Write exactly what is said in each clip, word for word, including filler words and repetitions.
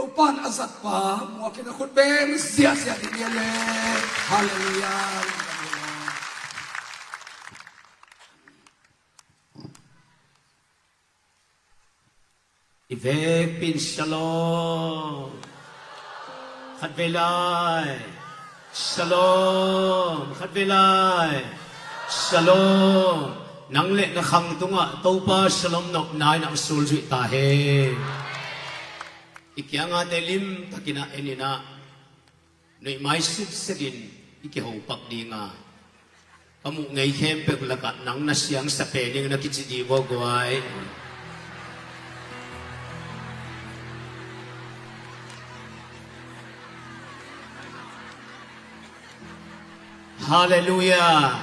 Topa'n a zatpa muakin a khut beng ziahziah ding hi le. Halleluiah. I vekpi in shalom. Khatvei lai. Shalom. Khatvei lai. Shalom. Nang le na khang tungah Topa shalom nopna in a sulzuih ta hen. I kiangah te limtakin a en in a, nuihmai sitsetin i kihopak ding a, ka muh ngei khempeuh lakah nang na siangsa pen ing na kici dih vua guai. Halleluiah.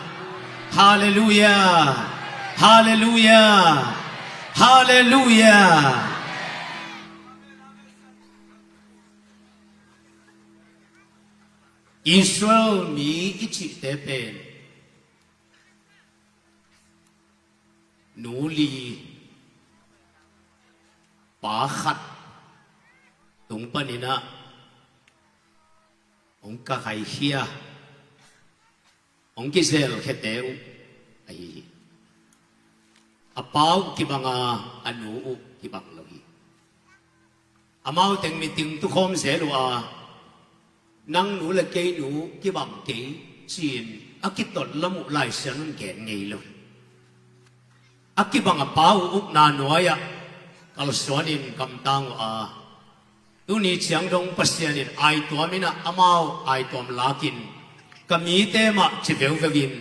Halleluiah. Halleluiah. Halleluiah. Israel mi i cihte pen nu li pa khat tung panin a hong ka kaikhia, hong kizelkhiate uh ahi hi. A pa uh kibang a, a nu uh kibang lo hi. Amau teng meeting tukhawm zel uh a, nang nu le kei nu kibang kei ci-in a kitot lam uh Lai Siangtho in gen ngei lo hi. A kibang a pa uh ukna nuai-ah kalsuanin kamtang uh a, tuni ciang dong Pasian in aituam in a, amau aituam lakin ka mite mah ci veuveu in,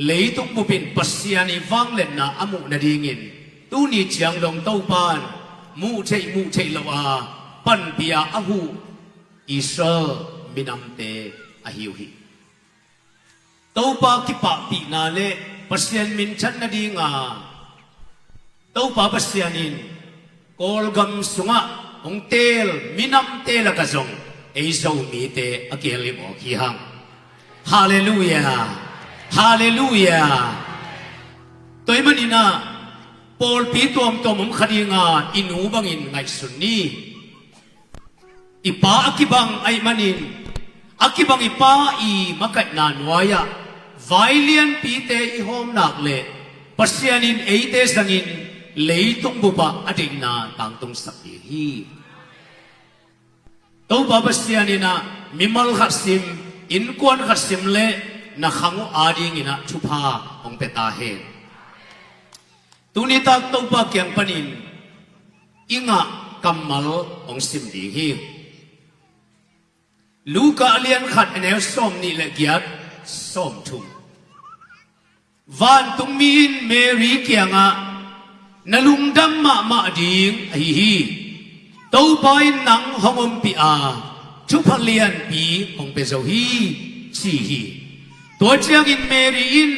leitung bup in Pasian i vangliatna a muh nadingin tuni ciang dong Topa in muh theih muh theih lo a panpih a, a huh Israel minamte ahi uh hi. Topa kipahpihna le Pasian minthan nading a Topa Pasian in Kawlgam sungah hong teel minamte lakah zong ei Zomite a kihelhim awk hi hang. Halleluiah. Halleluiah. Tua ahih manin a pawlpi tuamtuam om kha ding a, i nu bangin ngaihsun ni. I pa a kibang ahih manin, a kibang i pa i makaihna nuai-ah vai lianpite i hawm nak leh Pasian in eite zangin leitung bupah a deihna tangtungsak ding hi. Topa Pasian in a mimal khat sim, innkuan khat sim leh na khang uh adingin a thupha hong pia ta hen. Tuni tak Topa kiang panin i ngah kammal hong sim ding hi. Luka a lian khat, a neu sawmnih le giat, sawmthum. Vantungmi in Mary kiangah, "Na lungdam mahmah ding ahi hi. Topa in nang hong ompih a, thupha lianpi hong pia zo hi," ci hi. Tua ciangin Mary in,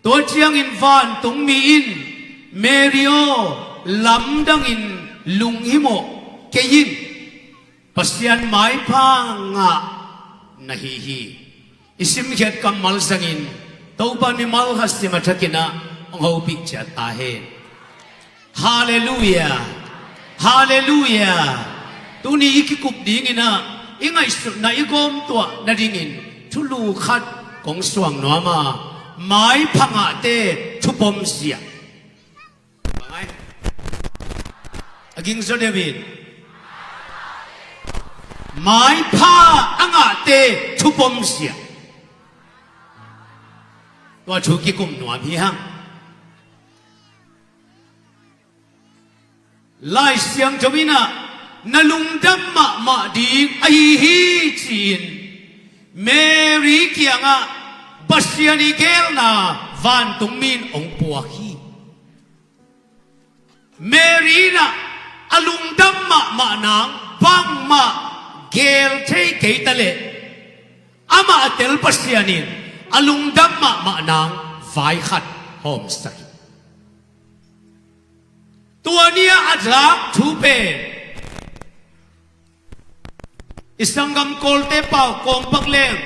tua ciangin vantungmi in, "Mary aw, lamdangin lunghimawh kei in. Pasian maipha ngah na hi hi." I simkhiat kammal zangin Topa mimal khat sim a thakin a hong hopih ciat ta hen. Halleluiah. Halleluiah. Tuni i kikup dingin a, i ngaihsutna i gawmtuah nadingin thulu khat kong suang nuam a, maipha ngahte thupom zia. Bang ai? A ging zaw deuh in. Maipha a ngahte thupom zia. Tua thu kikum nuam hi hang. Lai Siangtho in a, "Na lungdam mahmah ding ahi hi," ci-in Mary kiangah Pasian i geelna vantungmi in hong puak hi. Mary in a, a lungdam mahmah nang bangmah geel thei kei ta leh, amah a tel Pasian in a lungdam mahmah nang vai khat hawmsak hi. Tua ni-a a tlak thu pen i sanggam Kawlte pau kawmpak leng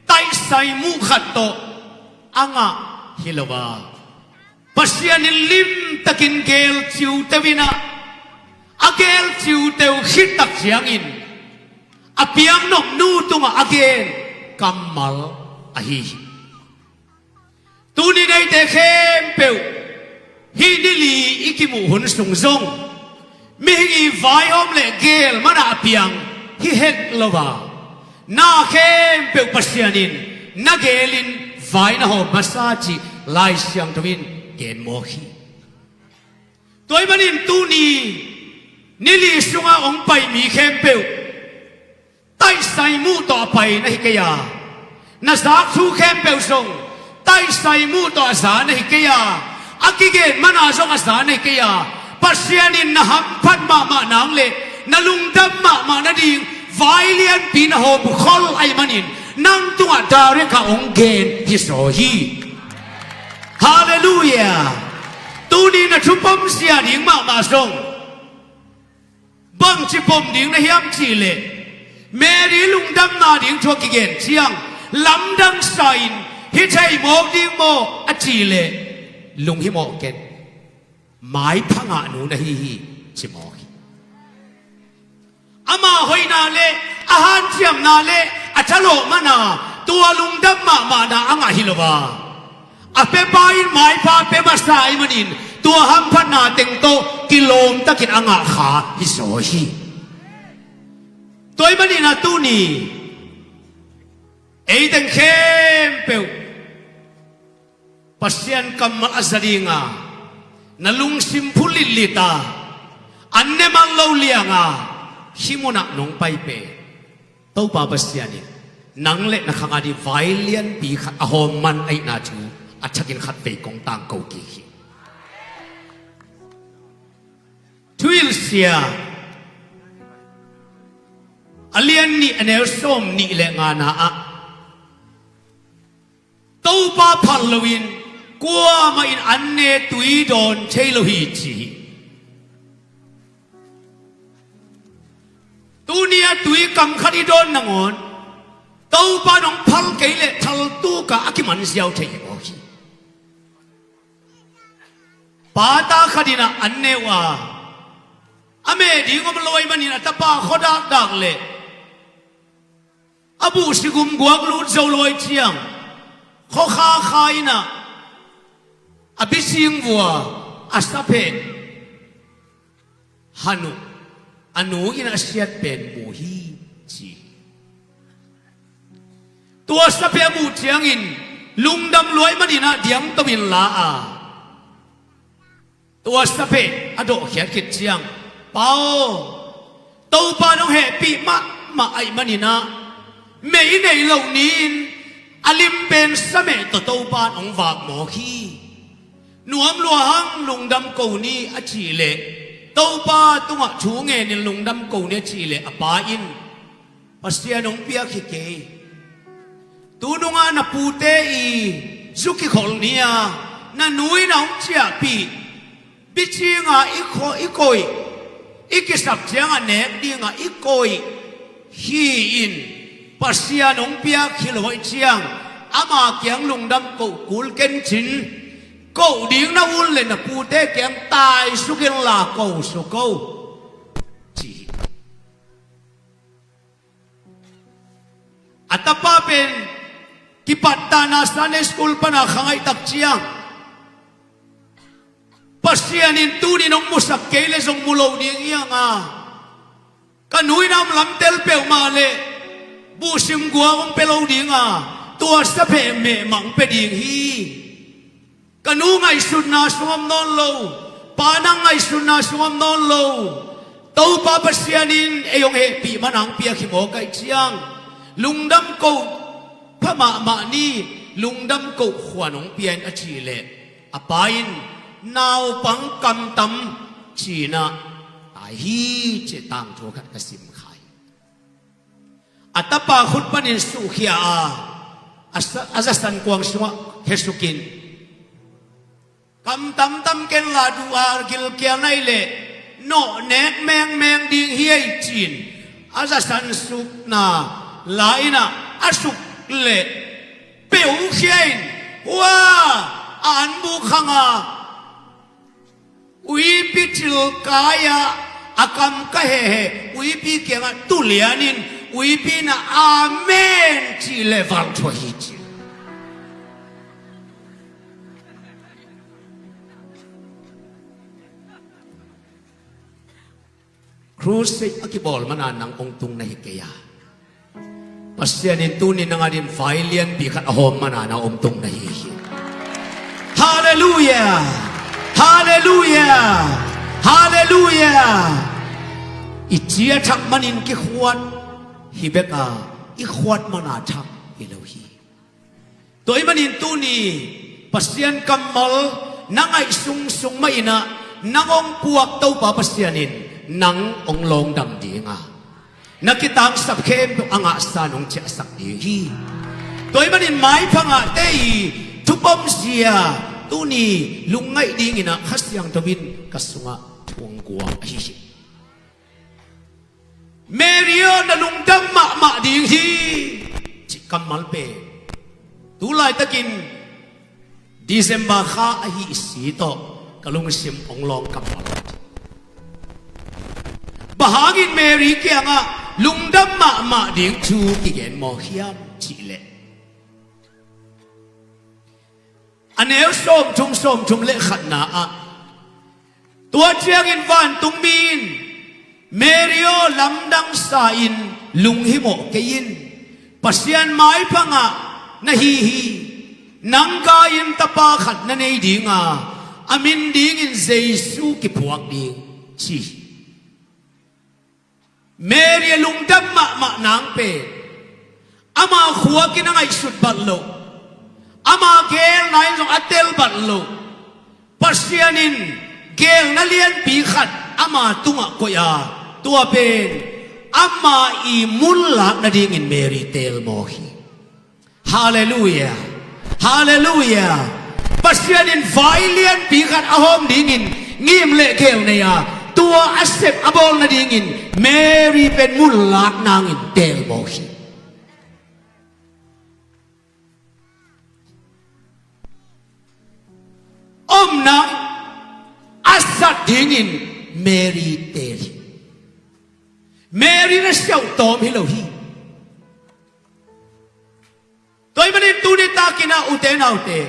taihsai muh khat tawh a ngah hi lo a, Pasian in limtakin geel ciuteu in a, a geel ciuteu khit tak ciangin a piang nopnu tungah a gen kammal ahi hi. Tuni neite khempeuh hih ni li i kimuh hun sung zong mihing i vaihawm le geel mana a piang hi het lo a, na khempeuh Pasian in na geelin vai na hawm masa cih Lai Siangtho in gen mawk hi. Tua ahih manin tuni ni li sunga hong pai mi khempeuh taisai muh tawh a pai na hi kei a, na zak thu khempeuh zong taisai muh tawh a za na hi kei a, a kigen mana zong a za na hi kei a, Pasian in na hamphat mahmah nang le na lungdam mahmah nading vai lianpi na hawm khol ahih manin nang tungah direct a hong gen hi zaw hi. Halleluiah. Tuni na thupom zia ding mahmah zong bangci pom ding na hiam cihleh, Mary lungdamna ding thu a kigen ciang lamdang sa-in hi thei mawk ding maw a cihleh, lunghimawh ken, maipha ngahnu na hi hi, ci mawk hi. Ama hoihna le a hanciamna le a thalawh mana tua lungdam mahmahna a ngah hi lo a, a pepa in maipha a pe masa ahih manin tua hamphatna teng tawh kilawmtakin a ngah kha hi zaw hi. Tua ahih manin a tuni ei teng khempeuh Pasian kammal a za dinga na lungsim phu litlit a, an ne man lo lianga hih munah nong pai pen Topa Pasian in nang le na khang a ding vai lianpi khat a hawm man ahihna thu a thakin khatvei kong tangko kik hi. Thuhilhsia a lian nih a neu sawm nih le ngana ah Topa phal loin kuamah in an ne tui dawn thei lo hi ci hi. Tuni a tui kam khat i dawn nangawn Topa in hong phal kei leh thaltuk a a kiman ziau thei hi mawk hi. Pa ta khat in ah an ne uh a, a meh ding om lo ahih manin a tapa khuadakdak leh a buhsi gum guak lut zo lo ahih ciang khuakha kha in ah a bicing vua a sapheh han uh a nu in a siat pen mu hi ci hi. Tua sapheh a muh ciangin lungdam lua ahih manin ah diangto in la a, tua sapheh a dawhkhiat khit ciang, Pa aw, Topa in hong hehpih mahmah ahih manin ah meh i neih loh ni-in a lim pen sameh tawh Topa in hong vak mawk hi. Nuam lua hang, lungdam ko ni a cih leh, Topa tungah thu ngenin lungdam ko ni a cih leh a pa in, Pasian hong piak hi kei. Tu nungah na pute i zu kikholh ni-a na nu in a hong ciahpih bicing a i kho-, i koih, i kisap ciangah nek dingah i koih hi-in Pasian hong piak hi lo ahih ciang ama kiang lungdam koh kul ken cin, koh ding na ut leh na pute kiang taisuk inla ko suk o ci hi. A tapa pen kipattahna Sunday school pana khangaih tak ciang, Pasian in tuni nong musak kei leh zong mu lo ding hi hang a, ka nu in a om lamtel peuhmah leh buhsim guak hong pia lo ding a, tua sapheh meh mah hong pia ding hi. Ka nu ngaihsutna sung om nawn lo, pa nang ngaihsutna sung om nawn lo, Topa Pasian in ei hong hehpih man hong piak hi mawk ahih ciang, lungdam koh pha mahmah ni, lungdam koh khuan hong pia in a cih leh, a pa in naupang kamtam ci-in ah tai hi cih tangthu khat ka sim kha hi. A tapa khut panin suhkhia a, a sa-, a zasan kuang sungah khia sukin, kam tamtam ken la, duh a gilkial na hih leh nawh nek mengmeng ding hi ei ci-in a zasan sukna la in ah a suk leh peukhia in, hua, a anbuk khang a uipi cil kai-ah A kam ka heheh, uipi kiangah tulianin, uipi in ah amen cih leh valthuah hi ci. Crusade a kibawl mana nang hong tung na hi kei a, Pasian in tuni nang adingin vai lianpi khat a hawm mana nang hong tung na hi hi. Halleluia! Halleluia! Halleluia! I ci a thak manin kikhuat hi bek a, i khuat mana thak hi lo hi. Tua ahih manin tuni Pasian kammal na ngaih sungsung mah in ah nang hong puak Topa Pasian in nang hong lawngdam ding a, na kitangsap khempeuh a ngahsa in hong ciahsak ding hi. Tua ahih manin maipha ngahte i thupomzia tuni lungngaih dingin ah Kha Siangtho in ka sungah thu hong guang ahi hi. Mary aw, na lungdam mahmah ding hi, cih kammal pen tu laitakin December kha ahi si tawh ka lungsim hong lawng kammal. Bang hangin Mary kiangah lungdam mahmah ding thu kigen mawk hiam cih leh, a neu sawmthum, sawmthum le khatna ah, tua ciangin vantungmi in, Mary aw, lamdang sa in, lunghimawh kei in, Pasian maipha ngah na hi hi. Nang gai-in tapa khat na nei ding a, a min dingin Jesu kiphuak ding, ci hi. Mary a lungdam mahmah nang pen ama khuak in a ngaihsut bat loh, ama geelna in zong a tel bat loh, Pasian in geelna lianpi khat ama tungah koih a, tua pen ama i munlak nadingin Mary teel mawk hi. Halleluia! Halleluia! Pasian in vai lianpi khat a hawm dingin ngim le geel nei a, tua a sep a bawl nadingin Mary pen munlak nangin teel mawk hi. Omna a sat dingin Mary teel hi. Mary na siauh tawm hi lo hi. Tua ahih manin tuni takin ah ute naute,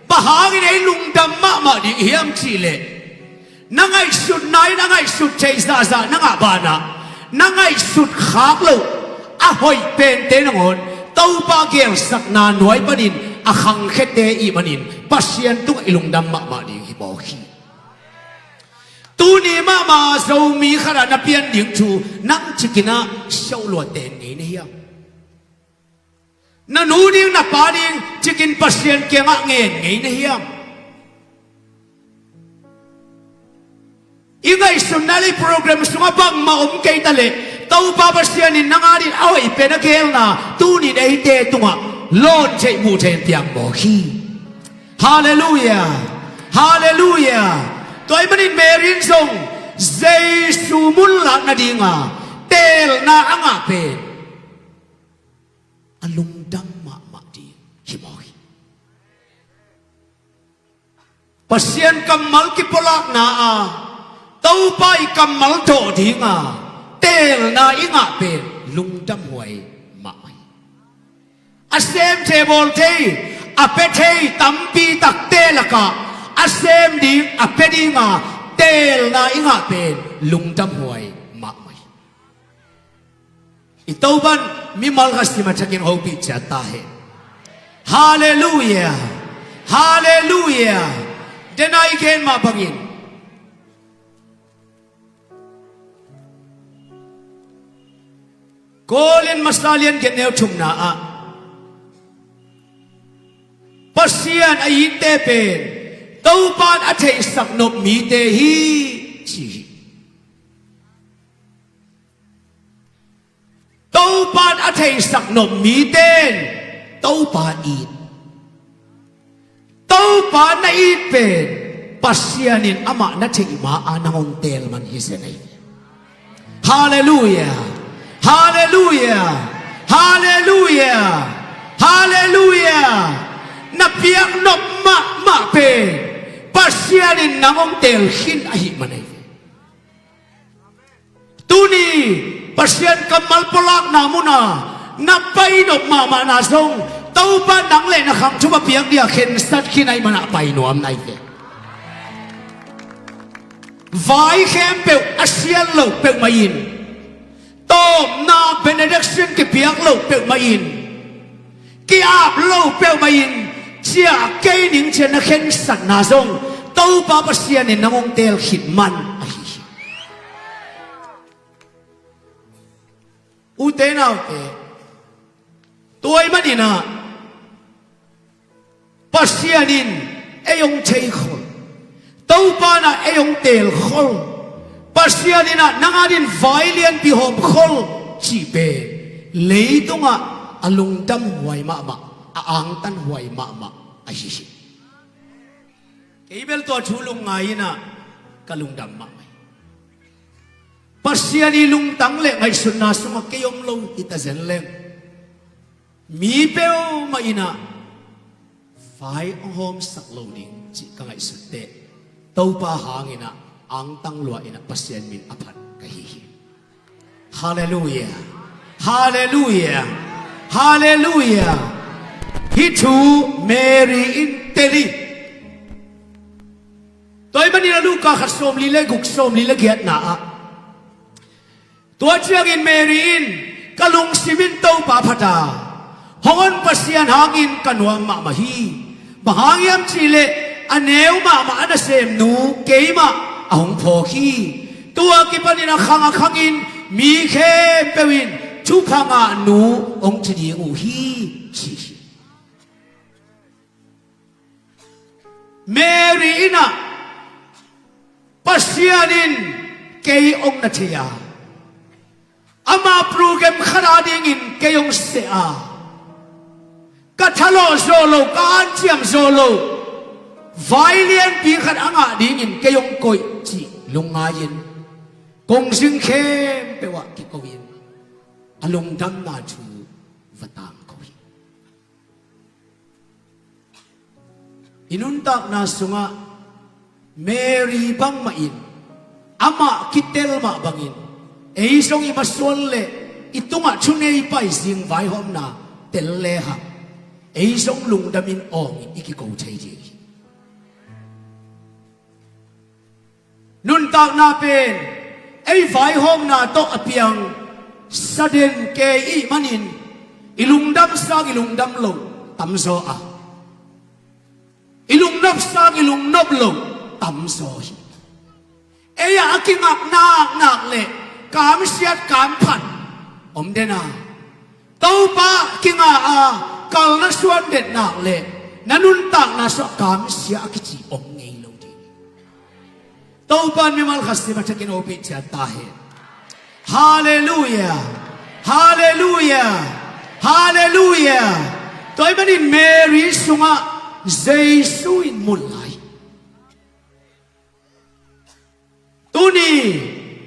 bang hangin ei lungdam mahmah ding hiam cih leh, na ngaihsutna in a ngaihsut thei zahzah na ngah banah, na ngaihsut khak loh a hoih pente nangawn Topa geelsakna nuai panin a khangkhete ihih manin Pasian tungah i lungdam mahmah ding hi mawk hi. Tuni mahmah Zomi khatah na pian ding thu nang cikin ah siauh lua ten ngei na hiam? Na nu ding na pa ding cikin Pasian kiangah ngen ngei na hiam? I ngaihsutna le i program sungah bangmah om kei ta leh, Topa Pasian in nang adingin a hoih pen a geelna tuni in eite tungah lawn theih muh theih piang mawk hi. Halleluia! Halleluia! Tua ahih manin Mary in zong Jesu munlak nadinga teelna a ngah pen a lungdam mahmah ding hi mawk hi. Pasian kammal kipulakna a, Topa i kammal dawh dinga teelna i ngah pen lungdam huai mahmah hi. A sem thei, bawl thei, a pia thei tampi takte lakah a sem ding, a pia dinga teelna i ngah pen lungdam huai mahmah hi. I Topa'n mimal khat sim a thakin hopih ciat ta hen. Halleluia! Halleluia! Dena i gen mah bangin Korin masa lian giat neu thumna ah Pasian a itte pen Topa'n a theihsak nop mite hi, ci hi. Topa'n a theihsak nop mite in Topa it. Topa na it pen Pasian in amah na theih ma-a nang hong teel man hi zen ahi. Halleluia! Halleluia! Halleluia! Halleluia! Na piak nop mahmah pen Pasian in nang hong teel khin ahih man ahi. Tuni Pasian kammal pulakna muna na pai nop mahmahna zong Topa nang le na khang thupha piak dia khensat khin ahih manah pai nuam nai ve. Vai khempeuh a sian loh peuhmah in, tawpna benediction kipiak loh peuhmah in, ki-ap loh peuhmah in, ciah kei ning ciah na khensatna zong Topa Pasian in nang hong teel khit man ahi hi. Ute naute, tua ahih maninah Pasian in ei hong theikhol, Topa inah ei hong teelkhol, Pasian inah nang adingin vai lianpi hawmkhol cih pen leitungah a lungdam huai mahmah, a angtan huai mahmah ahi hi. Kei bel tua thu lungngai inah ka lungdam mahmah hi. Pasian i lungtang le ngaihsutna sungah kei om lo hi ta zen leng, mi peuhmah inah vai hong hawmsak lo ding cih ka ngaihsut teh, Topa hanginah angtang lua inah Pasian min a phat ka hi hi. Halleluia. Halleluia. Halleluia. Hih thu Mary in tel hi. Tua ahih maninah Luka khat sawmli le guk, sawmli le giatna ah, tua ciangin Mary in, ka lungsim in Topa phat a, hong hon Pasian hangin ka nuam mahmah hi. Bang hang hiam cihleh a neu mahmah a nasemnu keimah a hong phawk hi. Tua kipanin a khang a khangin mi khempeuh in thupha ngahnu hong ci ding uh hi, ci hi. Mary inah Pasian in kei hong na thei a, ama program khat adingin kei hong seh a, ka thalawh zawh loh, ka hanciam zawh loh vai lianpi khat a ngah dingin kei hong koih cih lungngai-in kongzing khempeuh ah kiko-in a lungdamna thu va tangko hi. I nuntakna sungah Mary bangmah in amah kitel mah bangin ei zong i masuan le i tungah thunei paizing vaihawmna tel lehang ei zong lungdamin awngin i kiko thei ding hi. Nuntakna pen ei vaihawmna tawh a piang saden kei ih manin i lungdam sang i lungdam loh tamzaw a, i lungnop sang i lungnop loh tamzaw hi. Ei ah a kingak naknak le kamsiat kamphat om den a, Topa kinga a kal na suan den nak le na nuntakna sungah kamsia a kici om ngei lo ding. Topa in mimal khat sim a thakin hopih ciat ta hen. Halleluia. Halleluia. Halleluia. Tua ahih manin Mary sungah Jesu in mun lai. Tuni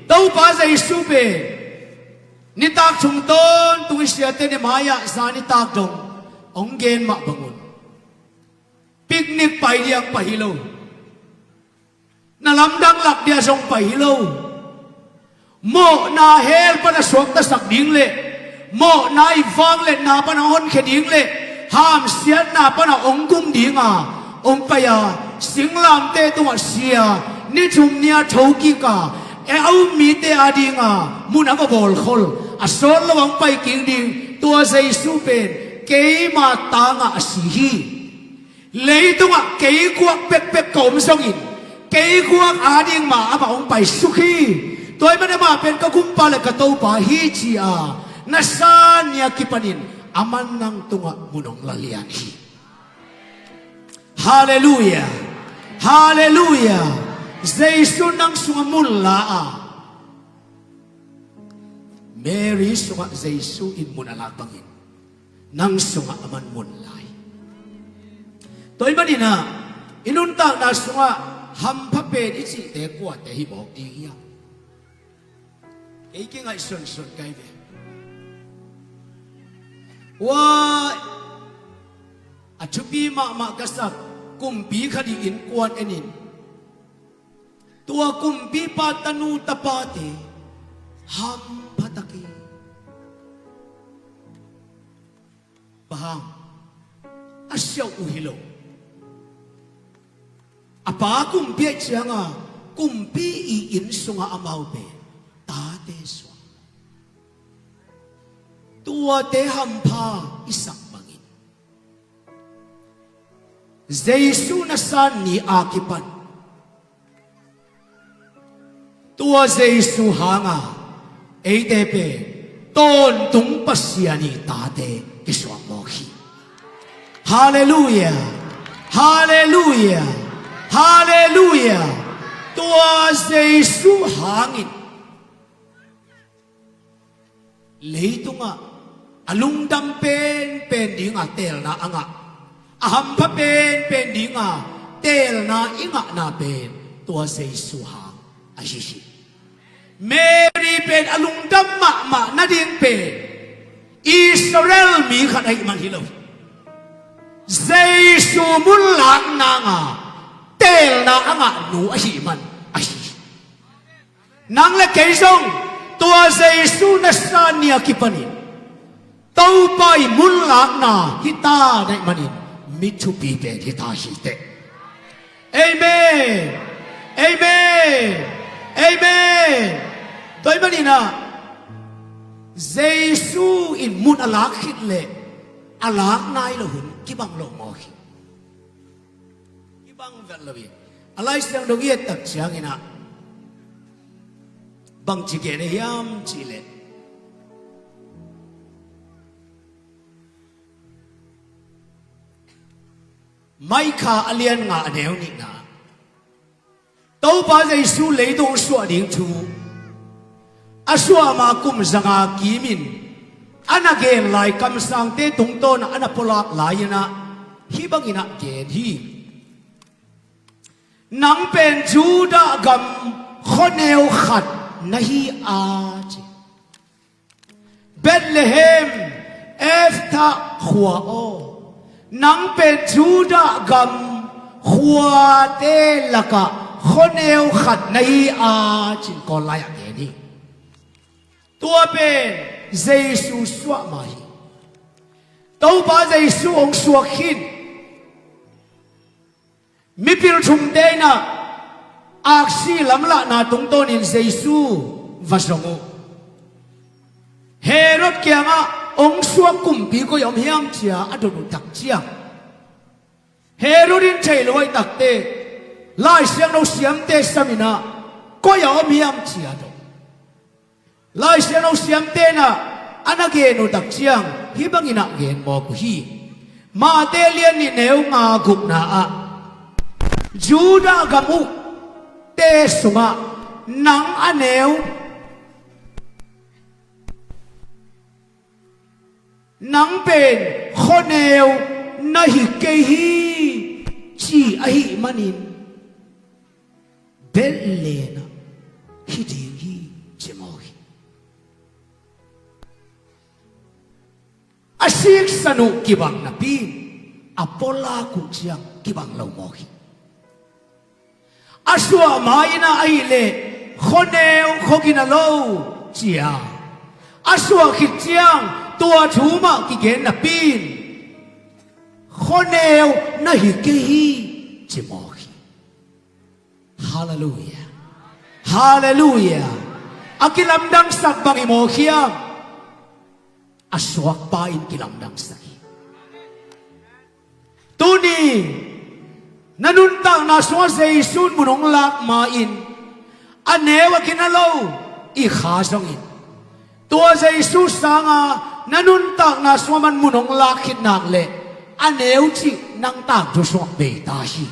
Topa Jesu pen nitak chung tawntung i siate ni mai-ah zan nitak dong hong gen mah bangun, picnic pai diak pai hi lo, na lamdang lak dia zong pai hi lo. Mawhna hell pana suaktasak ding le mawhna i vangliatna pana honkhia ding le hamsiatna pana hong gum dinga hong pai a, singlamteh tungah si a, ni thum ni a thokik a, e a um mite adinga mun a va bawlkhol, a sawt lo a hong pai kik ding tua Jesu pen keima tangah a si hi. Leitungah kei guak pekpek ka om zongin kei guak ading mah amah hong paisuk hi. Tua ahih manin amah pen ka gumpa le ka Topa hi ci-a na san ni a kipanin aman nang tungah mun hong la lian hi. Halleluia. Halleluia. Jesu nang sungah mun la a, Mary sungah Jesu in mun a lak bangin nang sungah aman mun lai. Tua ahih maninah i nuntakna sungah hampha pen i cihte kuate hi mawk ding hiam? Kei kingaihsunsun kai ve. Ua a thupi mahmah ka sak kumpi khat ih innkuan enin, tua kumpipa tanu tapate Hamphatak hi. Bang hang? A siauh uh hi lo. A pa kumpi ahih cianga kumpi i inn sunga amau pen tate suak. Tuate hampha i sak bangin Jesu nasan ni a kipan tua Jesu hanga eite pen tawntung Pasian i tate kisuak mawk hi. Halleluia. Halleluia. Halleluia. Tua Jesu hangin leitungah a lungdam penpen dinga teelna a ngah, a hampha penpen dinga teelna i ngahna pen tua Jesu hang ahi hi. Mary pen a lungdam mahmah nading pen Israel mi khat ahih man hi lo. Jesu munlak nanga teelna a ngah nu ahih man ahi hi. Nang le kei zong tua Jesu nasan ni a kipanin Topa i munlakna hita na hih manin mi thupi pen hita hi teh. Amen. Amen. Amen. Tua hih maninah Jesu in mun a lak khit leh a lak nai lo hun kibang lo mawk hi. Kibang vet lo hi. A Lai Siangtho i et tak cianginah bangci gen ahi hiam cihleh, Micah a lian nga a neu nihna, Topa Jesu leitung suah ding thu a suah ma kum zanga kimin a na gen lai kamsangte tungtawnah a na pulak lai-inah hih banginah gen hi. Nang pen Judah gam khuaneu khat na hi a ci. Bethlehem, Efta khua aw, nang pen Judah gam khuate lakah khuaneu khat na hi a cin Kawl lai-ah gen hi. Tua pen Jesu suah mah hi. Topa Jesu hong suak khin. Mipil thumte inah aksi lamlahna tungtawnin Jesu va zong uh. Herod kiangah hong suak kumpi koi a om hiam cia a dot uh tak ciang, Herod in thei lo ahih takteh Lai Siangtho siamte saminah koi a om hiam cia dot. Lai Siangtho siamte inah a na gen uh tak ciang hih banginah gen mawk uh hi. Mate lian nih neu nga gukna ah Judah gam uhte sungah nang a neu, nang pen khuaneu na hi kei hi ci ahih manin Bethlehem ah hi ding hi ci mawk hi. A siksan uh kibang napi-in a pulak uh ciang kibang lo mawk hi. A suah ma-in ah ahih leh khuaneu khua gina lo cia, a suah khit ciang tua thu mah kigen napi-in khuaneu na hi kei hi ci mawk hi. Halleluia. Halleluia. A kilamdangsak bang i mawk hiam? A suakpa in kilamdangsak hi. Tuni na nuntakna sungah Jesu in mun hong lak ma-in a neu a gina lo i kha zongin, tua Jesu sanga na nuntakna sungah man mun hong lak khit nak leh a neu cih nang tangthu sungah bei ta hi.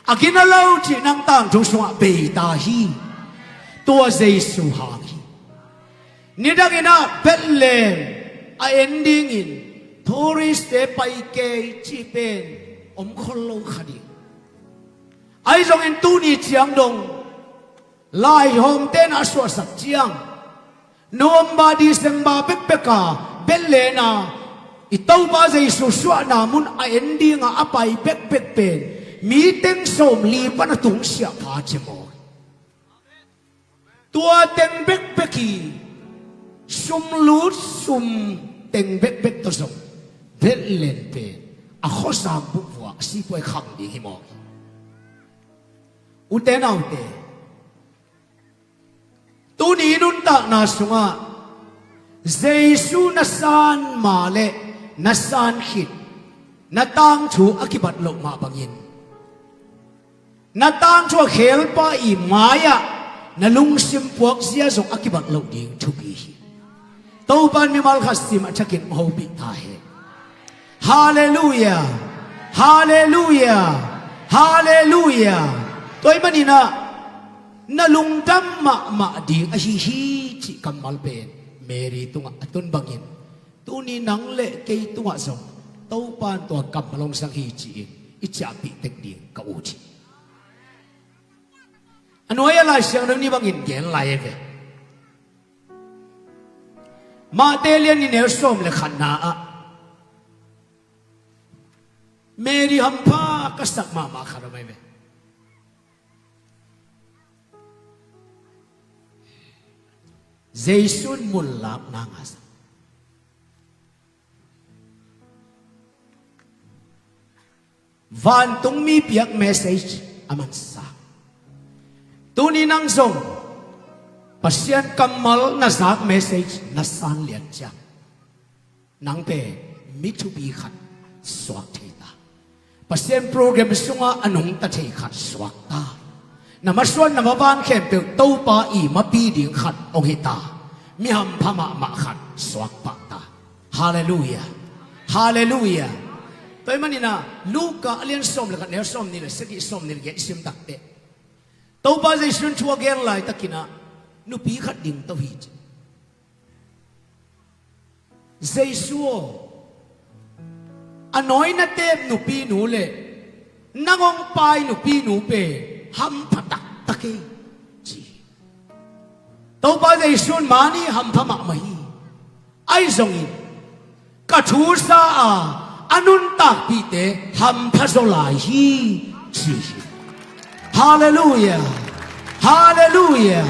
A gina lo cih nang tangthu sungah bei ta hi. Tua Jesu hang hi. Nidangin ah Bethlehem a en dingin tourist-te pai kei cih pen om khol lo kha ding. Ahi zongin tuni ciang dong laihawmte in a suahsak ciang November, December bekbek a Bethlehem a i Topa Jesu suahna mun a en dinga a pai bekbek pen mi teng sawmli pan a tungsiah pha ci maw. Tua teng bekbek hi. Sumlut sum teng bekbek tawh zong Bethlehem pen a khuazang bukvua sipuai khang ding hi mawk hi. Ute naute, tuni nuntakna sungah Jesu na san ma le na san khit, na tangthu a kibat loh mah bangin, na tangthu a khelpa i mai-ah na lungsim puakzia zong a kibat loh ding thupi hi. Topan mimal khat sim a thakin hopih ta hen. Halleluia. Halleluia. Halleluia. Tua ahih maninah na lungdam mahmah ding ahi hi cih kammal pen Mary tungah a tun bangin, tuni nang le kei tungah zong Topan tua kammal hong zang hi ci-in i ciahpih tek ding ka ut hi. A nuai-ah Lai Siangtho nih bangin gen lai e ve. Matthai lian nih neu sawm le khatna ah Mary hampha ka sak mahmah khat om ahi ve. Jesu in mun lakna ngah sak. Vantungmi piak message a mansa. Tuni nang zong Pasian kammal na zak message na san lian ciang, nang pen mi thupi khat suak thei ta. Pasian program sungah a nungta thei khat suak ta. Na masuan na maban khempeuh Topa i mapi ding khat hong hi ta. Mi hampha mahmah khat suak pah ta. Halleluia. Halleluia. Tua ahih maninah Luka a lian sawm le khat neu sawm nih le sagih, sawm nih le giat i sim takteh, Topa Jesu in thu a gen laitakinah nupi khat ding to hi ci. Jesu aw, a nawi na tep nupinu le nang hong pai nupinu pen hampha taktak hi ci. Topa Jesu in mani hampha mahmah hi. Ahi zongin ka thu za a a nuntakpihte hampha zaw lai hi ci hi. Halleluia. Halleluia.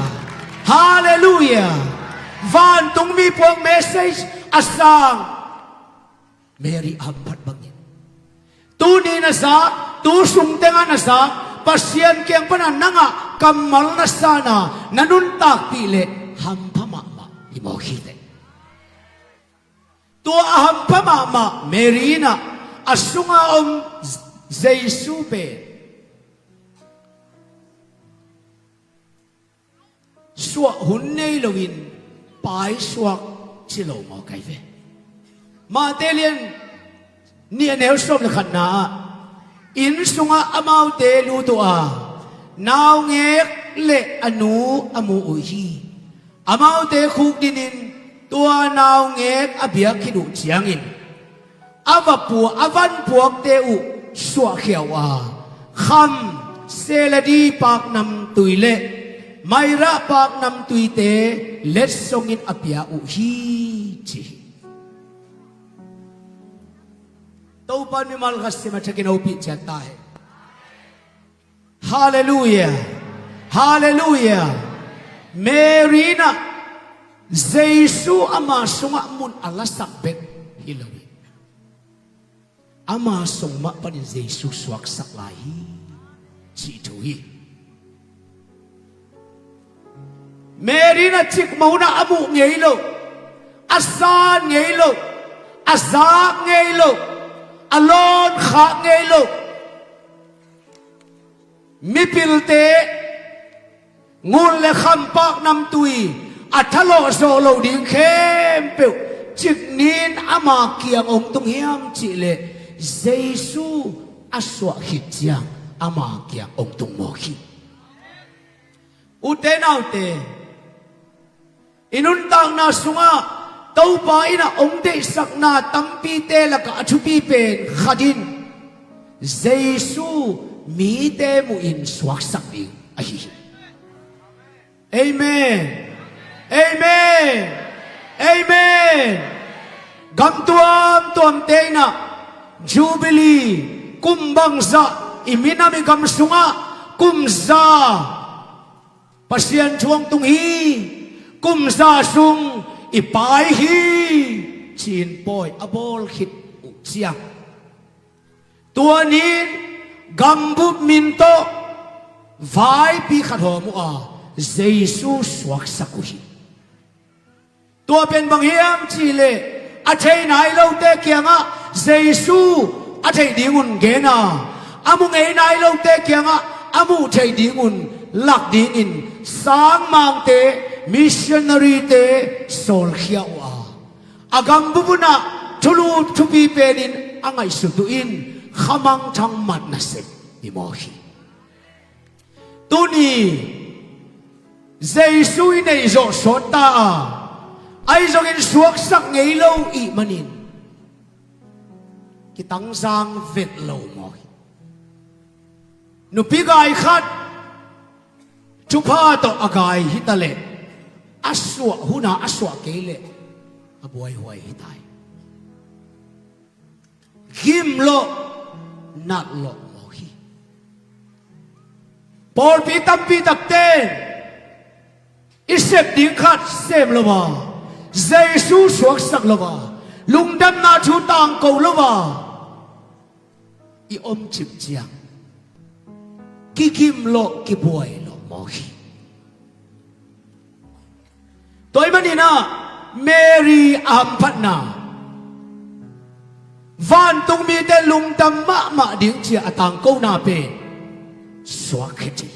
Halleluia. Vantungmi puak message a sang Mary a hamphat bangin, tuni na zak, tu sung tengah na zak Pasian kiang pana nangah kammal na sana na nuntakpih le hampha mahmah hi mawk hi teh. Tua a hampha mahmah Mary inah a sunga om Jesu pen suah hun nei loin paisuak ci lo maw kai ve. Matthai lian nih a neu sawm le khatna ah inn sungah amaute lut uh a, naungek le a nu a mu uh hi. Amaute khukdinin tua naungek a biak khit uh ciangin a va pua, a van puakte uh suahkhia uh a, kham, seladi paknamtui le mairah paknamtuite letsongin a pia uh hi ci hi. Topan mimal khat sim a thakin hopih ciat ta hen. Halleluia. Halleluia. Mary inah Jesu ama sungah mun a lasak bek hi lo hi. Ama sung mah panin Jesu suaksak lai hi cih thu hi. Mary inah cikmah hunah a muh ngei lo, a san ngei lo, a zak ngei lo, a lawn khak ngei lo. Mipilte ngun le kham paknamtui a thalawh zawh loh ding khempeuh ciknin ama kiang hong tung hiam cihleh Jesu a suah khit ciang ama kiang hong tung mawk hi. Ute naute, i nuntakna sungah Topa inah hong deihsakna tampite lakah a thupi pen khat in Jesu mite muhin suaksak ding ahi hi. Amen. Amen. Amen. Gam tuamtuamte inah Jubilee kum bangzah i minam i gam sungah kum za Pasian thu hong tung hi, kum za sung i pai hi, ci-in pawi a bawl khit uh ciang, tua ni-in gambup min tawh vaipi khat hawm uh a, Jesu suaksak uh hi. Tua pen bang hiam cih leh, a thei nai lote kiangah Jesu a theih dingun gen a, a mu ngei nai lote kiangah a muh theih dingun lak dingin sangmangte, missionary-te sawlkhia uh a, a gambup un ah thulu thupi penin a ngaihsut uh in, khamangthang mat nasep hi mawk hi. Tuni Jesu i neih zawh sawt ta a, ahi zongin suaksak ngei lo ih manin kitangzang vet lo mawk hi. Nupi gai khat thupha tawh a gai hi ta leh, a suah hun a a suah kei leh a buaihuai hi ta hi. Gim lawh, nat lawh mawk hi. Pawlpi tampi takte i sep ding khat sem lo a, Jesu suaksak lo a, lungdamna thu tangko lo a i om cip ciang, kigim lawh, kibuai lawh mawk hi. Tua ahih manin ah Mary a hamphatna, vantung mite lungdam mahmah ding ci-a a tangkona pen suak khit hi.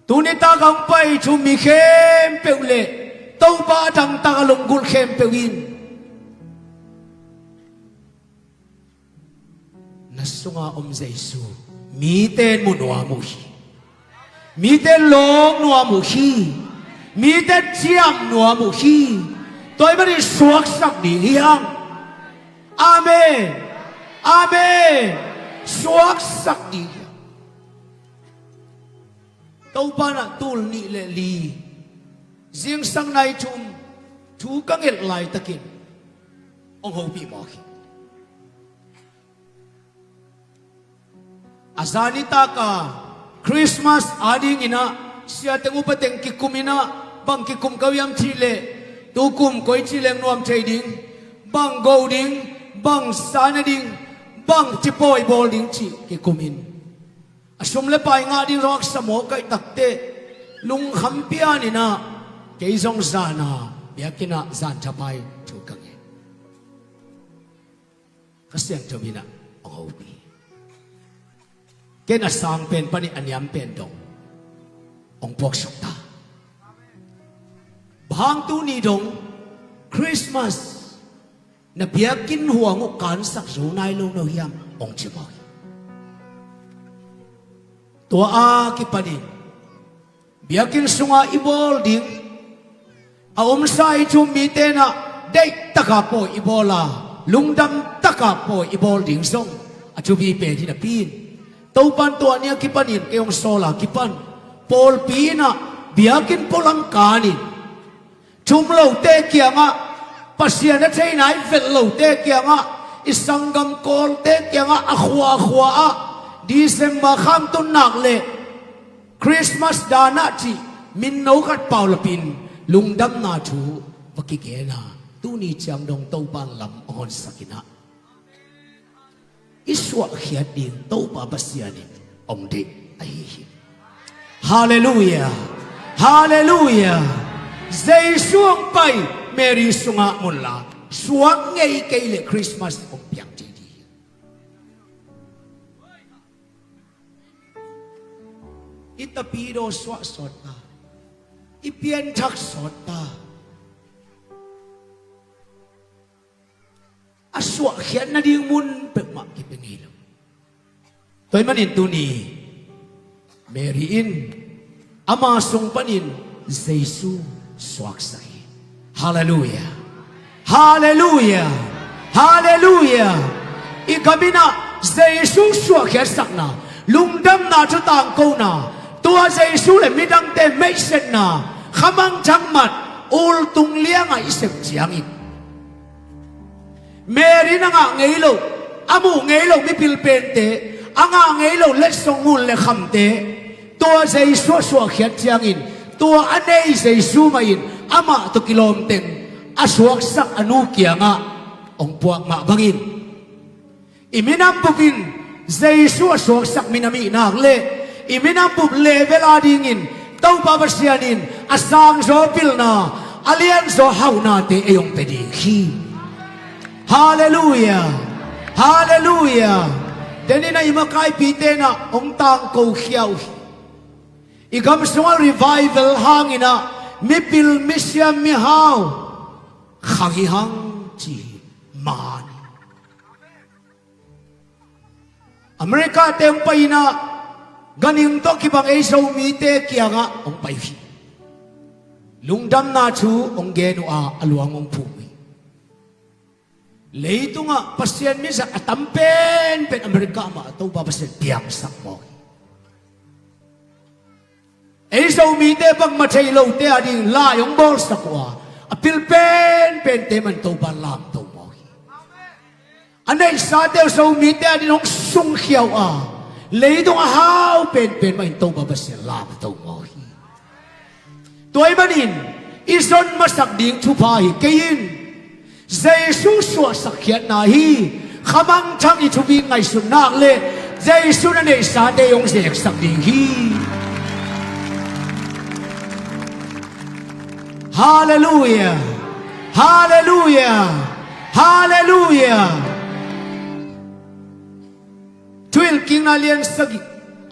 Tuni tak a hong pai thu mi khempeuh le Topa a dangtak a lunggulh khempeuh in, na sunga om Jesu mite in mu nuam uh hi. Mite in lawng nuam uh hi. Mite in ciam nuam uh hi. Tua ahih manin suaksak ding hi hang. Amen. Amen. Suaksak ding hi hang. Topa in ah tul nih le li, zingsang nai thum thu ka ngelh laitakin hong hopih mawk hi. A zan nitak a Christmas adingin ah siateng upateng kikum in ah, bang kikum ka hiam cih leh, tukum koi ci leng nuam thei ding, bang go ding, bang sa ne ding, bang cipawi bawl ding cih kikum in, a sum le pai ngah ding zong haksa mawk ahih takteh, lungkham pian in ah kei zong zan a biakinn ah zan thapai thu ka ngen. Kha Siangtho in ah hong hopih. Ken a sang pen panin a niam pen dong hong puaksuk ta. Bang hang tuni dong Christmas na biakinn huang uh kansak zo nai lo na hiam, hong ci mawk hi. Tua a kipanin biakinn sunga i bawl ding, a omsa i thu mite in ah deihtaka pawi i bawl a, lungdamtaka pawi i bawl ding zong a thupi pen hi napi in, Topa in tua ni a kipanin kei hong sawl a kipan, pawlpi in ah biakinn pualam kanin, thum lote kiangah, Pasian a thei nai vet lote kiangah, i sanggam kawlte kiangah, a khua a khua ah December khang tun nak leh Christmas dan ah cih min no khat paulapin lungdamna thu va kigen a, tuni ciang dong Topa in lam hong honsak in ah, i suahkhiat ding Topa Pasian in hong deih ahi hi. Halleluiah. Halleluiah. Jesu hong pai Mary sungah mun la, suak ngei kei leh Christmas hong piang thei ding hi. I tapidaw suah sawt ta, i pianthak sawt ta, a suahkhiat nading mun peuhmah kipia ngei lo. Tua ahih manin tuni Mary in ama sung panin Jesu suaksak hi. Halleluiah. Halleluiah. Halleluiah. I gam in ah Jesu suahkhiatsakna, lungdamna thu tangkona, tua Jesu le midangte meihsetna, khamangthang mat, ultung liangah i sep ciangin, Mary in a ngah ngei lo, a muh ngei lo mipil pente, a ngah ngei lo letsong ngun le khamte, tua Jesu a suahkhiat ciangin, tua a nei Jesu mah in amah tawh kilawmteng a suaksak a nu kiangah hong puak mah bangin, i minam bup in Jesu a suaksak minam i hih nak le i minam bup level adingin Topa Pasian in a sangzaw pilna, a lianzaw hauhnate ei hong pia ding hi. Halleluia. Halleluia. Denin a i makaipite in ah hong tangko khia uh hi. I gam sungah revival hangin ah mipil, misiam, mihau khang hi hang ci hi. Man America te hong pai in ah ganhing tawh kibang ei Zomite kiangah hong pai uh hi. Lungdamna thu hong gen uh a, a luang hong phum uh hi. Leitungah Pasian mizat a tam penpen America mah Topa Pasian piangsak mawk hi. Ei Zomite bangmah thei lote ading lai hong bawlsak uh a, a pil penpente mah in Topa lamto mawk hi. A neihsate uh Zomite ading hong sungkhia uh a, leitung a hau penpen mah in Topa Pasian lamto mawk hi. Tua ahih manin i zon masak ding thupha hi kei in, Jesu suahsak khiatna hi. Khamangthang i thupi ngaihsut nak le Jesu na neihsate hong zeksak ding hi. Halleluia. Halleluia. Halleluia. Thuhilhkikna a lian sagih,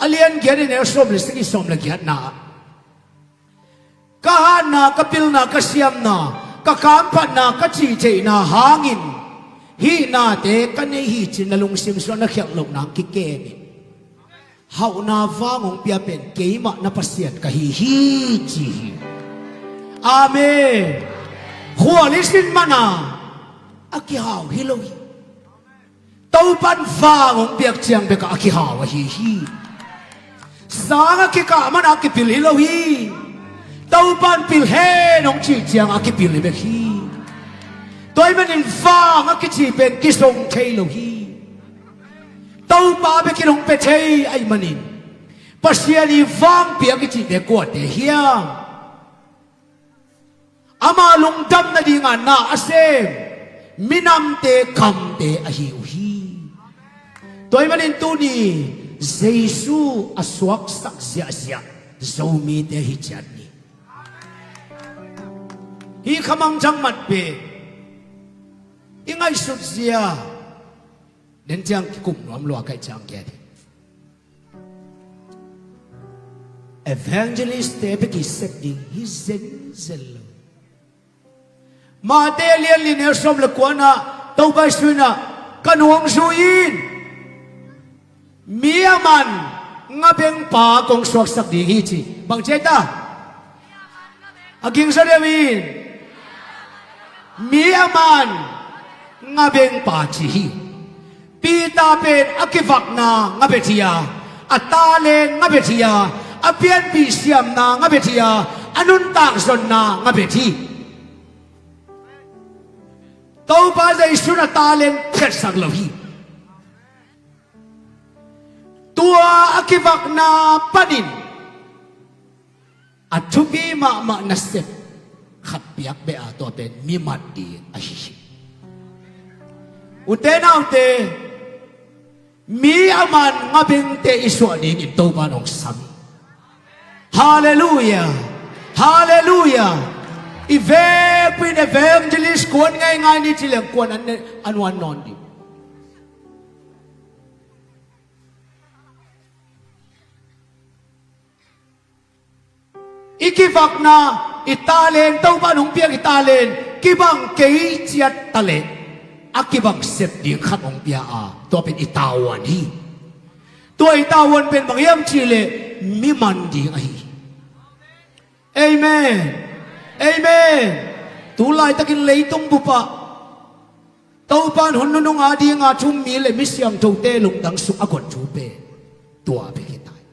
a lian giat in a sawm le sagih, sawm le giatna ah, ka hatna, ka pilna, ka siamna, ka kamphatna, ka cihtheihna hangin hih nate ka nei hi ci-in na lungsim sungah na khialh loh nang kikem in. Hauhna vang hong pia pen keimah na Pasian ka hi hi ci hi. Amen. Khual i sin man a, a kihau hi lo hi. Topan vang hong piak ciang bekah a kihau ahi hi. Sang a kikah man a kipil hi lo hi. Topan pil hen hong cih ciang a kipil hi bek hi. Tua ahih manin vang a kici pen kizong thei lo hi. Topa bekin hong pia thei ahih manin, Pasian i vang piak i cihte kuate hiam? Ama lungdam nadinga na a sem minamte, kamte ahi uh hi. Tua ahih manin tuni Jesu a suaksak ziahziah Zomite hi ciat ni. Hih khamangthang mat pen i ngaihsut zia den ciang kikum nuam lua kaih ciang kia ding. Evangelist te bek i sep ding hi zenzen lo. Matthai a lian li, neu sawm le kuana, Topa Jesu in ah, ka nung zui in, mi a man ngabengpa kong suaksak ding hi ci. Bang ci ta? A gingsa deuh in, mi a man ngabengpa ci hi. Peter pen a kivakna ngabet hi a, a talent ngabet hi a, a pianpih siamna ngabet hi a, a nuntak zonna ngabet hi. Topa Jesu in a talent phiatsak lo hi. Tua a kivakna panin a thupi mahmah nasep khat piak beh a, tua pen mi man ding ahi hi. Ute naute, mi a man ngabengte i suah dingin Topa in hong sam hi. Halleluia. Halleluia. I vekpi in evangelist kuan ngeingai ni ci leng kuan an, an uan nawn ding. I kivakna, i talent, Topa in hong piak i talent kibang kei ciat ta leh, a kibang sep ding khat hong pia a, tua pen i tavuan hi. Tua i tavuan pen bang hiam cih leh mi man ding ahi hi. Amen. Amen. Tu laitakin leitung bupah Topa in hun nunung adinga thu-um mi le mi siangthote lungtang sung a guan thu pen tua bek hi ta hi.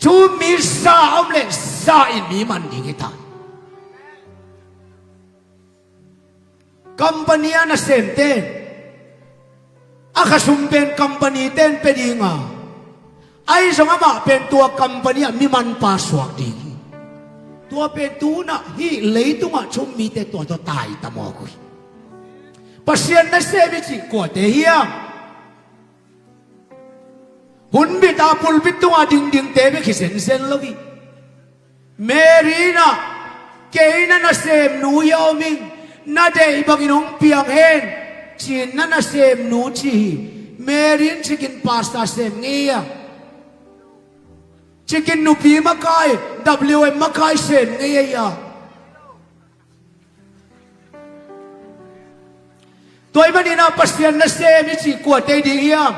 Thu-um mi za a om leh za in mi man ding hi ta hi. Company a nasemte in A khasum pen company ten pe dinga, ahi zong amah pen tua company ah mi manpa suak ding hi. Tua pen tunah hih leitungah thu um mite tua tawh taita mawk uh hi. Pasian nasem i cih kuate hiam? Hun bit a pulpit tungah dingdingte bek hi zenzen lo hi. Mary in ah, kei na nasemnu hi a om ing, na deih bangin hong piang hen, ci-in na nasemnu ci hi. Mary in cikin pastor sem ngei a, cikin nupi makai, W M makai sem ngei a. Tua ahih manin ah Pasian nasem i cih kuate ding hiam?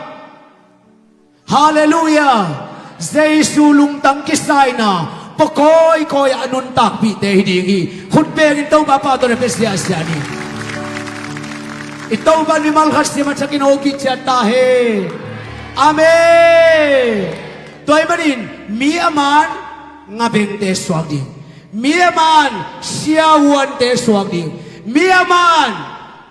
Halleluiah. Jesu lungtang kisaina pawkawi kawi a nuntakpihte hi ding hi. Khut bengin Topa pau tawh na pia siahsiah ni. I Topa mimal khat sim a thakin hopih ciat ta hen. Amen. Tua ahih manin mi a man ngabengte suak ding, mi a man siavuante suak ding, mi a man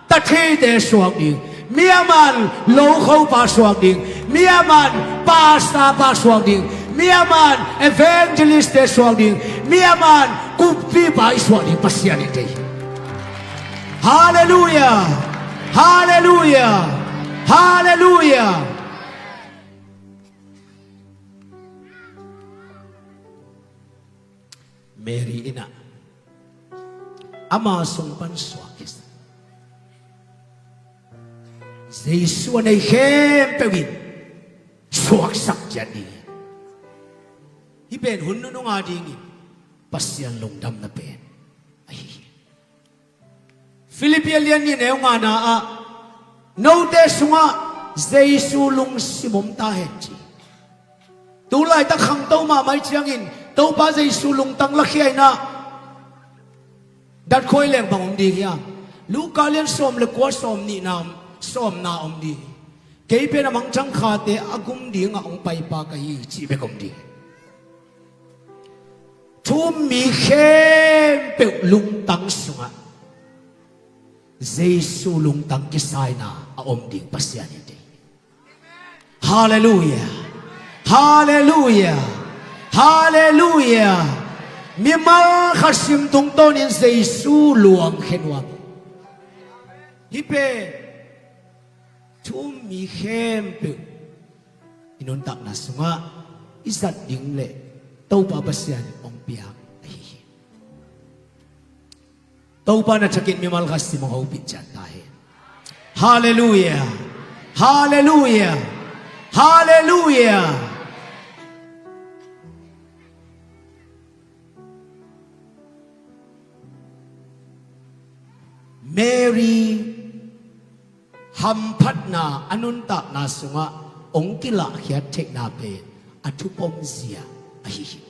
tathite suak ding, mi a man lokhopa suak ding, mi a man pastor pa suak ding, mi a man evangelistte suak ding, mi a man kumpipa i suak ding Pasian in deih. Halleluiah. Halleluiah. Halleluiah. Mary in ah ama sung pan suak kisa, Jesu a nei khempeuh in suaksak ciat ding hi. Hih pen hun nunung a dingin Pasian lungdamna pen ahi hi. Philippi a lian nih neu ngana ah, note sungah Jesu lungsim om ta hen ci. Tulaitak khangto mahmah ih ciangin Topa Jesu lungtang lakhia in ah datkhawi leng bang om ding hiam? Luka lian sawm le kua, sawm nihna, sawmna om ding. Kei pen a mangthang khate a gum dingah hong paipa ka hi cih bek om ding. Thu um mi khempeuh lungtang sungah Jesu lungtang kisaina a om ding Pasian in deih. Halleluiah. Halleluiah. Halleluiah. Mimal khat sim tungtawnin Jesu luang khe nuam. Hih pen thu um mi khempeuh i nuntakna sungah i zat ding le Topa Pasian in hong piak ahi hi. Topa na thakin mimal khat sim hong hopih ciat ta hen. Halleluiah. Halleluiah. Halleluiah. Mary hamphatna a nuntakna sungah hong kilahkhiat theihna pen a thupom zia ahi hi.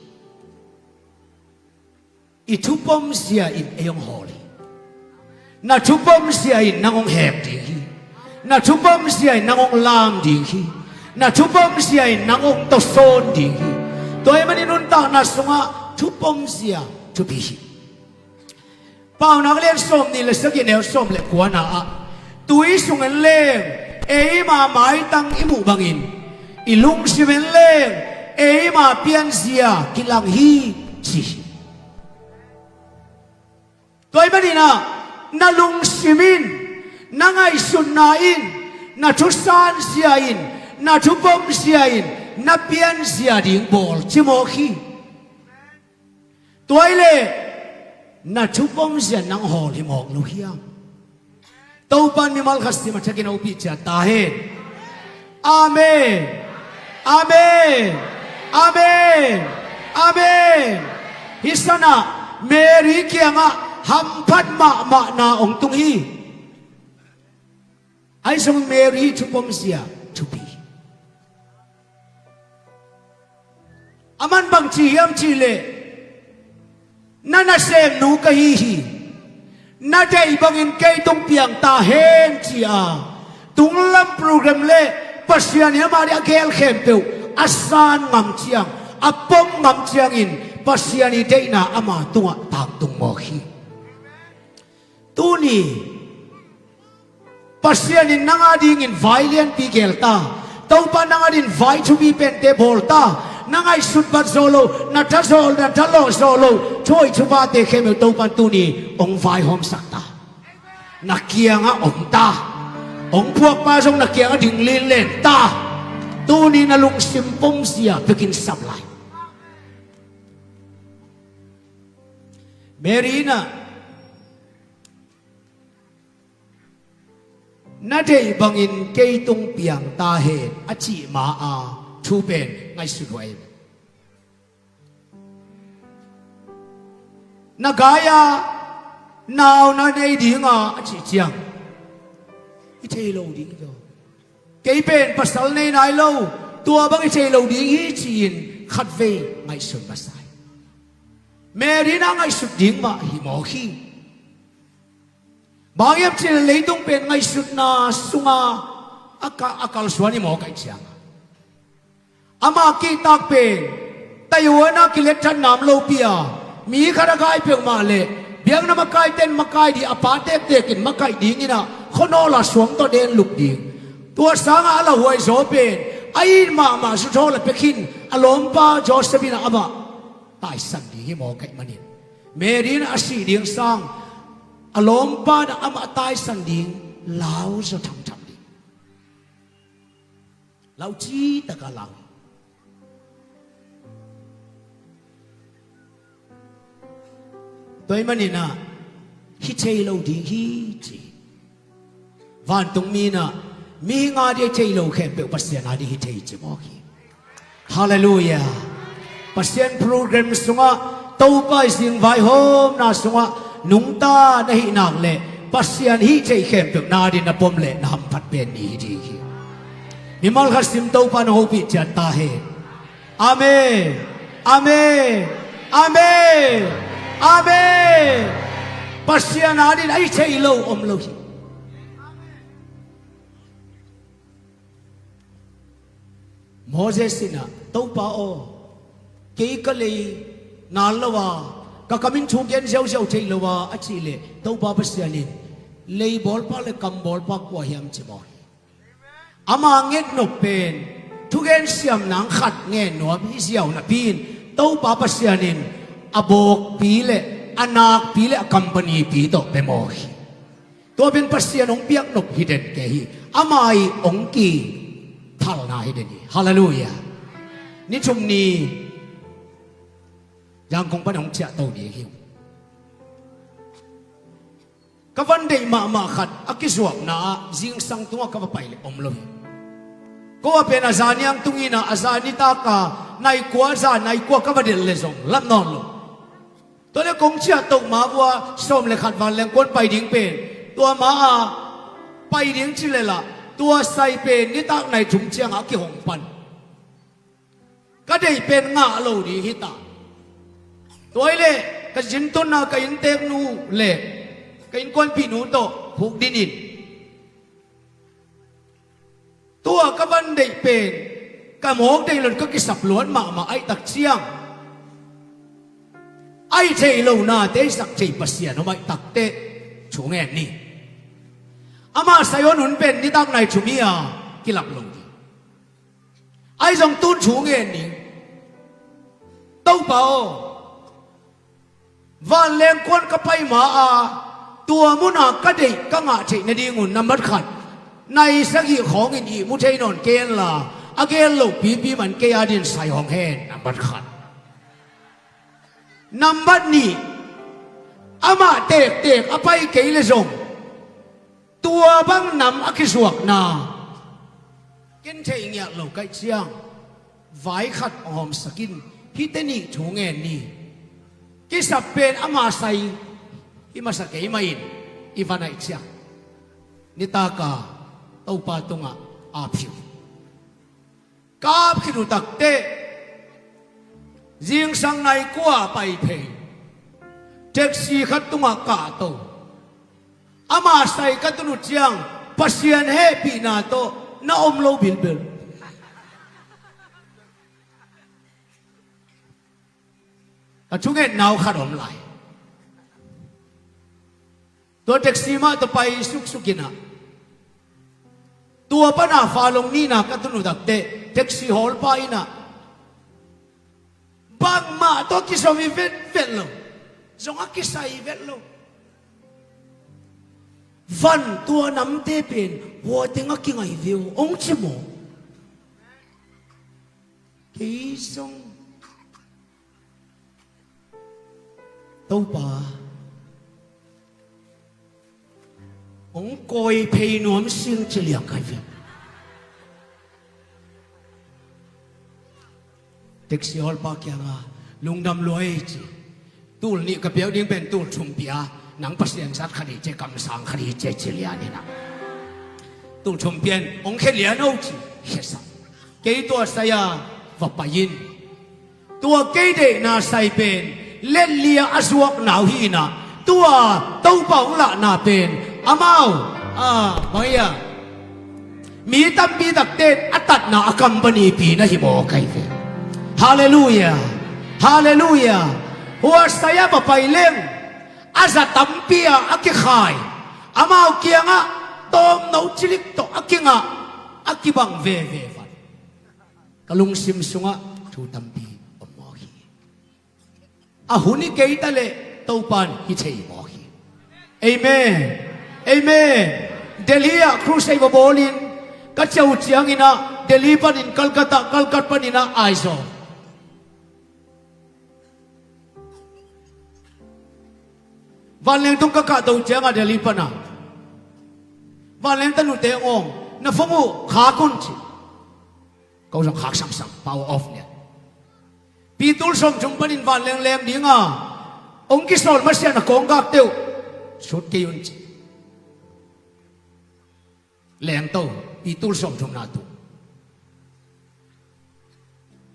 I thupom zia in ei hong hawl hi. Na thupom zia in nang hong hek ding hi. Na thupom zia in nang hong lam ding hi. Na thupom zia in nang hong tawsawn ding hi. Tua ahih manin nuntakna sungah thupom zia thupi hi. Paunak lian sawm nih le sagih neu sawm le kuana ah, tui sung en leng eima maitang i muh bangin, i lungsim en leng eima pianzia kilang hi ci hi. Tua ahih manin ah na lungsim in, na ngaihsutna in, na thusanzia in, na thupomzia in na pianzia ding bawl ci mawk hi. Tua ahih leh na thupomzia nang hawl hi mawk lo hiam? Topa in mimal khat sim a thakin hopih ciat ta hen. Amen. Amen. Amen. Amen. Hih sanah Mary kiangah hamphat mahmahna hong tung hi. Ahi zong Mary thupomzia thupi. Aman bang ci hiam cih leh, na nasemnu ka hi hi. Na deih bangin kei tung piang ta hen ci a, tunglam program le Pasian in amah ding a gel khempeuh a san ngam ciang, a pom ngam ciangin Pasian ii deihna ama tungah tangtung mawk hi. Tuni Pasian in nang a dingin vai lianpi gel ta. Topa nang a dingin vai thupi pente bawl ta. Na ngaihsut bat zawh loh, na tha zawh, na tha lawh zawh loh, thuhoih thupate khempeuh Topa in tuni hong vaihawmsak ta. Na kiangah om ta. Hong phuakpa zong na kiangah ding linlen ta. Tuni na lungsim pumzia bekin sap lai. Mary in ah, "Na deih bangin kei tung piang ta hen," a cih ma-a thu pen ngaihsut huai. "Na gai-a nau na nei dinga," a cih ciang, "I thei lo ding hi zaw. Kei pen pasal nei nai lo, tua bang i thei lo ding hi," ci-in khatvei ngaihsun masa hi. Mary in a ngaihsut ding mah hi mawk hi. Bang hiam cih leh leitung pen ngaihsutna sunga a ka-, a kalsuan hi mawk ahih ciang, ama kihtak pen taihuana kilet thatna om lopi-a, mi khat a gai peuhmah leh biakna makaite'n makai ding, a pa tektek in makaih dingin ah, khuanawl-a suang tawh den lup ding. Tua sangah a lauhuai zaw pen a it mahmah zuthawl a pia khin, a lawmpa Joseph in ah amah taisan ding hi mawk ahih manin, Mary in a sih ding sang, a lawmpa in ah amah taisan ding lau zaw thamtham ding. Lau citaka lau. Tua ahih manin ah, "Hi thei lo ding hi," ci. Vantungmi in ah, "Mihing a ding hi thei lo khempeuh Pasian a ding hi thei," ci mawk hi. Halleluiah. Pasian program sungah, Topa i zing vaihawmna sungah nungta na hih nak leh, Pasian hih theih khempeuh na ding na pom leh na hamphat pen ni hi ding hi. Mimal khat sim, Topa na hopih ciat ta hen. Amen. Amen. Amen. Amen. Pasian a ding a hi thei lo om lo hi. Moses in ah, "Topa aw, kei ka lei nal lo a, ka kam in thu gen ziauziau thei lo a," a cih leh, Topa Pasian in, "Lei bawlpa le kam bawlpa kua hiam?" ci mawk hi. Ama ngetnop pen thugen siamna khat ngen nuam hi ziau napi-in, Topa Pasian in a bawkpi le a nakpi le a company pi tawh pia mawk hi. Tua pen Pasian hong piaknop hi den kei hi. Ama ii hong kithalna hi den hi. Halleluiah. Ni thum ni Yangon pan hong ciahto ding hi. Ka van deih mahmah khat a kizuakna-ah zingsang tungah ka va pai leh om lo hi. Ko a pen a zaniang tung in ah, a zan nitak a nai kua, zan nai kua ka va delh leh zong lam nawn lo. Tua leh kong ciahto ma vua sawm le khat vanleng kuan pai ding pen, tua ma-a pai ding ci lel ah, tua sai pen nitak nai thum ciangah a kihong pan. Ka deih pen ngah lo ding hi ta. Tua hi leh ka zintunna ka innteknu le ka innkuanpihnu tawh huk din in, tua ka van deih pen ka mawk deih lo-in ka kisap luat mahmah ahih tak ciang, a hi thei lo nate a hisak thei Pasian om ahih tak teh thu ngen ni. Ama sai hon hun pen nitak nai thum hi-a kilap lo ding. Ahi zong tun thu ngen ning. Topa aw, vanleng kuan ka pai ma-a, tua munah ka deih ka ngah theih nadingun, nambat khat, nai sagih khawngin ihmu thei nawn kei hen la, a gel loh pipi man kei a dingin sai hong hen, nambat khat. Nambat nih, amah tektek a pai kei leh zong, tua bang nam a kizuakna ken theih ngiat lo ka hih ciang, vai khat hong hawmsak in, hihte nih thu ngen ni. Kisap pen ama sai hi masa kei mah in, i van ahih ciang, nitak a Topa tungah ap hi uh. Ka ap khit uh tak teh, zingsang nai kua pai phei, taxi khat tungah kahto. Ama sai ka tun uh ciang, Pasian hehpihna tawh na om lo bilbel. Ka thungetna uh khat om lai. Tua taxi mah tawh pai suksuk in ah, Tua pana Falong nina ka tun uh takteh taxi hawlpa innah bangmah tawh kizom hi vetvet lo. Zong a kisai hi vet lo. Van tua namte pen hua teng a kingai ve uh hong ci maw? Kei zong Topa hong kawi phei nuam sing ci liang kai ve. Taxi hawlpa kiangah lungdam lua ei ci. Tul nih ka piak ding pen tul thum pia, nang Pasian zat khat hi ci, kamsang khat hi ci, ci lian inah tul thum pian hong khia lian o ci. Khiasak. Kei tua sai-a va pai in. Tua kei deihna sai pen letlia a zuakna uh hi inah tua Topa hong lahna pen amau a bang hi a mi tampi takte a tatna a company pi na hi maw kai ve. Halleluia. Halleluia. Hua sai-a va pai leng a za tampi-a a kikhai, amau kiangah tawmno cilik tawh a kingah a kibang veve vat. Ka lungsim sungah thu tampi om mawk hi. A hun hi kei ta leh Topan hi thei mawk hi. Amen. Amen. Delhi ah crusade va bawlin ka ciah uh cianginah Delhi panin Calcutta, Calcutta paninah Aizawl. Vanleng tung ka kahto ciangah Delhi pana vanleng tanute hong awng, na phone uh khak un ci. Ko zong khak samsam, power off lian. Pi tul sawmthum panin vanleng leng dinga hong kisawl masiah na kawnggakte uh sut kei un ci. Lengto, pi tul sawmthumna tu.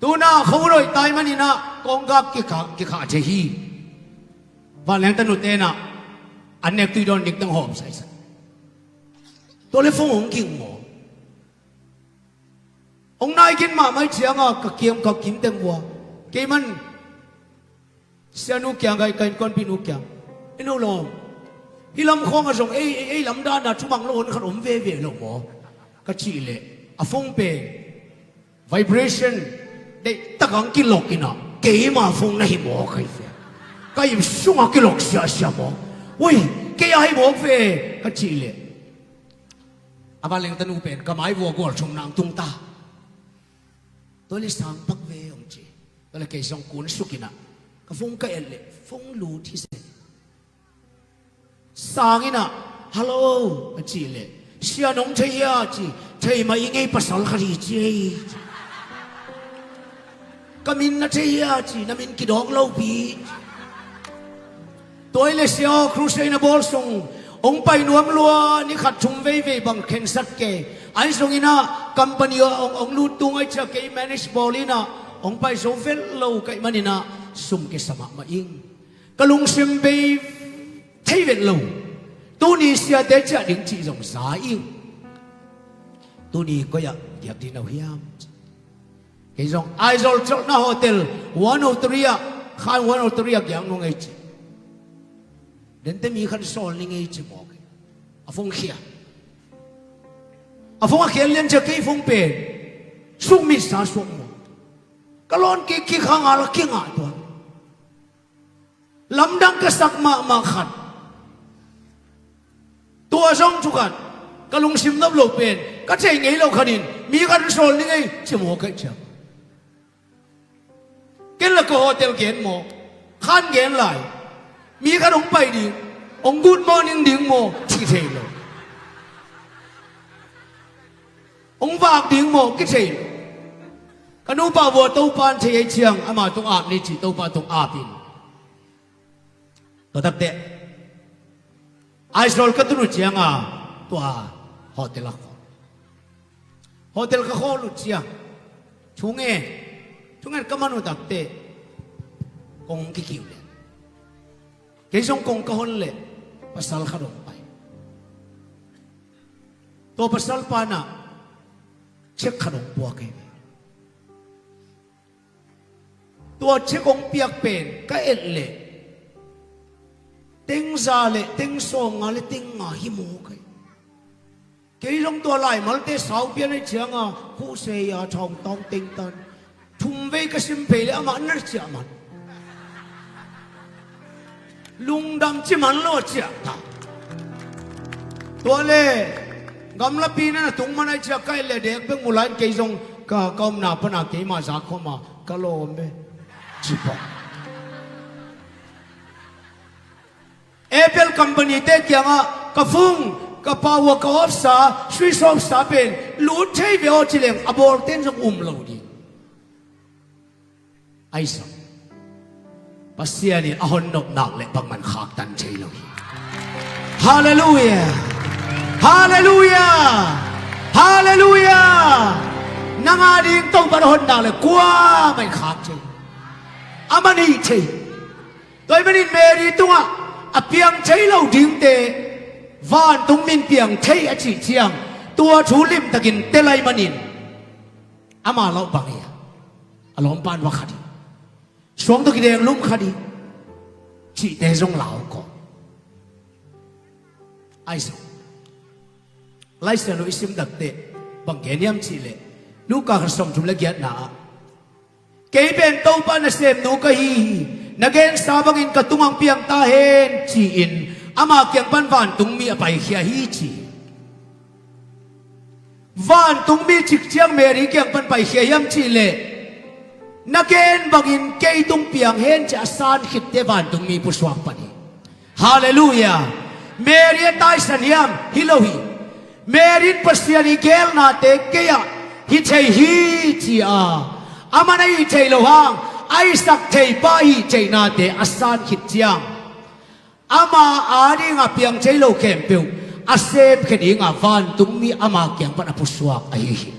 Tuna khawloi tai maninah kawnggak kikhah, kikhah thei hi. Vanleng tanute inah an nek tui dawn dik teng hawm saisai. Tua le phone hong ging maw? Hong naikin mahmah ih cianga ka kiam ka kim teng vua. Kei man sianu kiang ka, ka innkuanpihnu kiang, i no lawm, hih lam khawngah zong ei, ei, ei lamdana thumang lo hon khat om veve lo maw? Ka cih leh a phone pen vibration deihtak ang kilok inah keima phone na hi maw kai ve. Ka ip sungah kilok siahsiah maw? Ui, kei a hi mawk ve ka cih leh a vanleng tanu pen ka mai vua gual thum nang tung ta. Tua le sang pak ve hong ci. Tua le kei zong kun suk inah ka phone ka et leh phone lut hi zen. Sang inah, "Hello," a cih leh, "Sia nong thei hia?" ci. "Thei mah i ngei, pasal khat hi," ci ei. "Ka min na thei hia?" ci. "Na min kidawk lo pi." Tua i le sia aw, crusade na bawl sung hong pai nuam lua, ni khat thum veivei bang khensat kei. Ahi zonginah company aw hong, hong lut tung ahi cia kei manage bawl inah hong pai zo vel lo kaih maninah sum kisa mahmah ing. Ka lungsim bei thei vet lo. Tuni siate ciah ding cih zong za ing. Tuni koi-ah giak ding no hiam? Kei zong Aizawl colhna hotel one oh three ah, khan one oh three ah giak nung ei ci. Dente mi khat sawl ning ei ci mawk. A phone khia. A phone a khial lian cia kei phone pen sukmit sa suak maw? Ka lawn kik kik hang a la kingah tuan. Lamdang ka sak mahmah khat. Tua zong thukhat ka lungsim nop lo pen ka thei ngei lo khatin mi khat hong sawl ning ei ci maw kaih ciang. Ken la ka hotel gen maw? Khan gen lai. Mi khat hong pai ding, hong good morning ding maw? Ci thei lo. Hong vak ding maw? Kithei lo. Ka nupa vua Topa in thei ei ciang ama tung ap ni ci, Topa tung ap in. Tua takteh Aizawl ka tun uh cianga tua hotel a khawl. Hotel ka khawl uh ciang thungen, thungen ka man uh takteh kong kikiu leh kei zong kong ka hon leh pasal khat hong pai. Tua pasal panah check khat hong pua kei ve. Tua check hong piak pen ka et leh teng za le teng sawmnga le teng nga hi maw kai. Kei zong tua laimalte saupian ahi cianga khuhsei a thawngtawng tengtan thumvei ka sim phei le amah na ciah man. Lungdam ci man lo a ciah ta. Tua le gamlapi na na tung man ahi ciah ka et le dek bek mu lai in kei zong ka, ka omna pana keima za khawma ka lawm e. Ci pah. Apple company te kiangah ka phung, ka power, ka off sa, switch off sa pen lut thei ve aw ci leng a bawlten zong um lo ding. Ahi zong Pasian in a hon nop nak le bangman khaktan thei lo hi. Halleluiah. Halleluiah. Halleluiah. Nang a ding Topa na hon nak le kuamah in khak thei. A man hi thei. Tua ahih manin Mary tungah a piang thei lo dingte vantung min piang thei a cih ciang tua thu limtakin tel ahih manin ama lo bang hi a, a lawmpan va khat hi. Suang tawh kideng lum khat hi cihte zong lau kawm. Ahi zong Lai Siangtho i sim dakteh bang gen hiam cihleh Luka khat sawmthum le giatna ah kei pen Topa nasemnu ka hi hi. Na gensa bangin ka tungah piang ta hen ci-in ama kiang pan vantungmi a paikhia hi ci hi. Vantungmi cik ciang Mary kiang pan paikhia hiam cihleh na gen bangin kei tung piang hen ci a san khitte vantungmi pusuak pan hi. Halleluiah. Mary a taisan hiam? Hi lo hi. Mary in Pasian i geelnate kei ah hi thei hi ci a, a man a hi thei lo hang a hisak thei pa hi theihnate a san khit ciang ama a dinga piang thei lo khempeuh a semkhia dinga vantungmi ama kiang pan a pusuak ahi hi.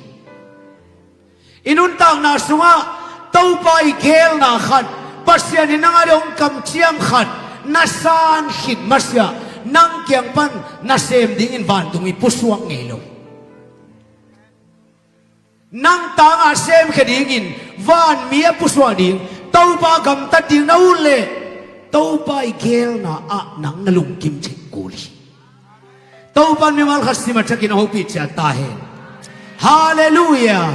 I nuntakna sungah Topa i geelna khat, Pasian in nang a dong kamciam khat na san khit masiah nang kiang pan nasem dingin vantungmi pusuak ngei lo. Nang tangah semkhia dingin vanmi a pusuak ding, Topa gamtat ding na ut leh Topa i geelna ah nang na lungkim thei kul hi. Topa in mimal khat sim a thakin a hopih ciat ta hen. Halleluiah.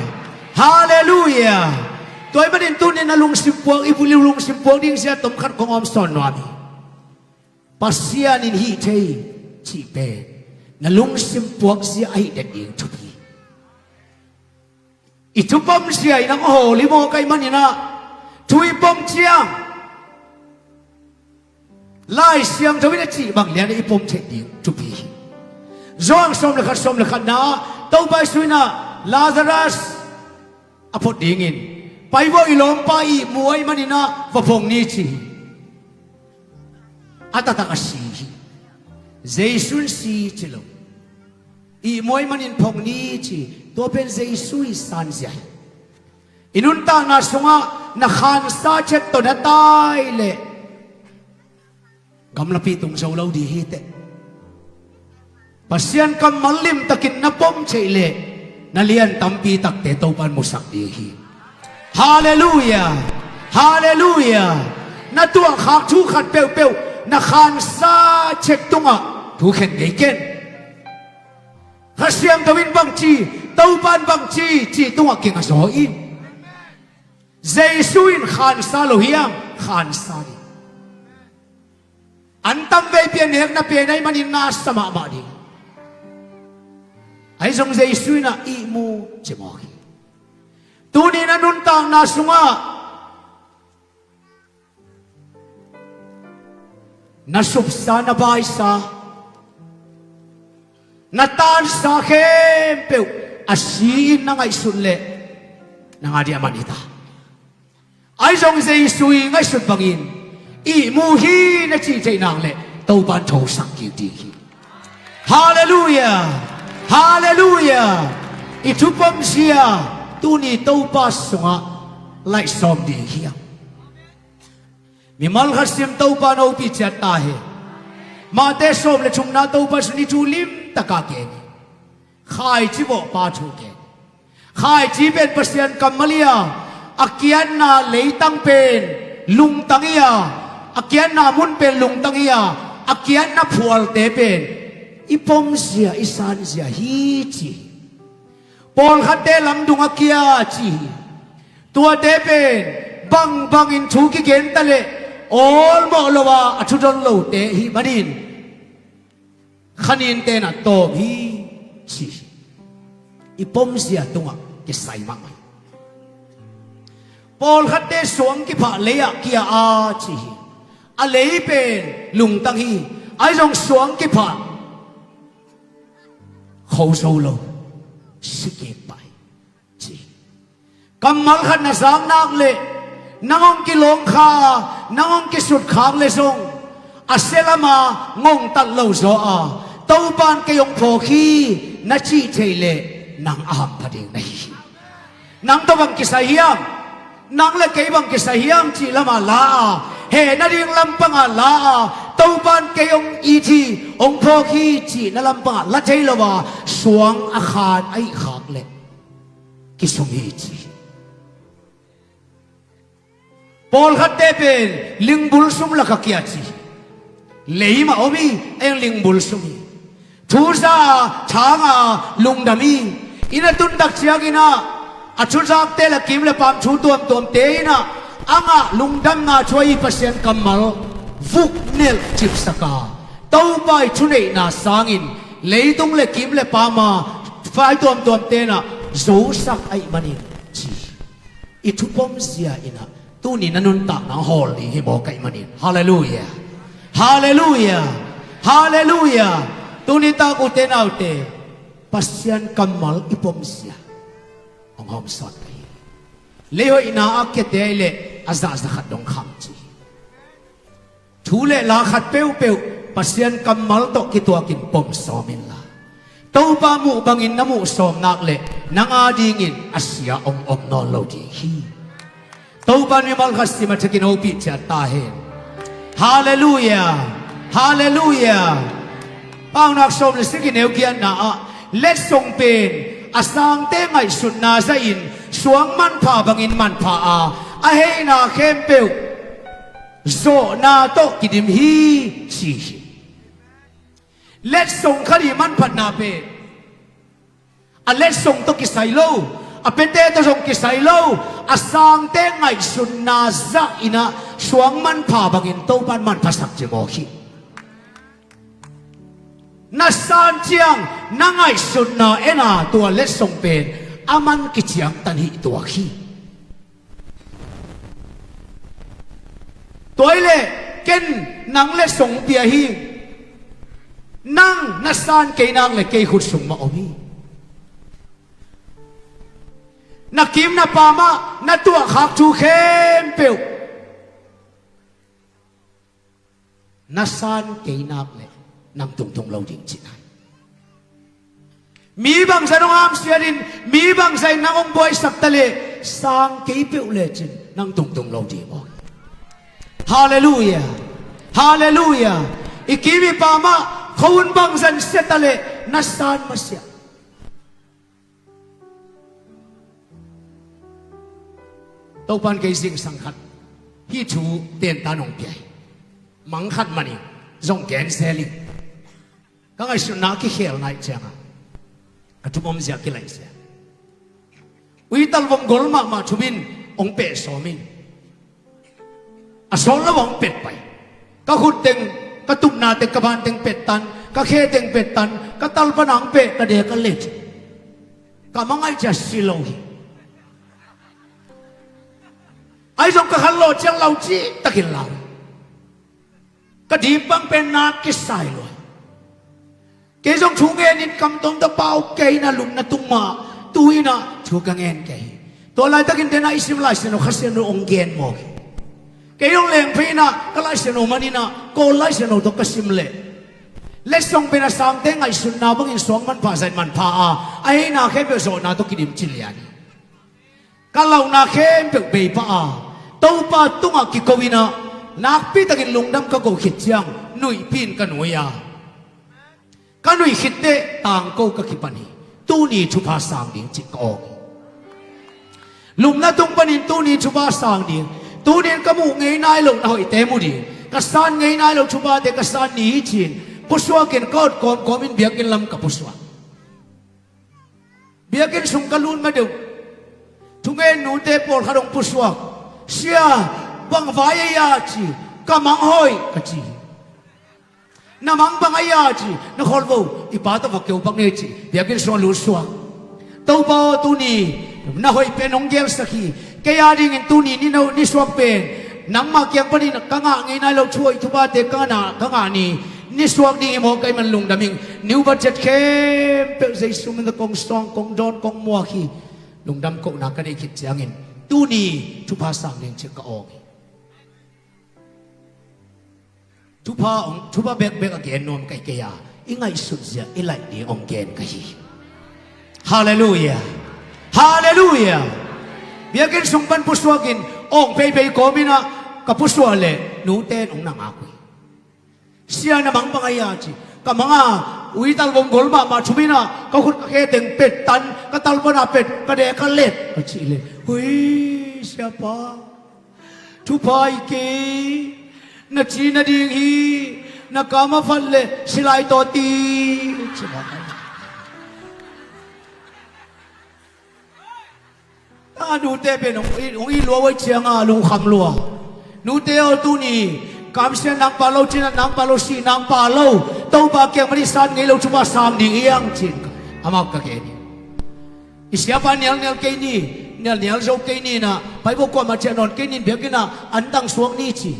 Halleluiah. Tua ahih manin tuni na lungsim puak, i buli lungsim puak ding zia tom khat kong awm sawn nuam hi. Pasian in hih thei cih pen na lungsim puak zia ahi den ding thupi. I thupom zia in a hawlh i mawk ahih manin ah thu i pom ciang Lai Siangtho in a cih bang lian i pom theih ding thupi hi. Johan sawm le khat, sawm le khatna ah Topa Jesu in ah Lazarus a phot dingin pai vua, i lawmpa ihmu ahih manin ah va phong ni ci hi. A taktak a si hi. Jesu in si ci lo. Ihmu ahih manin phong ni ci, tua pen Jesu i sanzia hi. I nuntakna sungah na khansa chet tawh na tai leh gamlapi tung zo lo ding hi teh. Pasian kammal limtakin na pom theih leh na lian tampi takte Topa in musak ding hi. Halleluiah. Halleluiah. Na tuahkhak thu khat peuhpeuh na khansa chet tungah thu khen ngei ken. Kha Siangtho in bangci, Topa in bangci cih tungah kinga zaw in. Jesu in khansa lo hiam? Khansa ding. An tamveipi a nekna pen ahih manin na sa mahmah ding. Ahi zong Jesu in ah ihmu ci mawk hi. Tuni na nuntakna sungah na supsa, na baisa, na tansa khempeuh a si in na ngaihsut leh nang a ding a man hi ta. Ahi zong Jesu i ngaihsut bangin ihmu hi na cih theih nak leh Topa in thosak kik ding hi. Halleluiah. Halleluiah. I thupom zia tuni Topa sungah laih sawm ding hiam? Mimal khat sim, Topa in a hopih ciat ta hi. Mate sawm le thumna Topa Jesu in thu limtak a gen hi. Khaici vawhpa thu gen. Khaici pen Pasian kammal hi a, a kiatna leitang pen lungtang hi a, a kiatna mun pen lungtang hi a, a kiatna phualte pen I pomzia, i sanzia hi ci hi. Pawlkhatte lamdung a kia ci hi. Tuate pen bangbangin thu kigen ta leh awlmawh lo a, a thudon lote hi manin khanin tenah tawm hi ci hi. I pomzia tungah kisai mahmah hi. Pawlkhatte suang kiphah lei-ah kia a ci hi. A lei pen lungtang hi. Ahi zong suang kiphah kho zo lo, si kik pah hi ci hi. Kammal khat na zak nak leh nang hong kilawng kha a, nang hong kisut khak leh zong a sia lama ngongtat lo zaw a, Topan kei hong phawk hi na cih theih leh nang a hampha ding na hi hi. Nang tawh bang kisai hiam? Nang le kei bang kisai hiam cih lamah la a, heh nading lampangah la a, Topan kei hong it hi, hong phawk hi cihna lampangah la thei lo a, suang a khan a hih khak leh kisum hi ci hi. Pawlkhatte pen lingbul sum lakah kia ci hi. Lei mah om hi, eng lingbul sum hi. Thu za a, thang a, lungdam hi. Inn a tun tak ciangin ah a thuzakte le kim le paam thu tuamtuamte in ah a ngah lungdamna thu ahi Pasian kammal vuk nelh cipsak a, Topa i thuneihna sangin leitung le kim le paam a vai tuamtuamte in ah zosak ahih manin ci hi. I thupom zia in ah tuni na nuntakna hawl ding hi maw, ka hih manin. Halleluiah. Halleluiah. Halleluiah. Tuni tak ute naute, Pasian kammal i pom zia hong hawmsawn ka hi. Leihoihna a kiate ahih leh a zahza khat dong kham ci hi. Thu le la khat peuhpeuh Pasian kammal tawh kituakin pom sawm inla, Topa muh bangin na muh sawm nak leh nang adingin a sia hong om nawn lo ding hi. Topa in mimal khat sim a thakin hopih ciat ta hen. Halleluiah. Halleluiah. Paunak sawm le sagih, neu giatna ah, letsong pen a sangte ngaihsutna zahin suang manpha bangin manpha a, a heina khempeuh zawhna tawh kidim hi ci hi. Letsong khat i manphatna pen a letsong tawh kisai lo, a piate tawh zong kisai lo, a sangte ngaihsutna zah in ah suang manpha bangin Topa in manphasak cimawh hi. Na san ciang na ngaihsutna en a, tua letsong pen a man kiciangtan hi tuak hi. Tua ahih leh ken nang letsong pia hi. Nang na san kei nak leh kei khut sung mah om hi. Na kim na paam ah na tuahkhak thu khempeuh na san kei nak leh nang tungtung lo ding cihna hi. Mi bangzah in hong hamsiat in, mi bangzah in nang hong buaisak ta leh, sang kei peuh lecin nang tungtung lo ding mawk hi. Halleluiah. Halleluiah. I kim i paam ah khuahun bangzah in sia ta leh na san masiah. Topa in kei zingsang khat hih thu tentan hong pia hi. Mang khat man in zong gen zel ing. Ka ngaihsutna a kikhel nai ciangah ka thupom zia kilaih zia. Uital vom gol mahmah thum in hong peh sawm in, a sawt lo a hong pet pai. Ka khut teng, ka tupna teng, ka ban teng pet tan, ka khe teng pet tan, ka talpa nang peh ka dek a let. Ka mangaih ciah si lo hi. Ahi zong ka khanlawh ciang lau cihtakin lau hi. Ka dimpang pen nak kisai lua hi. Kei zong thu ngenin kam tawm tawh pau kei in ah lum na tung mah, tu in ah thu ka ngen kei hi. Tua laitakin den ah i sim Lai Siangtho Kha Siangtho hong gen mawk hi. Kei zong leng phei in ah ka Lai Siangtho man in ah Kawl Lai Siangtho tawh ka sim leh, letsong pen a sangte ngaihsutna bangin suang manpha zahin manpha a, a heina khempeuh zawhna tawh kidim ci lian hi. Ka launa khempeuh bei pah a, Topa tungah kiko in ah, nakpitakin lungdam ka koh khit ciang nuihpih in ka nui a, ka nuih khit teh tangko ka kipan hi. Tuni thupha sang ding cih ka awng hi. Lupna tung panin tuni thupha sang ding, tuni in ka muh ngei nai loh na hoihte mu ding, ka san ngei nai loh thuphate ka san ni hi ci-in pusuakin ka ot kawmkawmin biakinn lam ka pusuak. Biakinn sung ka lut ma deuh, thungen nute pawlkhat hong pusuak. "Sia, bang vai ei a?" ci. "Ka mang hoih," ka ci. "Na mang bang ei a?" ci. "Na kholvo, i pa tawh va keu bang ei," ci. Biakinn sungah lut suak. "Topa aw, tuni na hoih pen hong gelsak hi. Kei a dingin tuni ni no, ni suak pen nangmah kiang panin ka ngah ngei nai lo thu hoih thuphate ka ngah, ka ngah ni. Ni suak ding hi mawk ahih man lungdam ing. New budget khempeuh Jesu min tawh kong suang, kong dawn, kong muak hi. Lungdam kohna ka neih khit ciangin tuni thupha sang ding ci ka awng hi." Thupha hong, thupha bekbek a gen nuam ka hi kei a, i ngaihsut zia i laih ding hong gen ka hi. Halleluiah. Halleluiah. Biakinn sung pan pusuakin awng pheipei kawmin ah ka pusuak leh nute in hong na ngak uh hi. "Sia, na mang bang ei a?" ci. "Ka mang a, ui talvom gol mahmah thumin ah ka khut ka khe teng pet tan, ka talvan ah pet, ka deh ka let," ka cih leh, "Hui, siapa, thupha hi kei, na ci nading hi, na kam a phat leh silai tawh ti," ci mawk. A nute pen hong it, hong it lua uh ahih ciangin lungkham lua. "Nute aw, tuni kamsiat nangpa lo, cinat nangpa lo, sih nangpa lo, Topa kiang pan i san ngei lo thupha sang ding hi hang," ci-in amah ka gen hi. "I siapa nialnial kei ni, nialnial zo kei ni in ah, pai vo, kuamah ciah nawn kei ni in, biakinn ah antang suak ni," ci.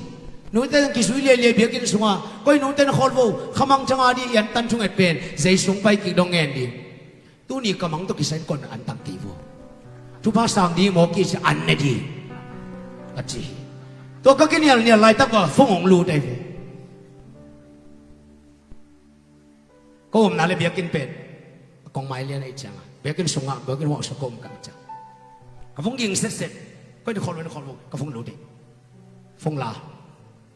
Nute in kizui liailiai biakinn sungah, "Koi nute na khawl vo, khamang ciang a dih i antan thunget pen Jesu hong pai kik dong ngen ding. Tuni ka mang tawh kisai in koi antang kei vo. Thupha sang ding hi mawk hi," ci, "An ne ding," ka ci hi. Tua ka kinialnial laitak ah phone hong lut ahi ve. Ka omna le biakinn pen a kong mailian ahih ciangin, biakinn sungah, biakinn huang sungah ka om ka hih ciang, ka phone ging setset. "Koi na khawl vo, na khawl vo," ka phone lut hi. Phone la,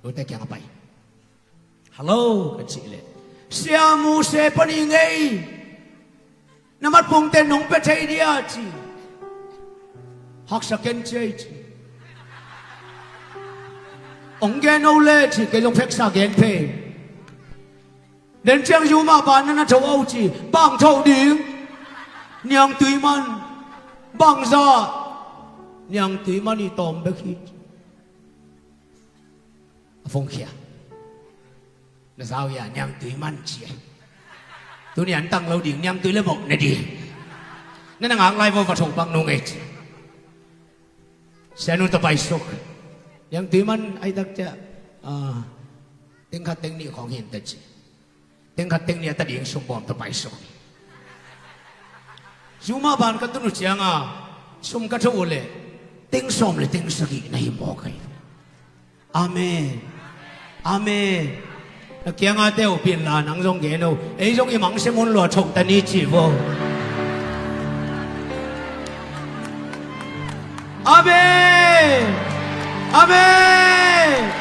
nute kiangah pai. "Hello," ka cih leh, "Sia, Mose pan hi ing ei. Na matpungte nong pia thei dia?" ci. "Haksa ken cia ei," ci. "Hong gen o leh," ci, "kei zong pheksa gen phei ing. Den ciang yumah ban na na tho o," ci. "Bang tho ding?" "Niangtui man." "Bangzah?" "Niangtui man hi tawm bek hi," ci. A phone khia. "Na za uh hia, niangtui man ci e. Tuni antang lo ding, niangtui le mawk ne ding. Na na ngak lai vo, va tho pak nung ei," ci. Sianu tawh paisuk. "Niangtui man ahih tak ciah, ah, teng khat teng nih khawng hi inteh," ci. Teng khat teng nih a ta ding sum bawm tawh paisuk. Yumah ban ka tun uh ciangin sum ka tho uh leh teng sawm le teng sagih na hi mawk ahi. Amen. Amen. Na kiangah te uh pin la, nang zong gen o. Ei zong i mangsia mun lua tho ta ni ci vo. Amen. Amen.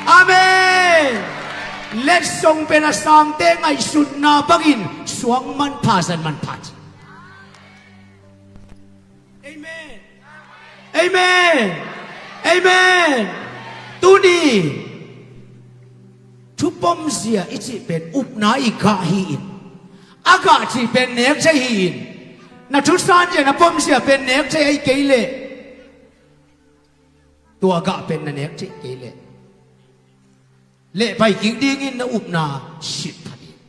Amen. Letsong pen a sangte ngaihsutna bangin suang manpha, zan manpha ci. Amen. Amen. Amen. Tuni thupomzia i cih pen upna i gah hi-in, a gah cih pen nek thei hi-in, na thusanzia, na pomzia pen nek thei ahi kei leh, tua gah pen na nek thei kei leh, lehpai kik dingin na upna sit pha ding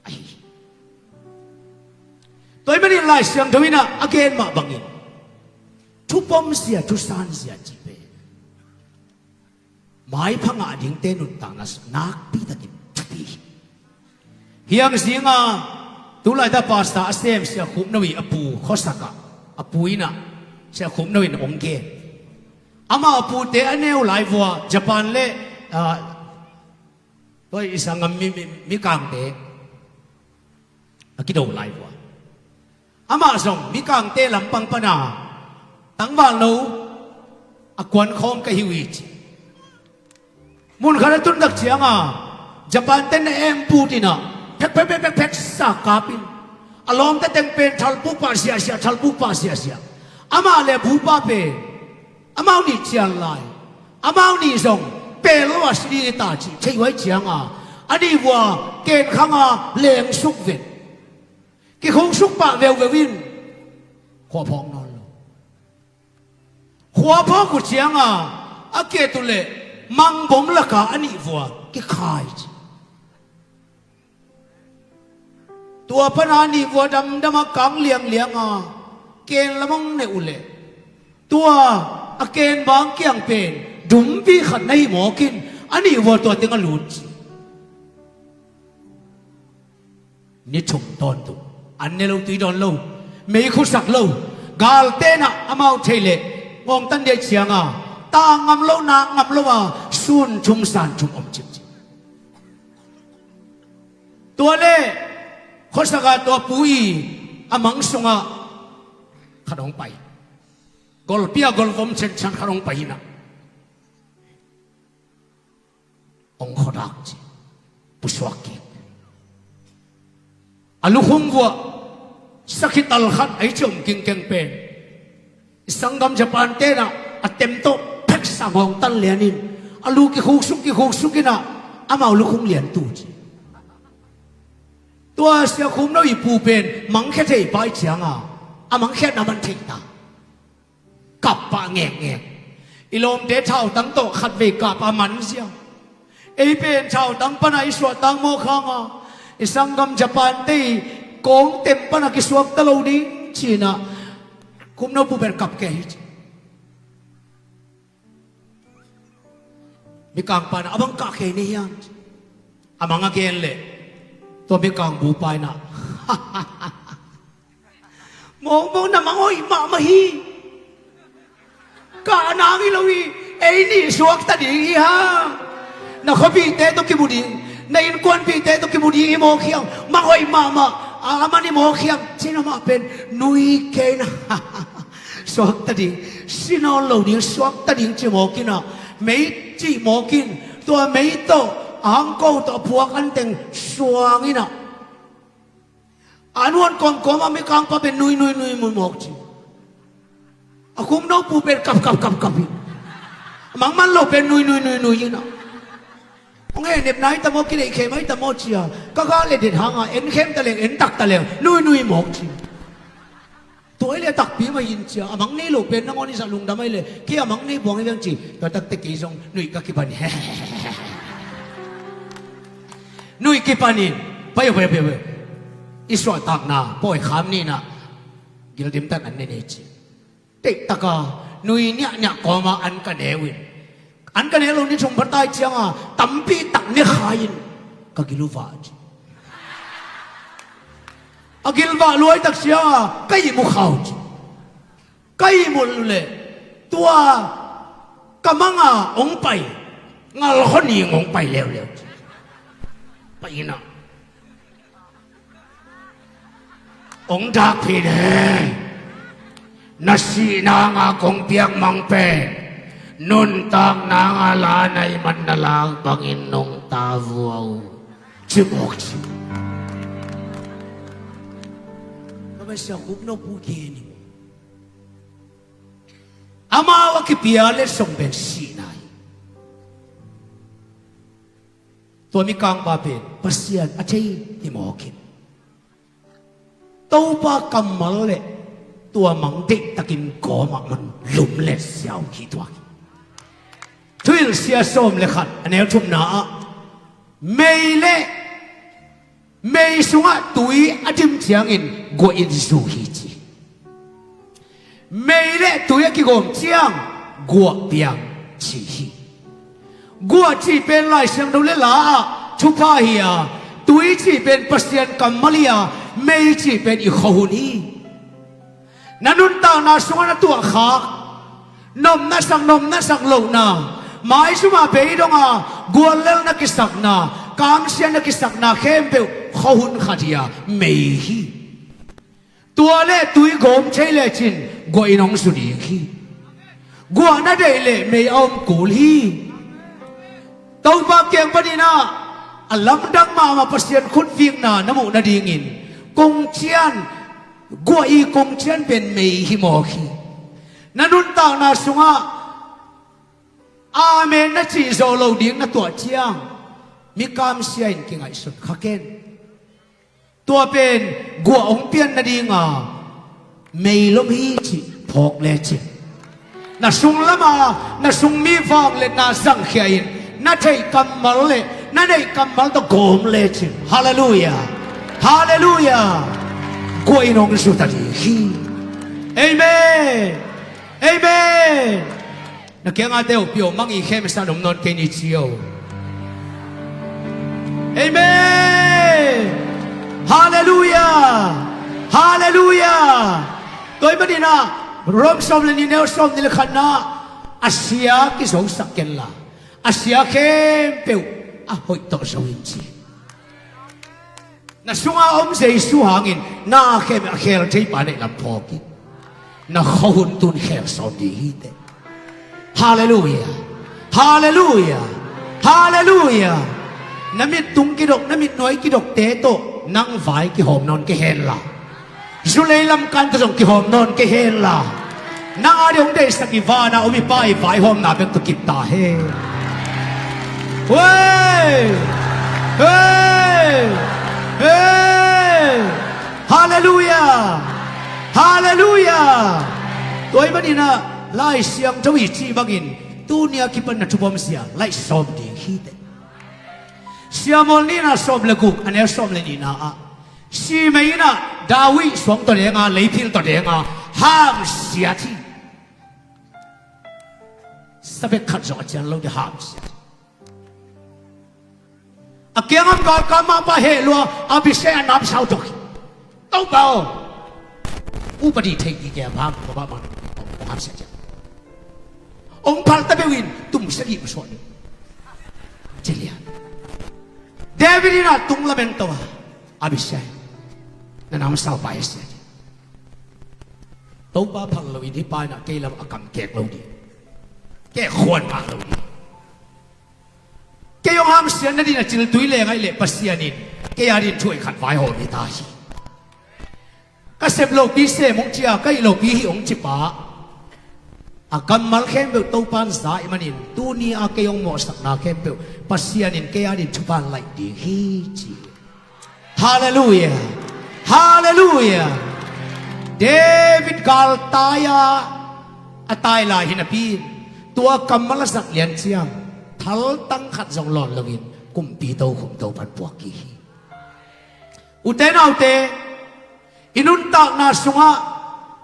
ahi hi. Tua ahih manin Lai Siangtho in a gen mah bangin thupomzia, thusanzia cih pen maipha ngah dingte nuntakna nakpi takin thupi hi. Hiang zinga tulaitak pastor a sem Sia Khup No ii a pu khuasak ah, a pu in a, Sia Khup No in hong gen. Amah a pute a neu lai vua Japan le, ah, tua i sangam mi, mi, Mikangte a kido lai vua. Amah zong Mikangte lampang pana tangvalno a kuankhawm ka hi uh hi ci. Mun khat a tun tak cianga Japan ten na em put in a, phek, phek, phek, phek, phek sa kapin, a lawmte teng pen thalpuk pah siahsiah, thalpuk pah siahsiah. Amah le a pupa pen amau nih cial lai, amau nih zong pel lo a si ding hi ta cih thei uh ahih cianga, A nih vua ken khanga lengsuk ven. Kikhuksuk pah veuveu in khua phawk nawn lo. Khua phawk uh cianga a kiat uh leh mangbom laka a nih vua kikhai ci. Tua pana a nih vua damdama kang lianglianga ken lamang neh uh leh tua a ken bang kiang pen dumpi khat na hi mawkin a nih vua tua teng a lut ci. Ni thum tawntung an ne lo, tui dawn lo, mei khusak lo, gal tenah amau thei leh ngawngtan dia cianga ta ngam lo, na ngam lo a sun thum san thum om cipcip. Tua le khuasaka tua pu i a mang sungah khat hong pai. Golpia golvom chenchan khat hong pai inah hong khuadak ci. Pusuak kik. A lukhung vuah sakhi tal khat a i ciom kingkeng pen i sanggam Japan tenah a tem tawh pheksa ngawngtan lianin a lu kikhuksuk kikhuksuk inah amau lukhung liantu ci. Tua Sia Khumno i pu pen mangkhia thei pai cianga a mangkhiatna man thei ta. Kap pah ngekngek. I lawmte thautang tawh khatvei kap a man zia. Ei pen thautang pana i suahtang mawkhanga i sanggam Japan te i kawng tem pana kisuakta lo ding cinah Khumno pu pen kap kei hi ci. Mikang pana a bang kah kei ni hiam? A mang a gen leh tua mikang bupa inah mawngmawng na mang hoih mahmah hi. Kah nang hi lo hi. Ei nih suakta ding hi hang. Na khuapite tawh kimu ding, na innkuanpihte tawh kimu ding hi mawk hiam? Mang hoih mahmah. A man hi mawk hiam? Cin amah pen nui kei na. Suakta ding, si nawn lo ding, suakta ding ci mawk inah mei cih mawk in tua mei tawh a hangko tawh a phuak anteng suang inah a nuan kawmkawm a mikangpa pen nui nui nui mun mawk ci. A Khumno pu pen kap kap kap kap hi. A mangman lo pen nui nui nui nui inah hong he nepna hi ta maw, kineihkhem hi ta maw cia ka ga le det hanga en khem ta leng en tak ta leng nui nui mawk ci. Tua i le takpi mah in cia a mang nei lo pen nangawn i zah lungdam ahi le kei a mang nei buang i veng ci. Tua takte kei zong nuih ka kipan hi. Nuih kipanin pai uh pai uh pai uh pai uh. I suahtakna pawi kham ninah gildim tan an ne nei ci. Teihtaka nui niahniah kawma an ka ne uh in an ka ne lo ni thum pha tai cianga tampi tak ne khai in ka gil uh vah ci. A gilvah luai tak cianga ka ihmu khau ci. Ka ihmulh uh leh tua ka manga hong pai ngalkhaw ning hong pai leuleu ci. Pai inah hong dak phin he. Na sih nanga kong piak mang pen nuntak nanga la na i man na lak bangin nungta vua uh ci mawk ci. Ka Sia Khumno pu gen hi. Amau a kipia letsong pen sihna hi. Tua mikangpa pen Pasian a thei hi mawk hi. Topa kammal le tua mang deihtakin kawmah man lum le siau hi tuak hi. Thuhilhsia sawm le khat a neu thumna ah mei le mei sungah tui a dim ciangin guah in zu hi ci. Mei le tui a kigawm ciang guah piang ci hi. Guah cih pen Lai Siangtho le la ah thupha hi a, tui cih pen Pasian kammal hi a, mei cih pen i khuahun hi. Na nuntakna sungah na tuahkhak nopna sak nopna sak lohna, maizuma beidonga guallelna kisakna, kamsiatna kisakna khempeuh khuahun khat hi a, mei hi. Tua le tui gawm thei lecin guah in hong zu ding hi. Guah na deih leh mei a om kul hi. Topa kiang paninah a lamdang mahmah Pasian khutvikna na muh nadingin kungcian, guah i kungcian pen mei hi mawk hi. Na nuntakna sungah amen na cih zawh loh ding na tuah ciang Mi kamsia in kingaihsun kha ken. Tua pen guah hong pian nadinga meilom hi cih phawk lecin, na sung lama na sung mi vangliatna zangkhia in, na theih kammal le na neih kammal tawh gawm lecin. Halleluiah. Halleluiah. Guah in hong zut a ding hi. Amen. Amen. Na kiangah te uh pio mangi khem san om nawn kei ni ci o. Amen. Halleluiah. Halleluiah. Tua ahih manin ah Rom sawm le nih neu sawm nih le khatna, a sia kizosak kenla, a sia khempeuh a hoih tawh zo in ci. Na sunga om Jesu hangin na khem a khel thei pa neih lam phawk in. Na khuahun tun khel sawm ding hi teh. Halleluiah. Halleluiah. Halleluiah. Na mit tung kidok, na mit nuai kidokte tawh nang vai kihawm nawn kei hen la, zu lei lam kan tawh zong kihawm nawn kei hen la, nang a ding hong deihsak i vana om i Pa i vaihawmna bek tawh kip ta hen. Hei! Hei! Hei! Halleluiah! Halleluiah! Tua ahih manin ah Lai Siangtho i cih bangin tuni a kipan na thupom sia laih sawm ding hi teh. Siamual nihna sawm le guk a neu sawm le nihna ah, Simei in ah David suang tawh denga, leiphil tawh denga, hamsiat hi. Sabek khat zong a cian lo ding, hamsiat. A kiangah galkap mah pa heh lua, Abishai a namsau tuk hi. Topa aw, upadi thei kik e, a bang, a bang, a bang, hamsiat cian. Ong phal ta beuh in tum sagih ma suah ni. Ci lian. David in a tung lamen to a, Abishai, na namsau pa hi sia ci. Topa phal lo in hih pa in a kei lam a kam kek lo ding, kek khuan ngah lo ding. Kei hong hamsiat nading a cil tui le ngaih leh Pasian in kei a ding thu hoih khat vaihawm hi ta hi. Ka sep lopi sem hong ci a, ka hih lopi hih hong ci pa, a kammal khempeuh Topa in za ahih manin tuni a kei hong mawhsakna khempeuh Pasian in kei a ding thupha laih ding hi ci. Halleluiah. Halleluiah. David galtai a a tai lai hi napi in, tua kammal a zat lian ciang thaltang khat zong lawn loin kumpi tokhom Topa in puak kik hi. Ute naute, i nuntakna sungah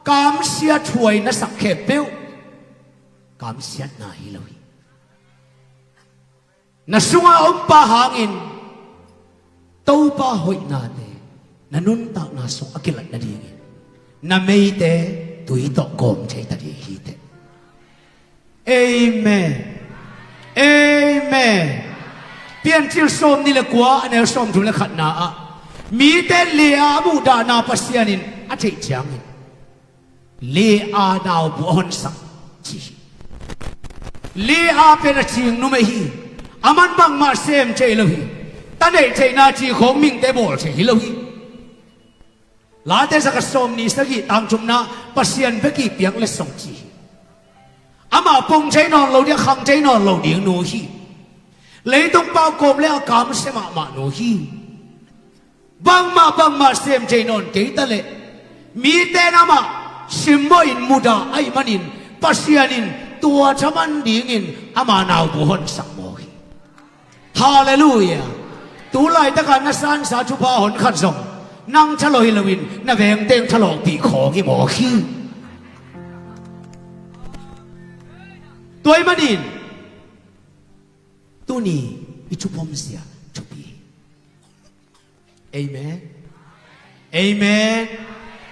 kamsiat huai na sak khempeuh kamsiatna hi lo hi. Na sunga om pa hangin Topa hoihnate na nuntakna sung a kilat nadingin na meite tui tawh gawm thei ta ding hi teh. Amen. Amen. Piancil sawm nih le kua a neu sawm thum le khatna ah, mite le a muhdahna Pasian in a theih ciangin le a naubu a honsak ci hi. Le a pen a cing numei hi. A man bangmah sem thei lo hi. Ta neih theihna ci khawng mingte bawl thei hi lo hi. Late zakhat sawm nih sagih tang thumna, Pasian bek i piang letsong ci hi. Amah pung thei nawn lo ding, a khang thei nawn lo ding nu hi. Leitung pau kawm le a kamsia mahmah nu hi. Bangmah bangmah sem thei nawn kei ta leh, mite in amah simmawhin mudah ahih manin Pasian in tua thaman dingin ama naubu honsak mawk hi. Halleluiah. Tu laitaka na sansa thupha hon khat zong nang thalawh hi loin na vengteng thalawhpih khawng hi mawk hi. Tua ahih manin tuni i thupom sia thupi hi. Amen. Amen.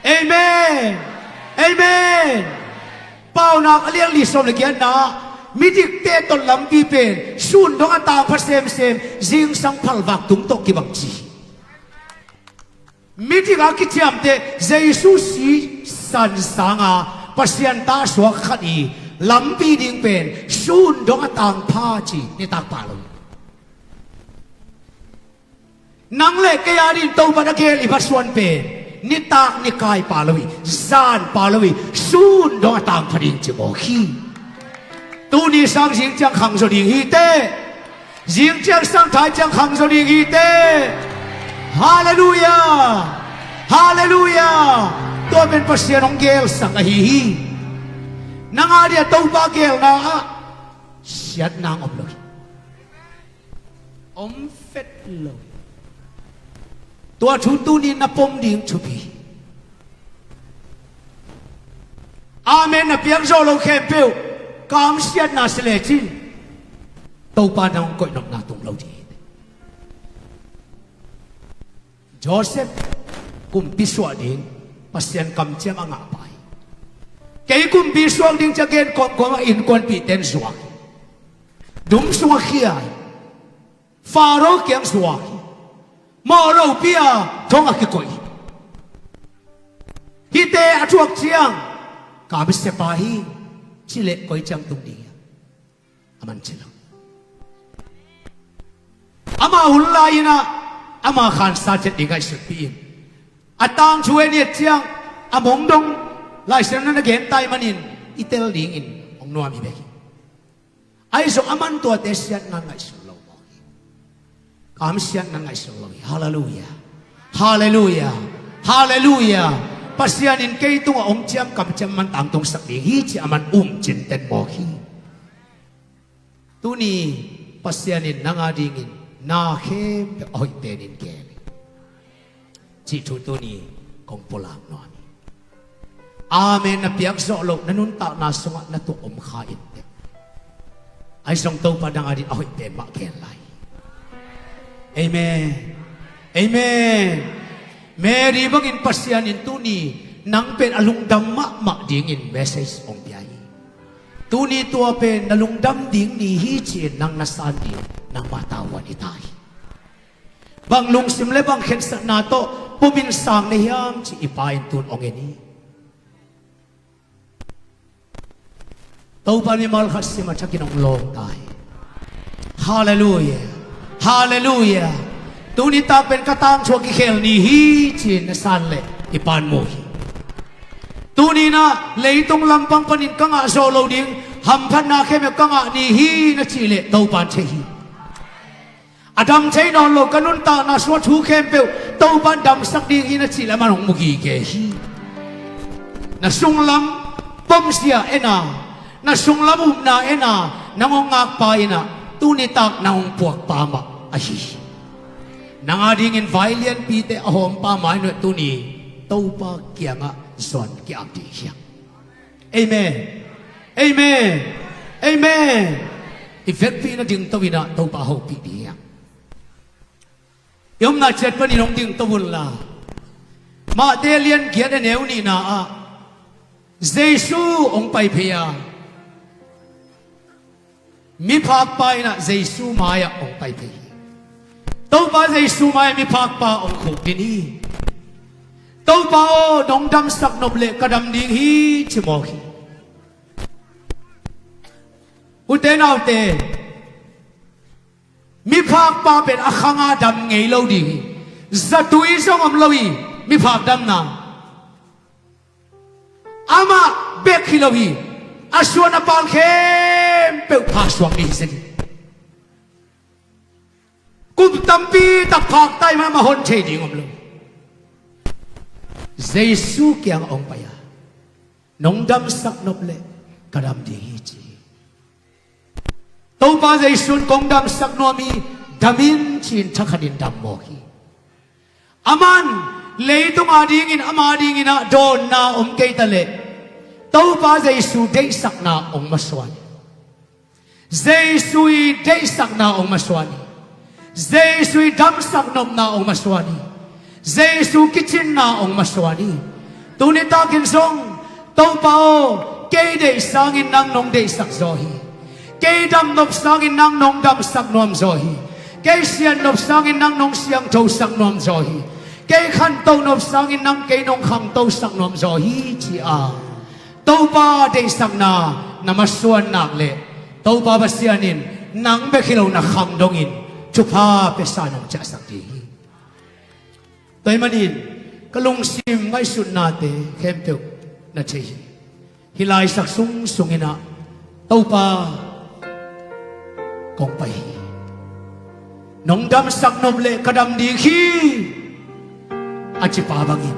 Amen. Amen. Paunak a liang li sawm le giatna, midikte ton lampi pen sun dong a tangpha semsem, zingsang phalvak tung tawh kibang ci. Midik a kiciamte Jesu sisan sanga Pasian ta suak khat i lampi ding pen sun dong a tangpha ci, nitak pah lo. Nang le kei a ding Topa na gel i va suan pen nitak nikai pah lo hi, zan pah lo hi, sun dong a tangpha ding ci mawk hi. Tuni sang zing ciang khang zaw ding hi teh. Zing ciang sang thai ciang khang zaw ding hi teh. Halleluiah. Halleluiah. Tua pen Pasian hong gelsak ahi hi. Nang a dia Topa gelna ah siatna om lo hi. Om fet lo hi. Tua thu tuni na pom ding thupi hi. Amen na piak zawh lo khempeuh kamsiatna si lecin Topa na hong koih nopna tung lo ding hi. Joseph kumpi suah ding Pasian kamciam a ngah pa hi. Kei kumpi suak ding ci a gen kawmkawm a innkuanpihte in zuak hi. Dum sungah khia hi. Faro kiang zuak hi. Mawh lopi a thong a kikoih hi. Hihte a thuak ciang kamsia pa hi. Ci leh koi ciang tung ding hiam? A man ci lo. Ama hun lai-in ah ama khansa ciat ding ngaihsutpih in, a tangthu en i et ciang a mong dong Lai Siangtho na gen tai manin i tel dingin hong nuam hi bek hi. Ahi zong a man tuate siatna ngaihsun lo mawk hi. Kamsiatna ngaihsun lo hi. Halleluiah. Halleluiah. Halleluiah. Pasian in kei tungah hong ciam kamciam man tangtungsak ding hi ci a man um cinten mawk hi. Tuni Pasian in nang a dingin na khempeuh a hoih penin gel hi. Cih thu tuni kong pulak nuam hi. Amen na piak zawh loh na nuntakna sungah na tuah om kha in teh. Ahi zong Topa nang a ding a hoih pen mah gel lai. Amen. Amen. Mary bangin Pasian in tuni nang pen a lungdam mahmah dingin message hong pia hi. Tuni tua pen na lungdam ding ni hi ci-in nang na san ding nangmah tavuan hi ta hi. Bang lungsim le bang khensatna tawh pumin sang na hiam ci i Pa in tun hong en hi. Topa mimal khat sim a thakin hong lawng ta hi. Halleluiah. Halleluiah. Tuni tak pen ka tangthu a kikhel ni hi ci-in na san leh i Pa in mu hi. Tuni-in ah leitung lampang panin ka ngah zawh loh ding hamphatna khempeuh ka ngah ni hi na cih leh Topa in thei hi. A dam thei nawn lo ka nuntakna sungah thu khempeuh Topa in damsak ding hi na cih leh a man hong mu gige hi. Na sunglam pomzia en a, na sunglam upna en a, nang hong ngakpa in ah tuni tak nang hong puakpa mah ahi hi. Nang a dingin vai lianpite a hawmpa mai nuai tuni Topa kiangah zuan ki-ap ding hi hang. Amen. Amen. Amen. I vekpi-in a dingto in ah Topa hopih ding hi hang. I omna ciat panin hong dingto unla, Matthai lian giat a neu nihna ah Jesu hong pai phei a, miphakpa in ah Jesu mai-ah hong pai phei hi. Topa Jesu mai-ah miphakpa hong khukdin hi. Topa aw, nong damsak nop leh ka dam ding hi ci mawk hi. Ute naute, miphakpa pen a khang a dam ngei lo ding hi. Zatui zong om lo hi. Miphak damna amah bek hi lo hi. A suan a pal khempeuh phaksuak ding hi zen hi. Kum tampi tak phak tai mah amah hon thei ding om lo. Jesu kiangah hong pai a, nong damsak nop leh ka dam ding hi ci hi. Topa Jesu in kong damsak nuam hi, dam in ci-in thakhatin dam mawk hi. Aman leitung a dingin ama dingin ah dawnna om kei ta leh Topa Jesu deihsakna hong masuan hi. Jesu i deihsakna hong masuan hi. Jesu i damsak nopna hong masuan hi. Jesu kicinna hong masuan hi. Tuni takin zong Topa aw, kei deih sangin nang nong deihsak zaw hi. Kei dam nop sangin nang nong damsak nuam zaw hi. Kei sian nop sangin nang nong siangthosak nuam zaw hi. Kei khanto nop sangin nang kei nong khangtosak nuam zaw hi ci a, Topa deihsakna na masuan nak leh Topa Pasian in nang bek hi lo na khang dongin thupha pia sa nong ciahsak ding hi. Tua ahih manin ka lungsim ngaihsutnate khempeuh na thei hi. Hih laisak sungsung in ah Topa kong pai hi. Nong damsak nop leh ka dam ding hi, a ci pa bangin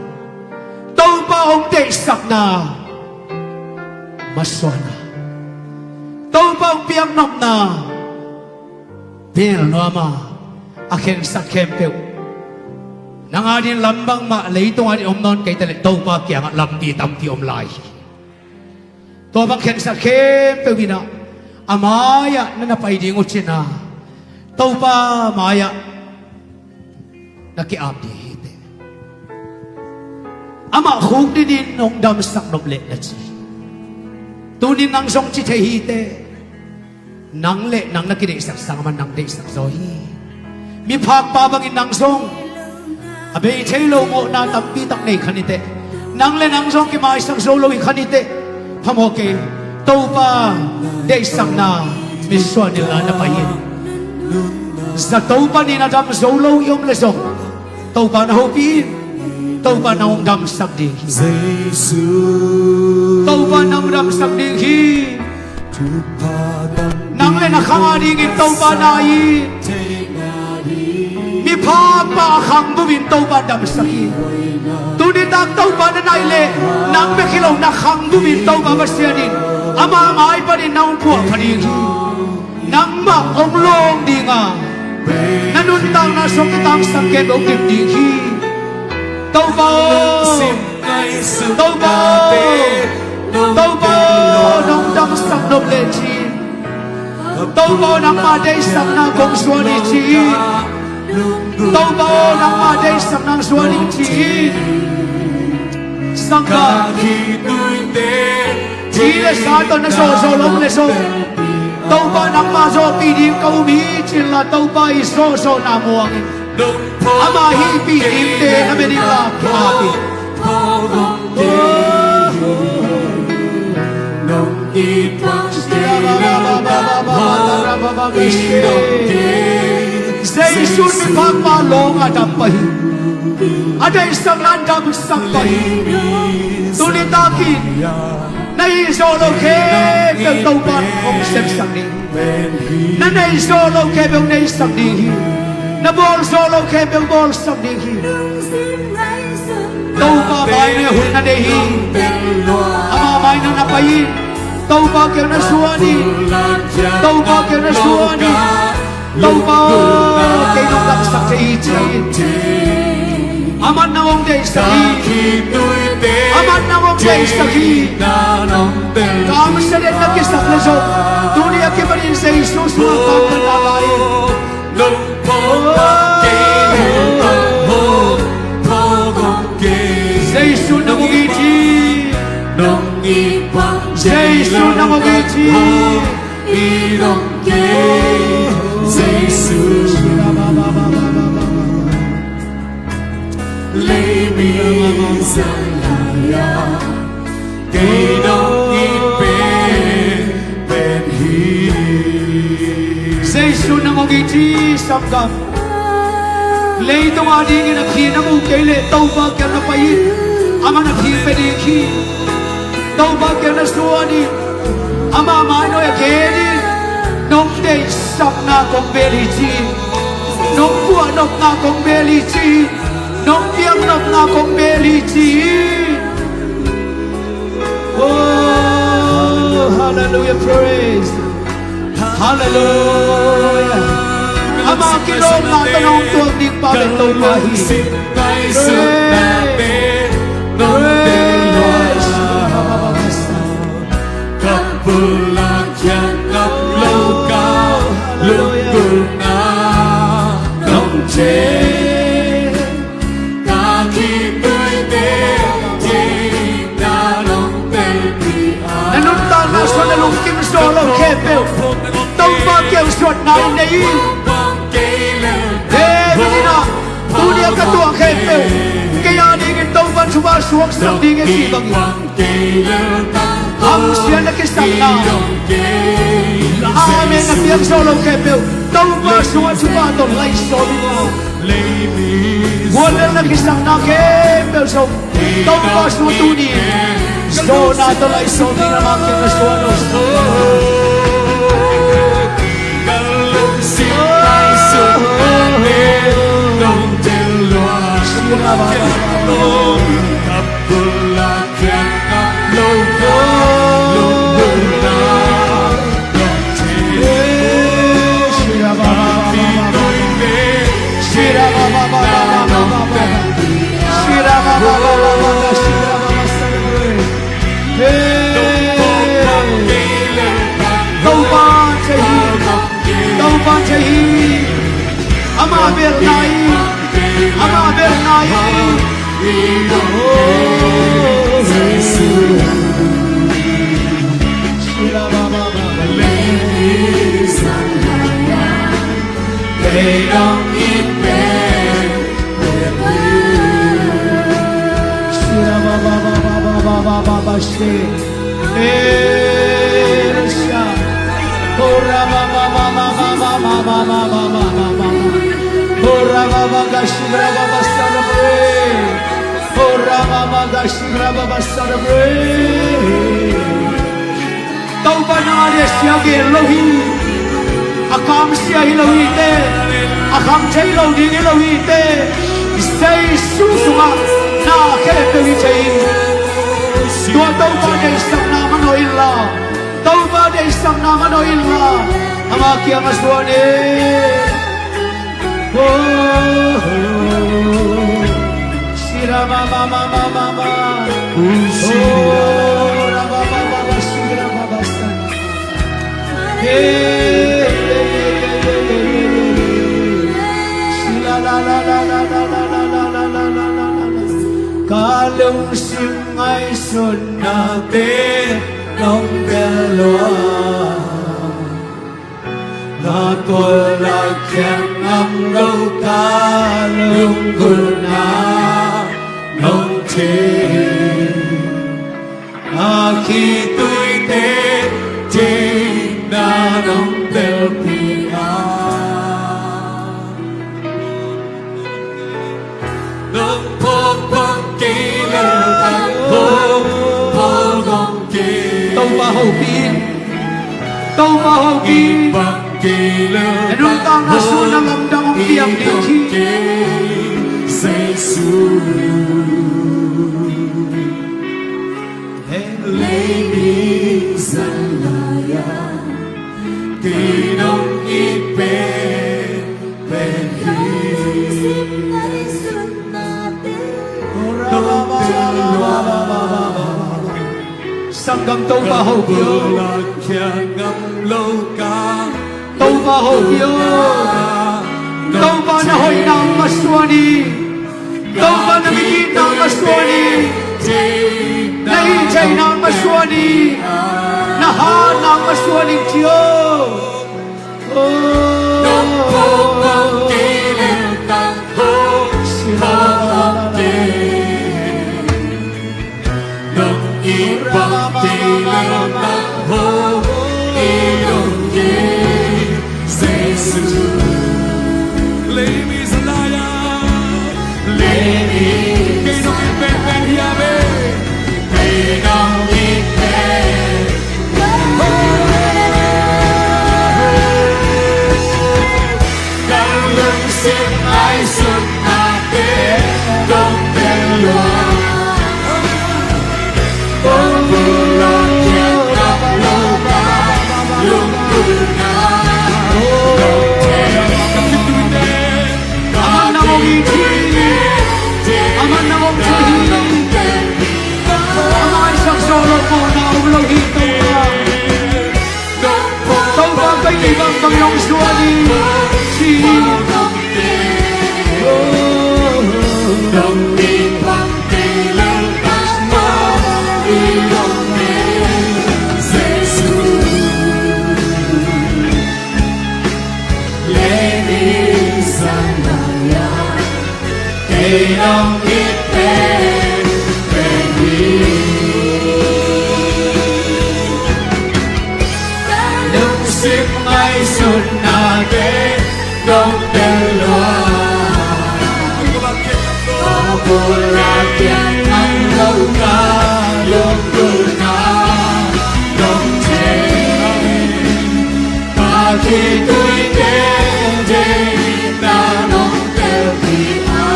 Topa hong deihsakna masuan a, Topa hong piaknopna beel nuam a, a khensat khempeuh nang a dingin lam bangmah, leitung a dingin om nawn kei ta leh Topa kiangah lampi tampi om lai hi. Tua bang khensat khempeuh in ah a mai-ah na na pai ding uh cin a, Topa mai-ah na ki-ap ding hi teh. Amah khukdin in hong damsak nop leh na ci. Tuni-in nang zong ci thei hi teh. Nang le nang na kideihsak sang amah nang deihsak zaw hi. Miphakpa bangin nang zong a bei thei lo mawhna tampi tak nei kha ni teh. Nang le nang zong kimaisak zo lo hi kha ni teh. Phamawh kei, Topa deihsakna misuan inla na pai in. Zato panin a dam zo lo i om leh zong Topa na hopih in. Topa nang hong damsak ding hi. Topa nang hong damsak ding hi. Nang le na khang a dingin Topa nai in. Miphakpa a khang bumin Topa damsak hi. Tuni tak Topa na nai leh nang bek hi lo, na khang bumin Topa Pasian in ama mai panin nang hong puahpha ding hi. Nangmah hong lawng ding a, na nuntakna sung kitangsak ken hong dim ding hi. Topa aw, Topa aw, Topa aw, nong damsak nop leh ci. Topa aw, nangmah deihsakna kong suan hi ci. Topa aw, nangmah deihsakna suan hi ci. Sangkah, ci le sa tawh na zawhzawh lo leh zong Topa nangmah zawhpih ding ka um hi ci inla, Topa i zawhzawhna muang in. Ama hihpih dingte na bia ding la ki-ap in. Jesu in miphakpa lawng a dam pah hi. A deihsakna in damsak pah hi. Tuni takin na hih zawh loh khempeuh Topa in hong sepsak ding hi. Na neih zawh loh khempeuh hong neihsak ding hi. Na bawl zawh loh khempeuh hong bawlsak ding hi. Topa mai-ah hun na nei hi. Ama mai-ah na pai in. Topa kiang na suan in. Topa kiang na suan in. Topa aw, kei nong damsak thei hi ci in. Aman nang hong deihsak hi. Aman nang hong deihsak hi. Kamsia den na kisak leh zong, tuni a kipanin Jesu sungah kamsia na lai in. Jesu nang hong it hi. Jesu nang hong it hi. Jesu nang hong it hi, sanggam. Leitung a dingin a phin na mu kei leh Topa kiang na pai in. Aman a phin pia ding hi. Topa kiang na suan in. Ama mai-ah a gen in. Nong deihsakna kong beel hi ci in. Nong puahnopna kong beel hi ci in. Nong piaknopna kong beel hi ci in. Oh, hallelujah, praise. Hallelujah. Ama kilawmna tawh nong tuak ding pa pen Topa hi. Praise. Praise. Na nuntakna sung na lungkim zawh loh khempeuh Topa kiang suahna nei in. He, mi in ah, tuni a ka tuah khempeuh kei a dingin Topa in thupha suaksak ding hi ci bangin, hamsia na kisakna, amen na piak zawh loh khempeuh Topa sungah thupha tawh laih sawm in la. Guallelhna kisakna khempeuh zong Topa sungah tuni zawhna tawh laih sawm in la, mah kiang na suan uh. Topa thei hi. Topa thei hi. Ama belna hi. Ama belna hi. Topa nang a dia sia gen lo hi. A kamsia hi lo hi te. A kham thei lo ding hi lo hi te. Jesu sungah na khempeuh hi thei hi. Tua Topa deihsakna manawh inla, Topa deihsakna manawh inla, ama kiangah zuan in. Ka lungsim ngaihsutnate nong bel lua. Ka kawlak khiat ngam lo ka lunggulhna nong thei. A khitui teng theihna nong telpih a, nong phawk bang kei leh tang hong phawk bang kei. Topa hopih in. Topa hopih in. Bang kei leh na nuntakna sung na lamdang hong piang ding hi. Jesu. Leimi zan lai-a kei nong it penpen hi. Sanggam Topa hopih o. Topa hopih o. Topa na hoihna hong masuan hi. Topa na migitna hong masuan hi. Na hih theihna hong masuan hi. Na hatna hong masuan hi ci o. Aman nang hong it hi. Aman nang hong thei hi. Amah i sak zawh loh mawhna om lo hi Topa. Topa kei bang bang hong zuan hi. Ci hi. Lungsim ngaihsutnate dong tel lua. Kong pulak piang ang lo ka, lunggulhna dong thei. Ka khitui teng theihna nong telpih a,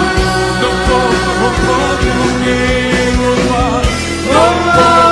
nong phawk, nong phawk, nong phawk, nong phawk.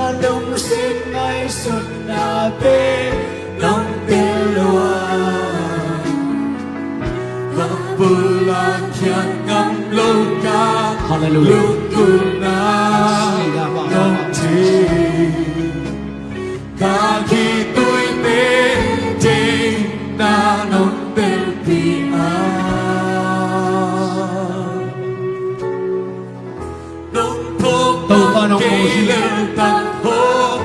Lungsim ngaihsutnate nong tel lua, ka pulak khiat ngam lo ka, Hallelujah, lunggulhna nong thei. Ka khitui tengteng na nong telpih a, Topa nong muh hi.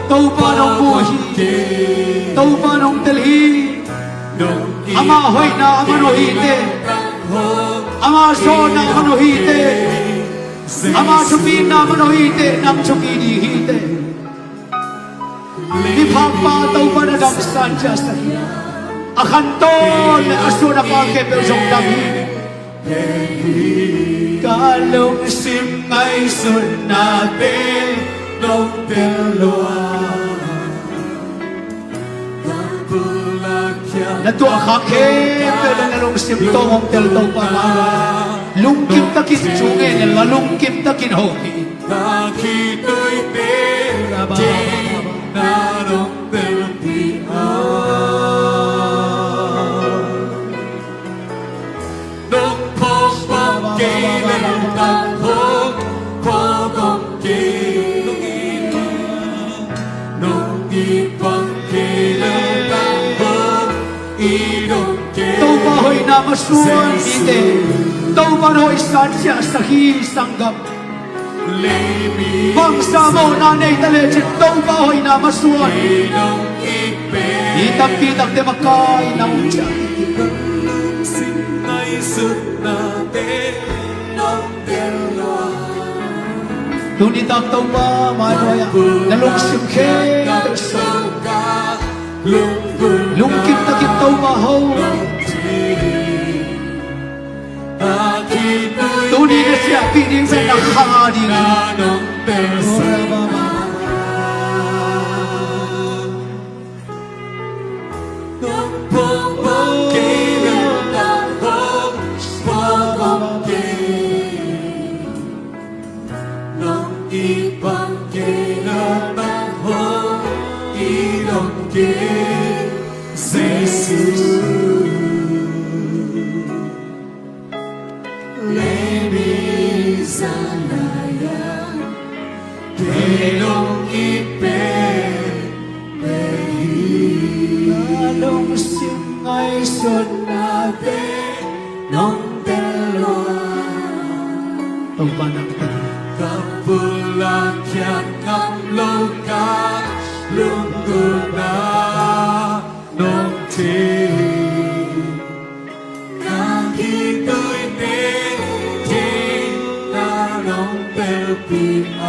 Topa nong muh hi. Topa nong tel hi. Ama hoihna a man uh hi teh, ama zawhna a man uh hi teh, ama thupina a man uh hi teh, nang thupi ding hi teh. Miphakpa Topa na damsan ciahsak hi. A khantawn le a suan a pha khempeuh zong dam hi. Ka lungsim ngaihsutnate nong tel lua, na tuahkhak khempeuh le na lungsim tawh hong tel Topa mah. Lungkim takin thu ngen inla, lungkim takin hopih in. Ka khitui tengteng na nong telpih a, nong phawk bang kei leh ka phawk, phawk bang kei, nong it bang kei leh ka phawk, it bang kei. Topa hoihna masuan mite, Topa in hoihsan ciahsak hi, sanggam. Bangzah mawhna nei ta lecin Topa hoihna masuan. Mi tampi takte makai na um ciah. Tuni tak Topa mai nuai-ah na lungsim khempeuh sawm, lungkim takin Topa ho. Tuni na ciahpih ding pen na khang a ding hi. Jesu. Leimi zan lai-ah kei nong it peuhpeuh hi. Ka lungsim ngaihsutnate nong tel lua, Topa nang tel. Ka pulak khiat ngam lo ka lunggulhna nong thei. Ka khitui tengteng na nong telpih a,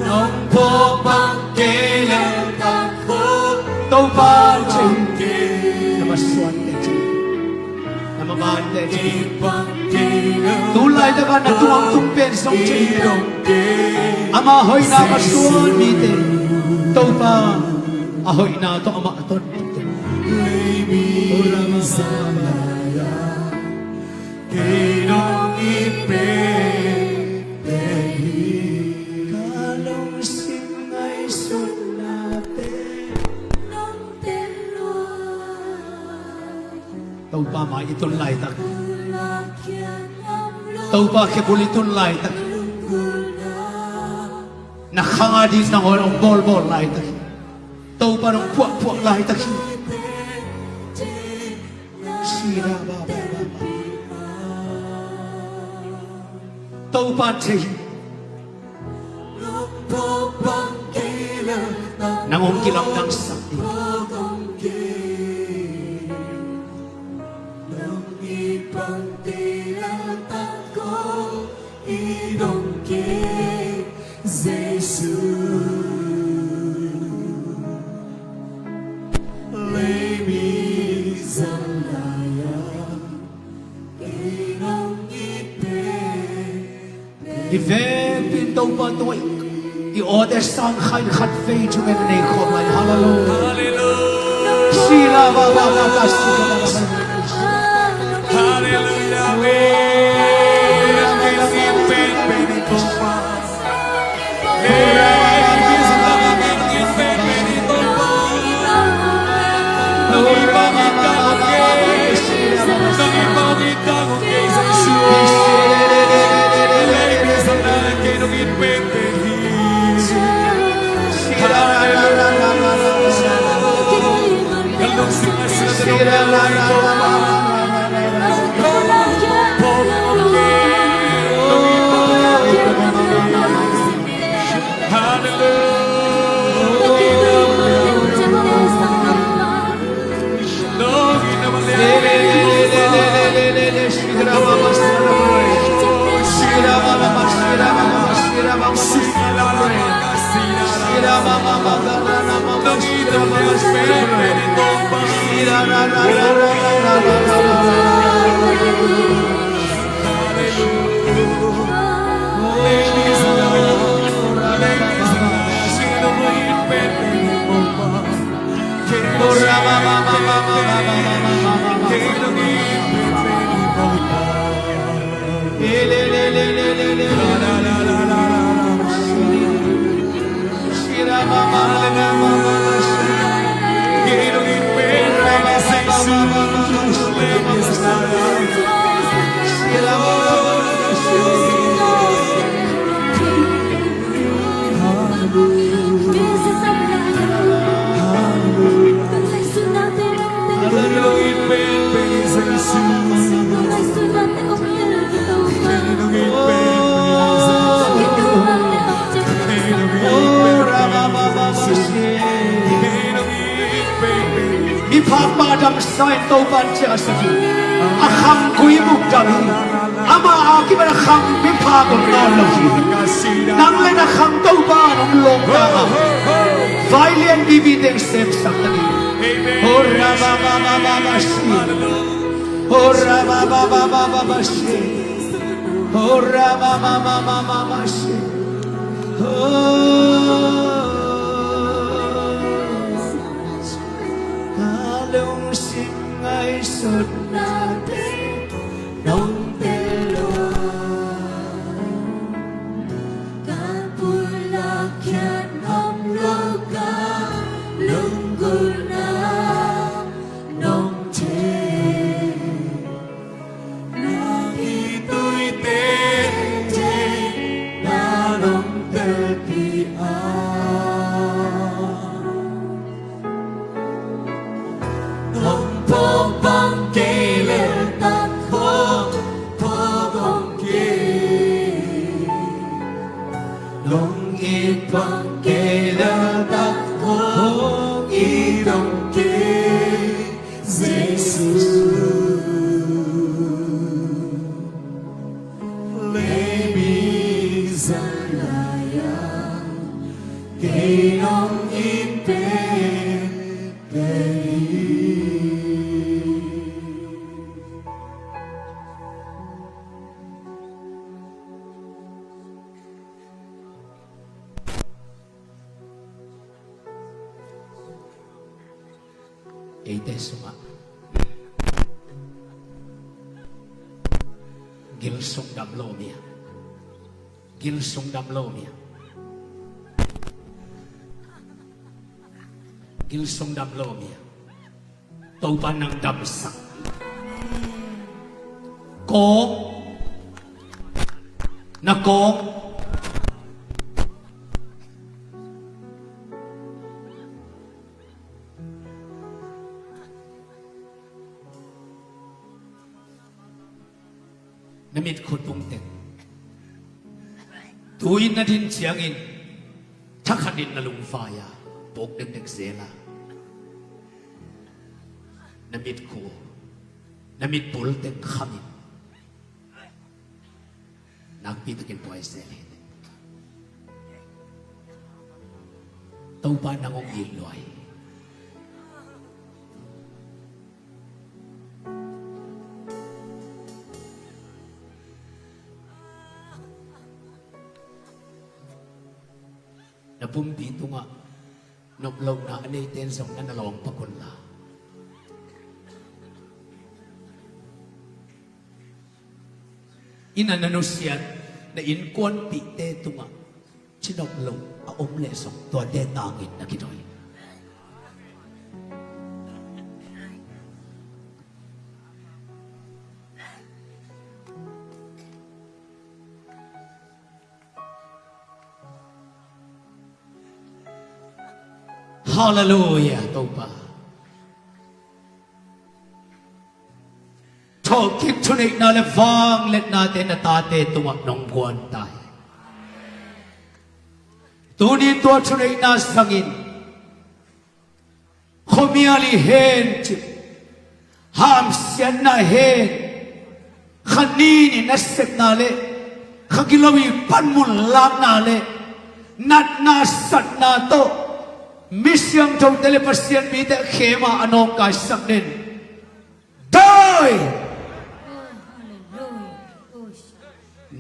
nong phawk bang kei leh ka phawk, Topa bang kei. Na masuan teh ci. Na maban teh ci. Tu laitak a na tuang tung pen zong ci. Ama hoihna masuan mite, Topa a hoihna tawh amah a ton. Leimi zan lai-ah kei nong it peuhpeuh hi. Ka lungsim ngaihsutnate nong tel lua. Topa mai i tun laitak, Topa khebul i tun laitak, na khang a ding nangawn hong bawlbawl laitak hi. Topa nong phuahphuah laitak hi. Sila ba ba ba ba. Topa thei hi. Nang hong kilamdangsak ding. Jesu. Leimi zan lai-ah kei nong it peuhpeuh. I vekpi in Topa tungah i awte sang kha in khatvei thungen nei khawm lai. Hallelujah. Hallelujah. Sila ba ba ba ba sila ba ba. Hallelujah. Amen. Miphak mah damsa in Topa'n ciah a sak hi. A khang gui buk dam hi. Amah a kipan a khang miphak om nawn lo hi. Nang le na khang Topa'n hong lawng ta a, vai lian vivi teng sepsak ta ni. Hora ba ba ba ba ba shi. Hora ba ba ba ba ba ba shi. Hora ba ba ba ba ba ba shi. Oh. Ka lungsim ngaihsutnate nong tel lua, ka pulak khiat ngam lo ka lunggulhna nong thei. Na khitui teitei na nong telpih a, nong phawk bang kei lel tak phawk, phawk bang kei. Nong it bang kei lel tak phawk, it bang kei. Jesu, leitung zan lai-a kei nong it penpen hi. Eite sungah gilsung dam lo mi a, gilsung dam lo mi a, gilsung dam lo mi a, Topa nang damsak. Kawng, na kawng. Na mitkhut bung teng. Tu-in na din ciangin thakhatin na lungvai-a puk dekdek zel a, na mitkhu, na mitbul teng khamin nakpi takin buai zel hi. Topa nang hong it lua hi. Na pumpi tungah noplohna a neite in zong na na lawngpak un la, inn ah na nusiat Na innkuanpihte tungah cinop lo a om leh zong tuate tangin na kidawh hi. Halleluiah, Topa. Thawhkik thuneihna le vangliatnate na tate tungah nong guan ta hi. Tuni tua thuneihna zangin khuamial hi hen cih, hamsiatna hen, kha nin i nasepna le kha gilo i panmun lakna le natna satna tawh mi siangthote le Pasian mite a khem a a nawngkaisak den. Dawi!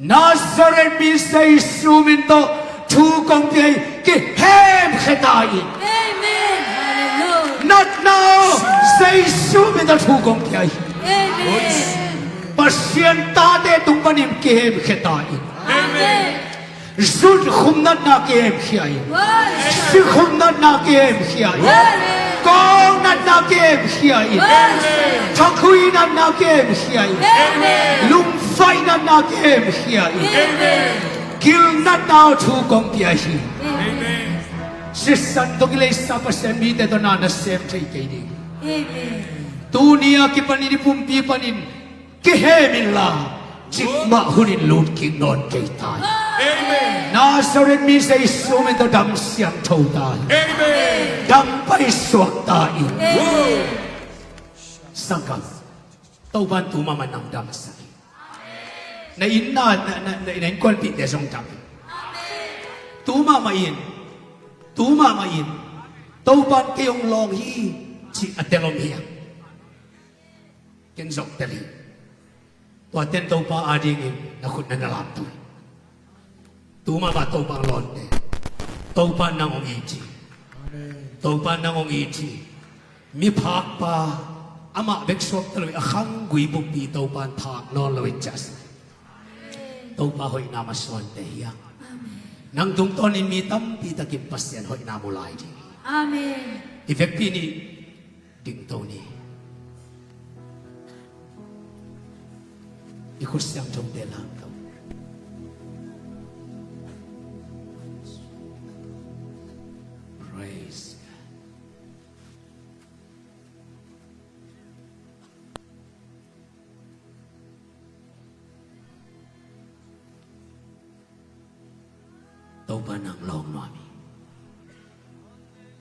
Nazareth mi Jesu min tawh thu kong pia hi, kihemkhia ta in. Amen. Hallelujah. Natna aw, Jesu min tawh thu kong pia hi. Amen. Pasian tate tung panin kihemkhia ta in. Amen. Zutkhum natna kihemkhia in. Amen. Sikhum natna kihemkhia in. Amen. Kawng natna kihemkhia in. Amen. Thakhui natna kihemkhia in. Amen. Lungfaih natna kihemkhia in. Amen. Gilnatna aw thu kong pia hi. Amen. Sisan tawh kileisa Pasian mite tawh na na sem thei kei ding. Amen. Tuni a kipanin i pumpi panin kihem inla, cikmah hunin lut kik nawn kei ta hi. Amen. Nazareth mi Jesu min tawh dam siangtho ta hi. Amen. Dam paisuak ta in. Amen. Sanggam, Topan tu mahmah nang damsak hi. Na inn na, na, na, na, na innkuanpihte zong dam hi. Tu mahmah in, tu mahmah in, Topan kei hong lawng hi, ci a tel om hiam? Ken zong tel hi. Tua ten Topa adingin na khut na na lamto hi. Tu mahmah Topa hong lawnte, Topa nang hong it hi. Amen. Topa nang hong it hi. Miphakpa amah bek suakta lo hi, a khanggui bukpi Topan phak nawn lo hi ciah sa. Topa hoihna masuante hiam. Amen. Nang tungtawnin mi tampi takin Pasian hoihna mu lai ding. Amen. I vekpi nih dingto ni. I khut siangthote lamto. Praise God. Topa nang lawng nuam hi.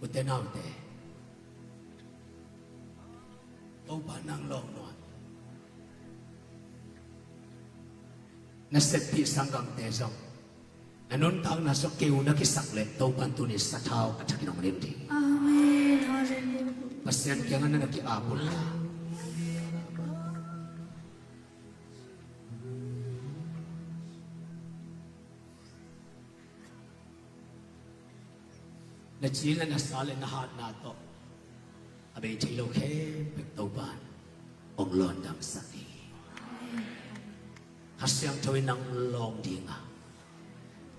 Ute naute, Topa nang lawng nuam hi. Na seppih sanggamte zong na nuntakna sua keu na kisak leh Topan tuni sathau a thakin hong lim ding. Amen. Hallelujah. Pasian kiangah na na ki-ap un la, na ci le na sa le na hatna tawh a bei thei lo khempeuh Topan hong lawn damsak hi. Kha Siangtho in nang lawng ding a,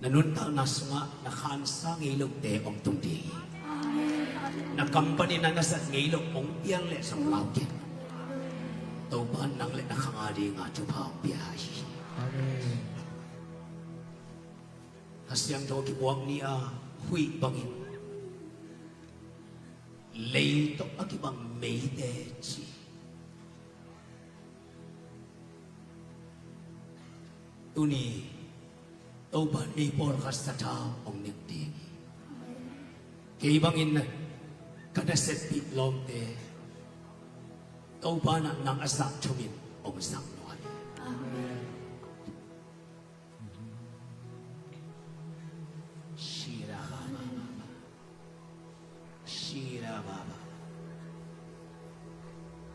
na nuntakna sungah na khansa ngei lote hong tung ding hi. Na kam panin na na zat ngei loh hong piang leh zong lau kei. Topan nang le na khang a dingah thupha hong pia hi. Amen. Kha Siangtho kibuak ni a, huih bangin lei tawh a kibang meite ci. Tuni Topan mi pawlkhat sathau hong nek ding hi. Kei bangin na, ka na seppih lawmte Topan ah nang a zah thumin hong zang nuam hi. Amen. Shira ba ba ba ba. Shira ba ba.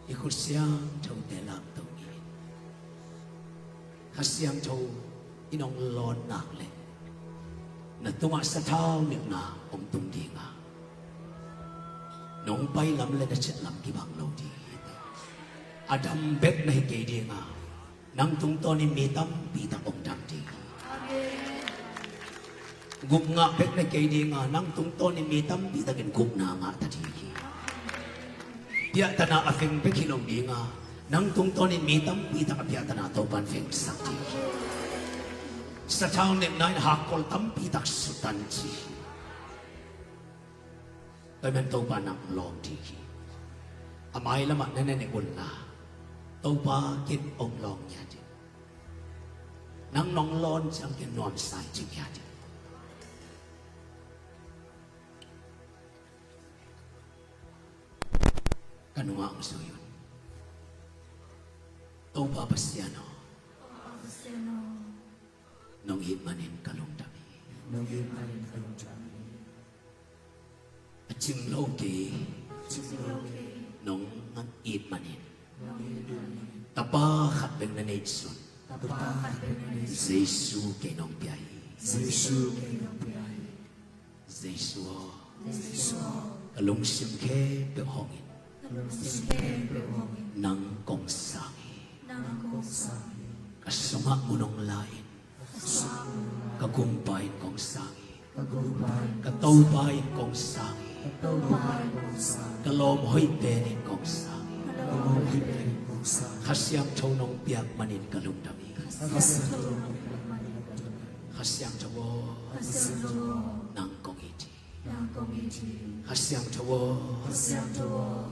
I khut siangthote lamto ni. Kha Siangtho in hong lawn nak leh na tungah sathau nekna hong tung ding a, nong pai lam le na ciah lam kibang lo ding hi. A dam bek na hi kei ding a, nang tungtawnin mi tampi tak hong dam ding hi. Gupna bek na kei dinga, nang tungtawnin mi tampi takin gupna ngah ta ding hi. Piahtana a veng bek hi lo dinga, nang tungtawnin mi tampi tak a piahtana Topan vengsak ding hi. Sathau nepna in hakkol tampi tak sutan ding hi. Tua ahih manin Topa nang lawng ding hi. A mailamah na na ne unla, Topa, ken hong lawng ngiat in. Nang nong lawn ciang ken nuamsa ing ci ngiat in. Ka nungah hong zui un. Topa Pasian aw, nong it manin ka lungdam hi. A cing lo kei, nong it manin Tapa khat bek na neihsun Jesu kei nong pia hi. Jesu aw, ka lungsim khempeuh hong in. Nang kong sang hi. Ka sungah mun hong la in. Ka Gumpa in kong sang hi. Ka Topa in kong sang hi. Ka lawm hoih pen in kong sang hi. Kha Siangtho nong piak manin ka lungdam hi. Kha Siangtho aw, nang kong it hi. Kha Siangtho aw,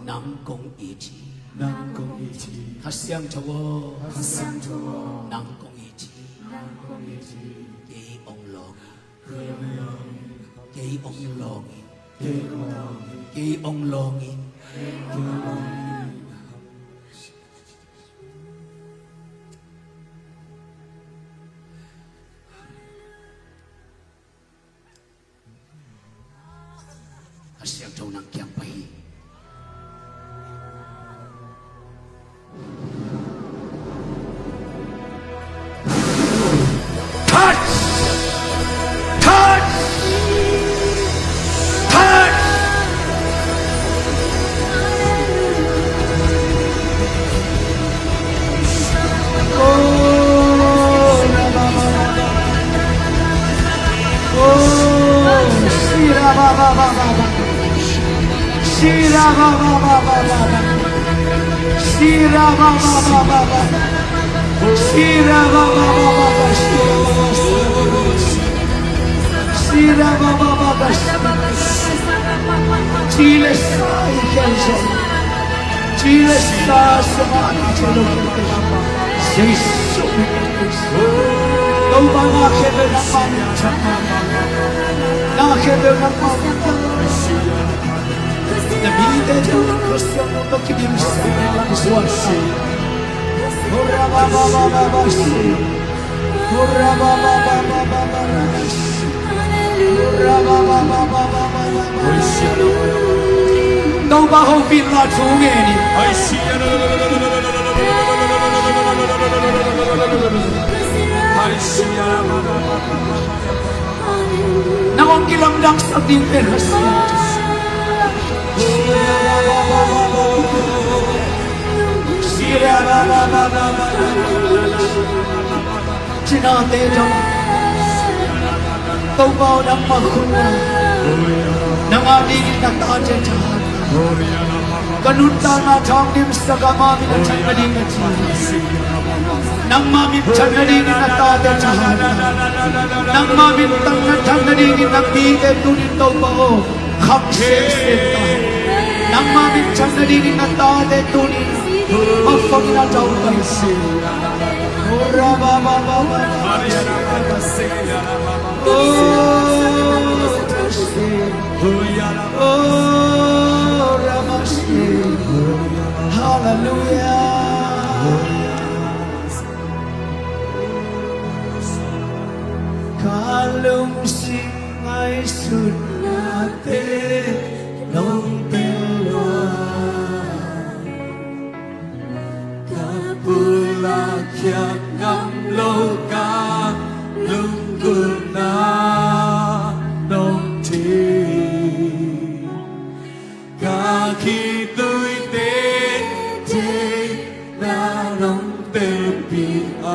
nang kong it hi. Kha Siangtho aw, nang kong it hi. Kei hong lawng in. Kei hong lawng in. Kei hong lawng in. Kha Siangtho nang kiang pai hi. Touch! Touch! Touch! Oh, oh, shira ba ba ba ba ba. Shira ba ba ba ba ba ba. Shira ba ba ba ba ba. Shira ba ba ba ba ba. Shira ba ba ba ba. Shira ba ba ba ba. Ci le sa i khel sa. Ci le sa sa ma i khel lo. Jesu. Topa, na khempeuh nangmah minthanna, na khempeuh nangmah minthanna. Na mite tawh Kha Siangtho tawh kidimsak in, langsuan in. Hurra ba ba ba ba ba shi. Hurra ba ba ba ba ba ba shi. Hurra ba ba ba ba ba ba ba shi. Topa hopih la thu ngen in. Nang hong kilamdangsak ding pen Kha Siangtho. Cinate tawh Topa aw, nangmah khutna, nang a dingin na tate thahat, ka nuntakna thang dimsak a, nangmah minthanna dingin na ci. Nangmah minthanna dingin na tate thahat, nangmah minthanna, thanna dingin na mite tuni-in Topa aw, kham semsem ta. Nangmah minthanna dingin na tate tuni-in mapangin a tau pai si. Oh, Rabba, Rabba, Rabba, Rabba. Oh, Rabba, Rabba, Rabba. Oh, Rabba, Rabba. Hallelujah. Ka lungsim ngaihsutnate nong tel lua, ka pulak khiat ngam lo ka lunggulhna nong thim. Ka khitui tete na nong telpih a,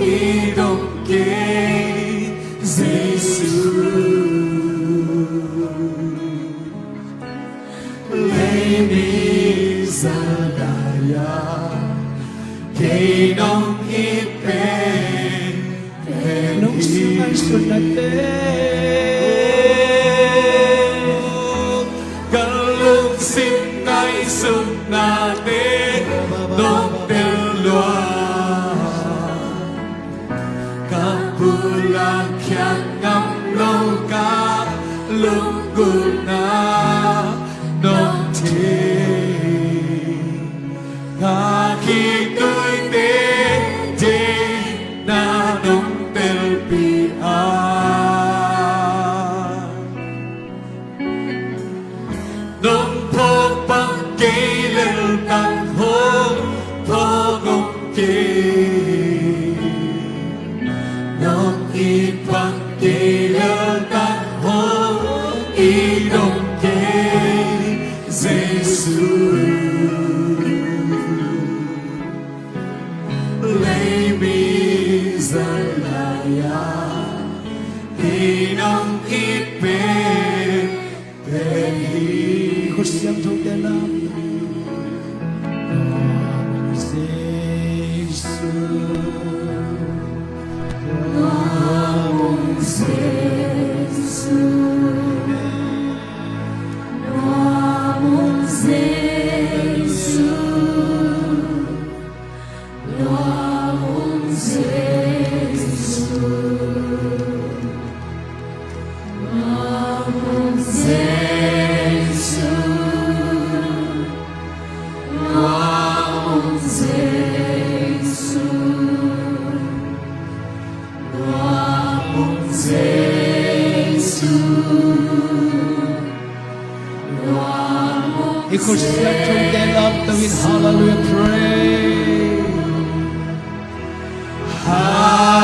i dong kei Jesu. Lei mi za lai-a kei nong it pen, pen nong hi. Ngaihsutnate, ka lungsim ngaihsutnate nong tel lua. Ka pulak khiat ngam lo ka lunggulhna nong thei. Ka khitui tete na nong telpih a, nong phawk bang kei lel tang hong phawk om kei. Nong it bang kei lel tang hong it om kei Jesu. Lei mi za lai-a kei nong it pen, pen hi. Khut siangthote lam. Jesu, Jesu, Jesu. I khut siangthote lamto in, hallelujah, praise. Hallelujah.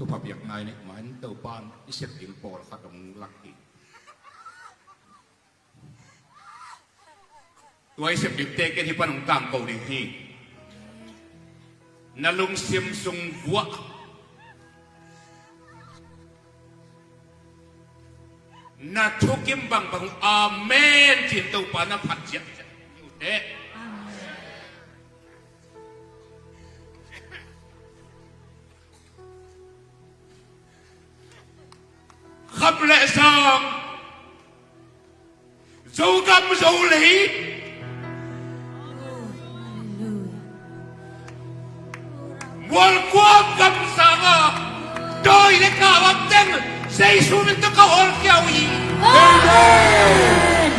Thupha piak ngai nih man, Topa'n i sep ding pawlkhat hong lak hi. Tua i sep dingte ken hih pan hong tangko ding hi. Na lungsim sung vuah, na thukim bangbang uh amen ci-in Topa na phat ciat uh teh. Kham le zang, Zogam Zolei, mualkuam gam sangah dawi le kau a teng Jesu min tawh ka hawlkhia uh hi. Amen.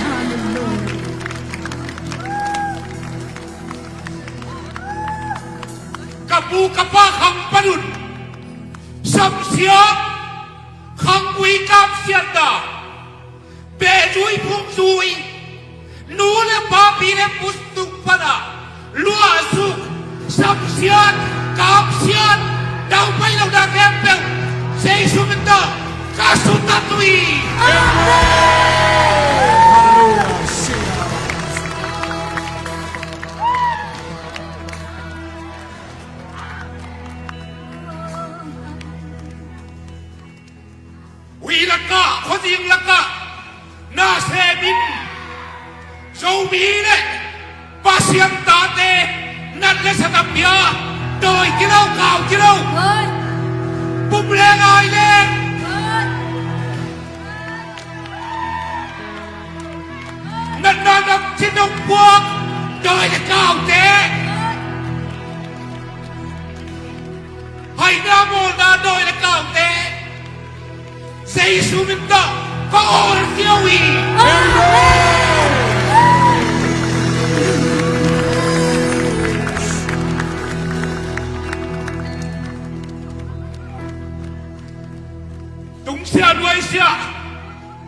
Ka pu ka pa khang pan un, samsiat, khanggui kapsiatna, behzui phungzui, nu le papi le pustu pana luahsuk, samsiat, kapsiat, daupai lohna khempeuh Jesu min tawh ka sutat uh hi. Amen. Hui lakah, khuazing lakah na semin, Zomi le Pasian tate nat le sa na pia, dawi kilo, kau kilo, pum le ngai le natna nong cin nong puak, dawi le kaute. Ina mawlna dawi le kaute, Jesu min tawh ka awlkhia uh hi. Amen. Tungsiah nuaisiah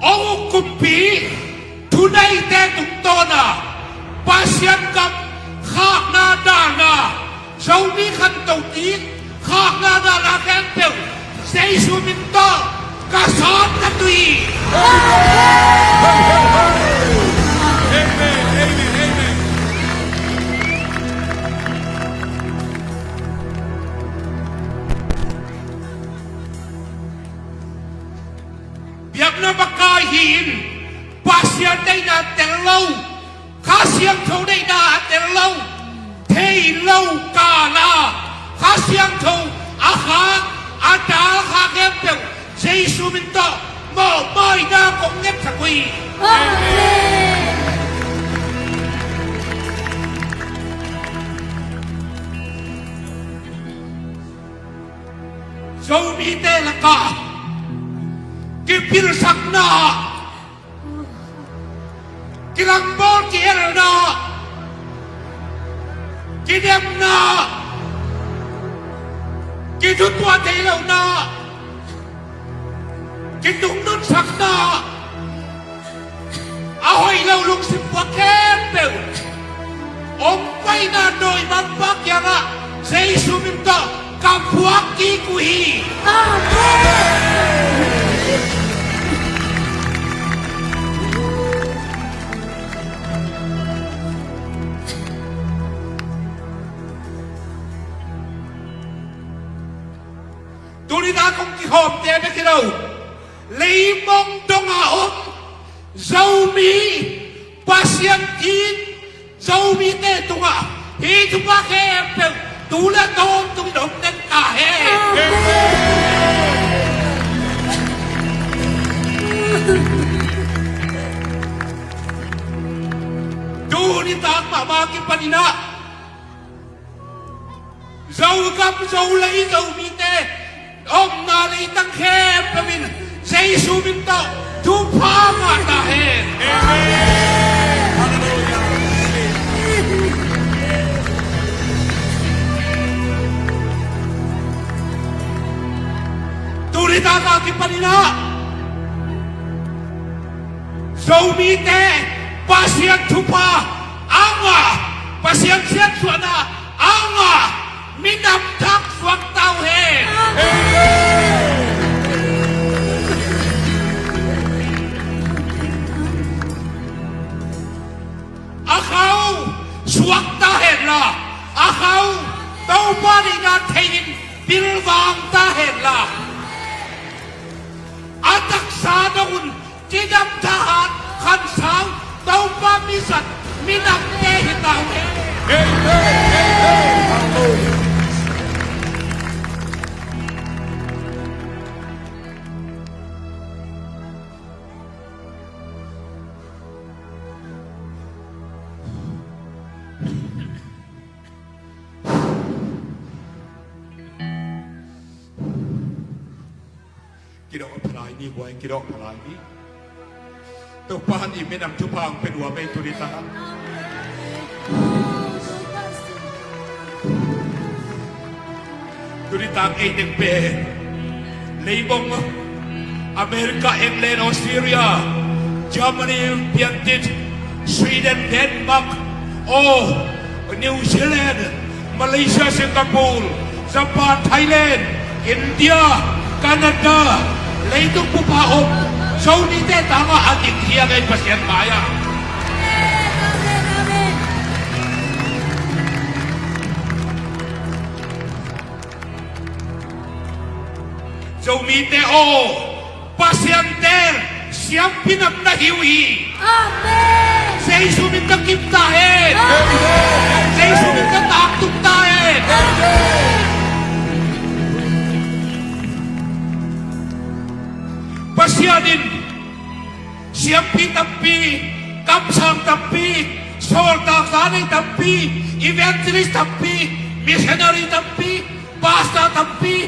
hong uk kumpi thuneite tungtawna Pasian gam khakna dalna, Zomi khanto kik khakna dalna khempeuh Jesu min tawh ka sawm ka tui. Amen, amen, amen. Biakna makai hi-in Pasian deihna tel lo, Kha Siangtho deihna a tel lo, thei lo kala Kha Siangtho a khak, a dal khak khempeuh Jesu min tawh mawhmaina kong ngetsak uh hi. Amen. Zomite lakah kipilsakna, kilangbawl ki-elna, kidemna, kithutuah thei lohna, kitungnungsakna, a hoih lo lungsim puak khempeuh hong paina dawi mangpa kiangah Jesu min tawh ka phuak kik uh hi. Amen. Tuni-a kong kikhawmte bek hi lo, leimong dongah om Zomi, Pasian it Zomite tungah hih thupha khempeuh tu le a tawntungin hong teng ta hen. Amen. Tuni tak mahmah kipanin ah Zogam Zolei Zomite omna leitang khempeuh in Jesu min tawh thupha ngah ta hen. Amen. Halleluiah. Tuni tak a kipanin ah Zomite Pasian thupha a ngah, Pasian siatsuahna a ngah minam thak suak ta uh hen. A khau suak ta hen la, a khau Topa deihna thei-in pilvang ta hen la, a taksa dong un cidam thahat khansau Topa mizat minamte hi ta uh hen. Amen. Amen. Halleluiah. Kidawh pha lai ni, buai, kidawh pha lai ni. Topa'n i minam thupha hong pia nuam ei tuni tak. Tuni tak ei teng pen leibong, America, England, Australia, Germany, Piantit, Sweden, Denmark, aw, New Zealand, Malaysia, Singapore, Japan, Thailand, India, Canada, leitung bup a om Zomite tangah a ding hi a, ngei Pasian mai-ah. Zomite aw, Pasian teel siampi nam na hi uh hi. Amen. Jesu min tawh kim ta hen. Amen. Jesu min tawh tangtung ta hen. Amen. Pasian in siampi tampi, kamsang tampi, sawltak za nei tampi, evangelist tampi, missionary tampi, pastor tampi,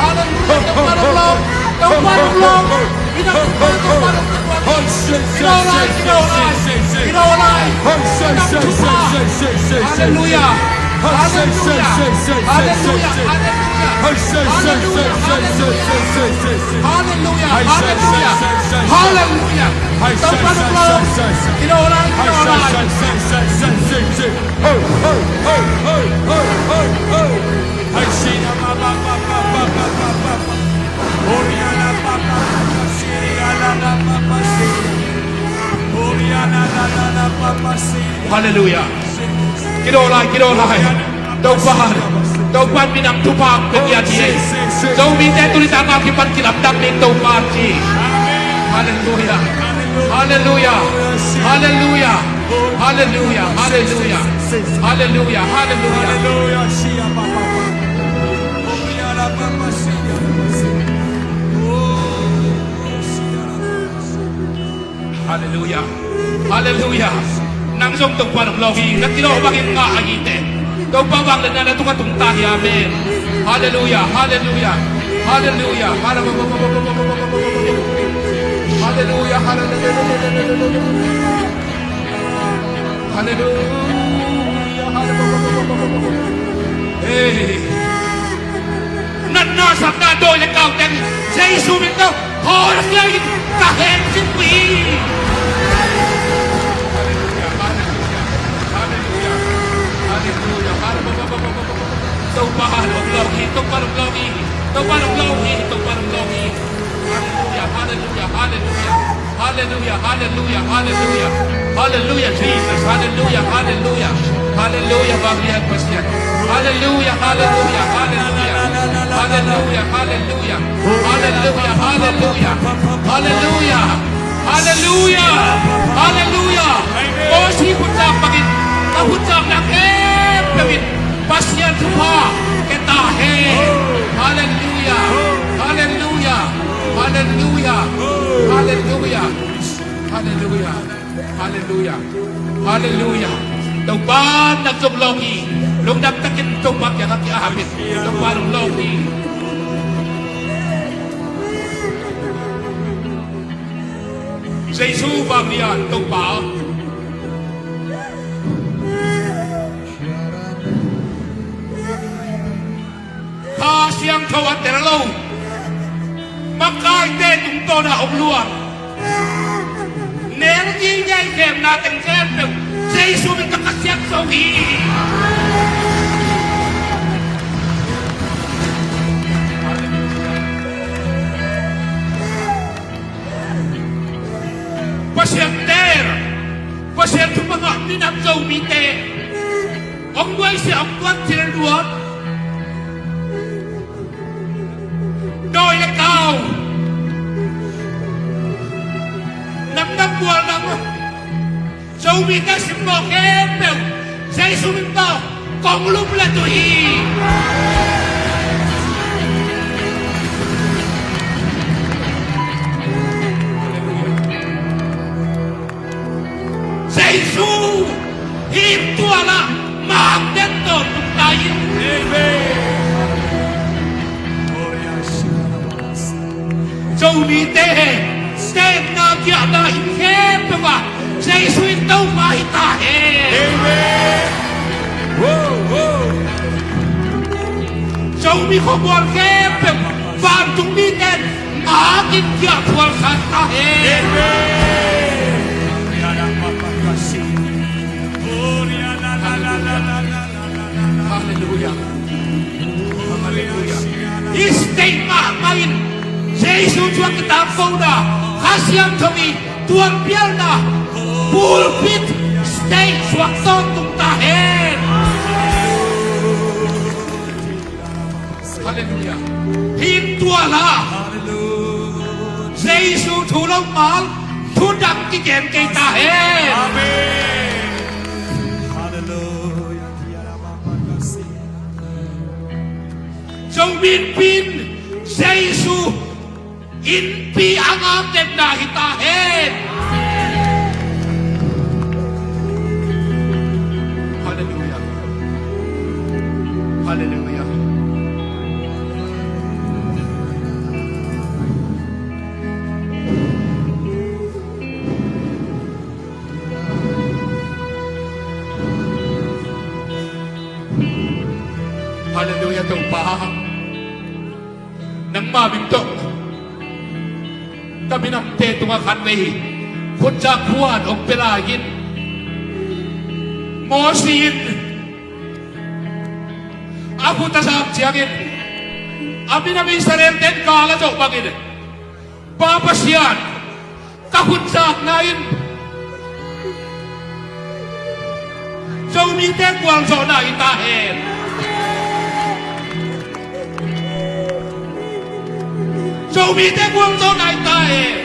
Halleluia. Topa lungdam. Topa lungdam. Topa lungdam. Topa lungdam. Kido lai, kido lai. Kido lai. Halleluia. Halleluia. Halleluia. Halleluia. Halleluia. Halleluia. Halleluia. Topa lungdam. Kido lai, kido lai. Halleluia. Kido lai, kido lai. Topa, Topa minam thupha pia ding. Zomite tuni tan a kipan kilamdang ding Topa ci. Halleluia. Halleluia. Halleluia. Halleluia. Halleluia. Halleluia. Halleluia. Halleluia. Halleluia. Nang zong Topa lungdam hi. Na kilawh bangin ngah a hi teh. Topa vangliatna na tungah tung ta hi. Amen. Halleluia. Halleluia. Halleluia. Halleluia. Halleluia. Halleluia. Halleluia. Hey. Natna, satna, dawi le kau teng Jesu min tawh hawlak lai in ka hen cih pi. Halleluia, halleluia, halleluia, halleluia, halleluia. Topa lungdam hi, Topa lungdam hi, Topa lungdam hi, Topa lungdam hi. Halleluia, halleluia, Halleluiah, halleluiah, halleluiah. Halleluiah, Jesus. Halleluiah, halleluiah. Halleluiah, vanglian Pasian. Halleluiah, halleluiah, halleluiah. Halleluiah, halleluiah. Halleluiah, halleluiah. Halleluiah. Halleluiah. Halleluiah. Mosi khutsak bangin, ka khutsak na khempeuh in Pasian thupha ka ta hen. Halleluiah. Halleluiah. Halleluiah. Halleluiah. Halleluiah. Halleluiah. Halleluiah. Topa na zong lawng hi. Lungdam takin Topa kiangah ki-ap in. Topa lungdam hi. Jesu vanglian Topa. Kha Siangtho a tel lo, makaite tungtawn a om luang, nel ngial ngial khemna teng khempeuh Jesu min tawh ka siangtho hi. Pasian tel, Pasian thupha ngah minam Zomite, hong nuaisiah, hong tuat cil luat, dawi le kau, namdang bual dang, Zomite simmawh khempeuh Jesu min tawh kong lum le tuh hi. Jesu hih tual ah mangten tawntung ta in. Amen. Zomite teenna kiahna inn khempeuh ah Jesu in Topa hi ta hen. Amen. Wo, wo. Zomi khuamual khempeuh vantung mite in ngak in kiah phual khat ta hen. Amen. Halleluiah. Halleluiah. Hih state mahmah in Jesu thu a kitangkona, Kha Siangtho i tualpialna pulpit state suak tawntung ta hen. Halleluiah. Hih tual ah Jesu thu lo mal thu dang kigen kei ta hen. Amen. Halleluiah. Zomi Innpi in Jesu Innpi a ngaktetna hi ta hen. Halleluiah. Halleluiah. Halleluiah, Topa. Nangma min tawh ka minamte tungah khatvei khutsak phuan hong pia lai in, Mosi in a khut a zak ciangin a minam Israel-te in gal a zawh bangin, Pa Pasian, ka khut zakna in Zomite gualzawhna hi ta hen. Zomite gualzawhna hi ta hen.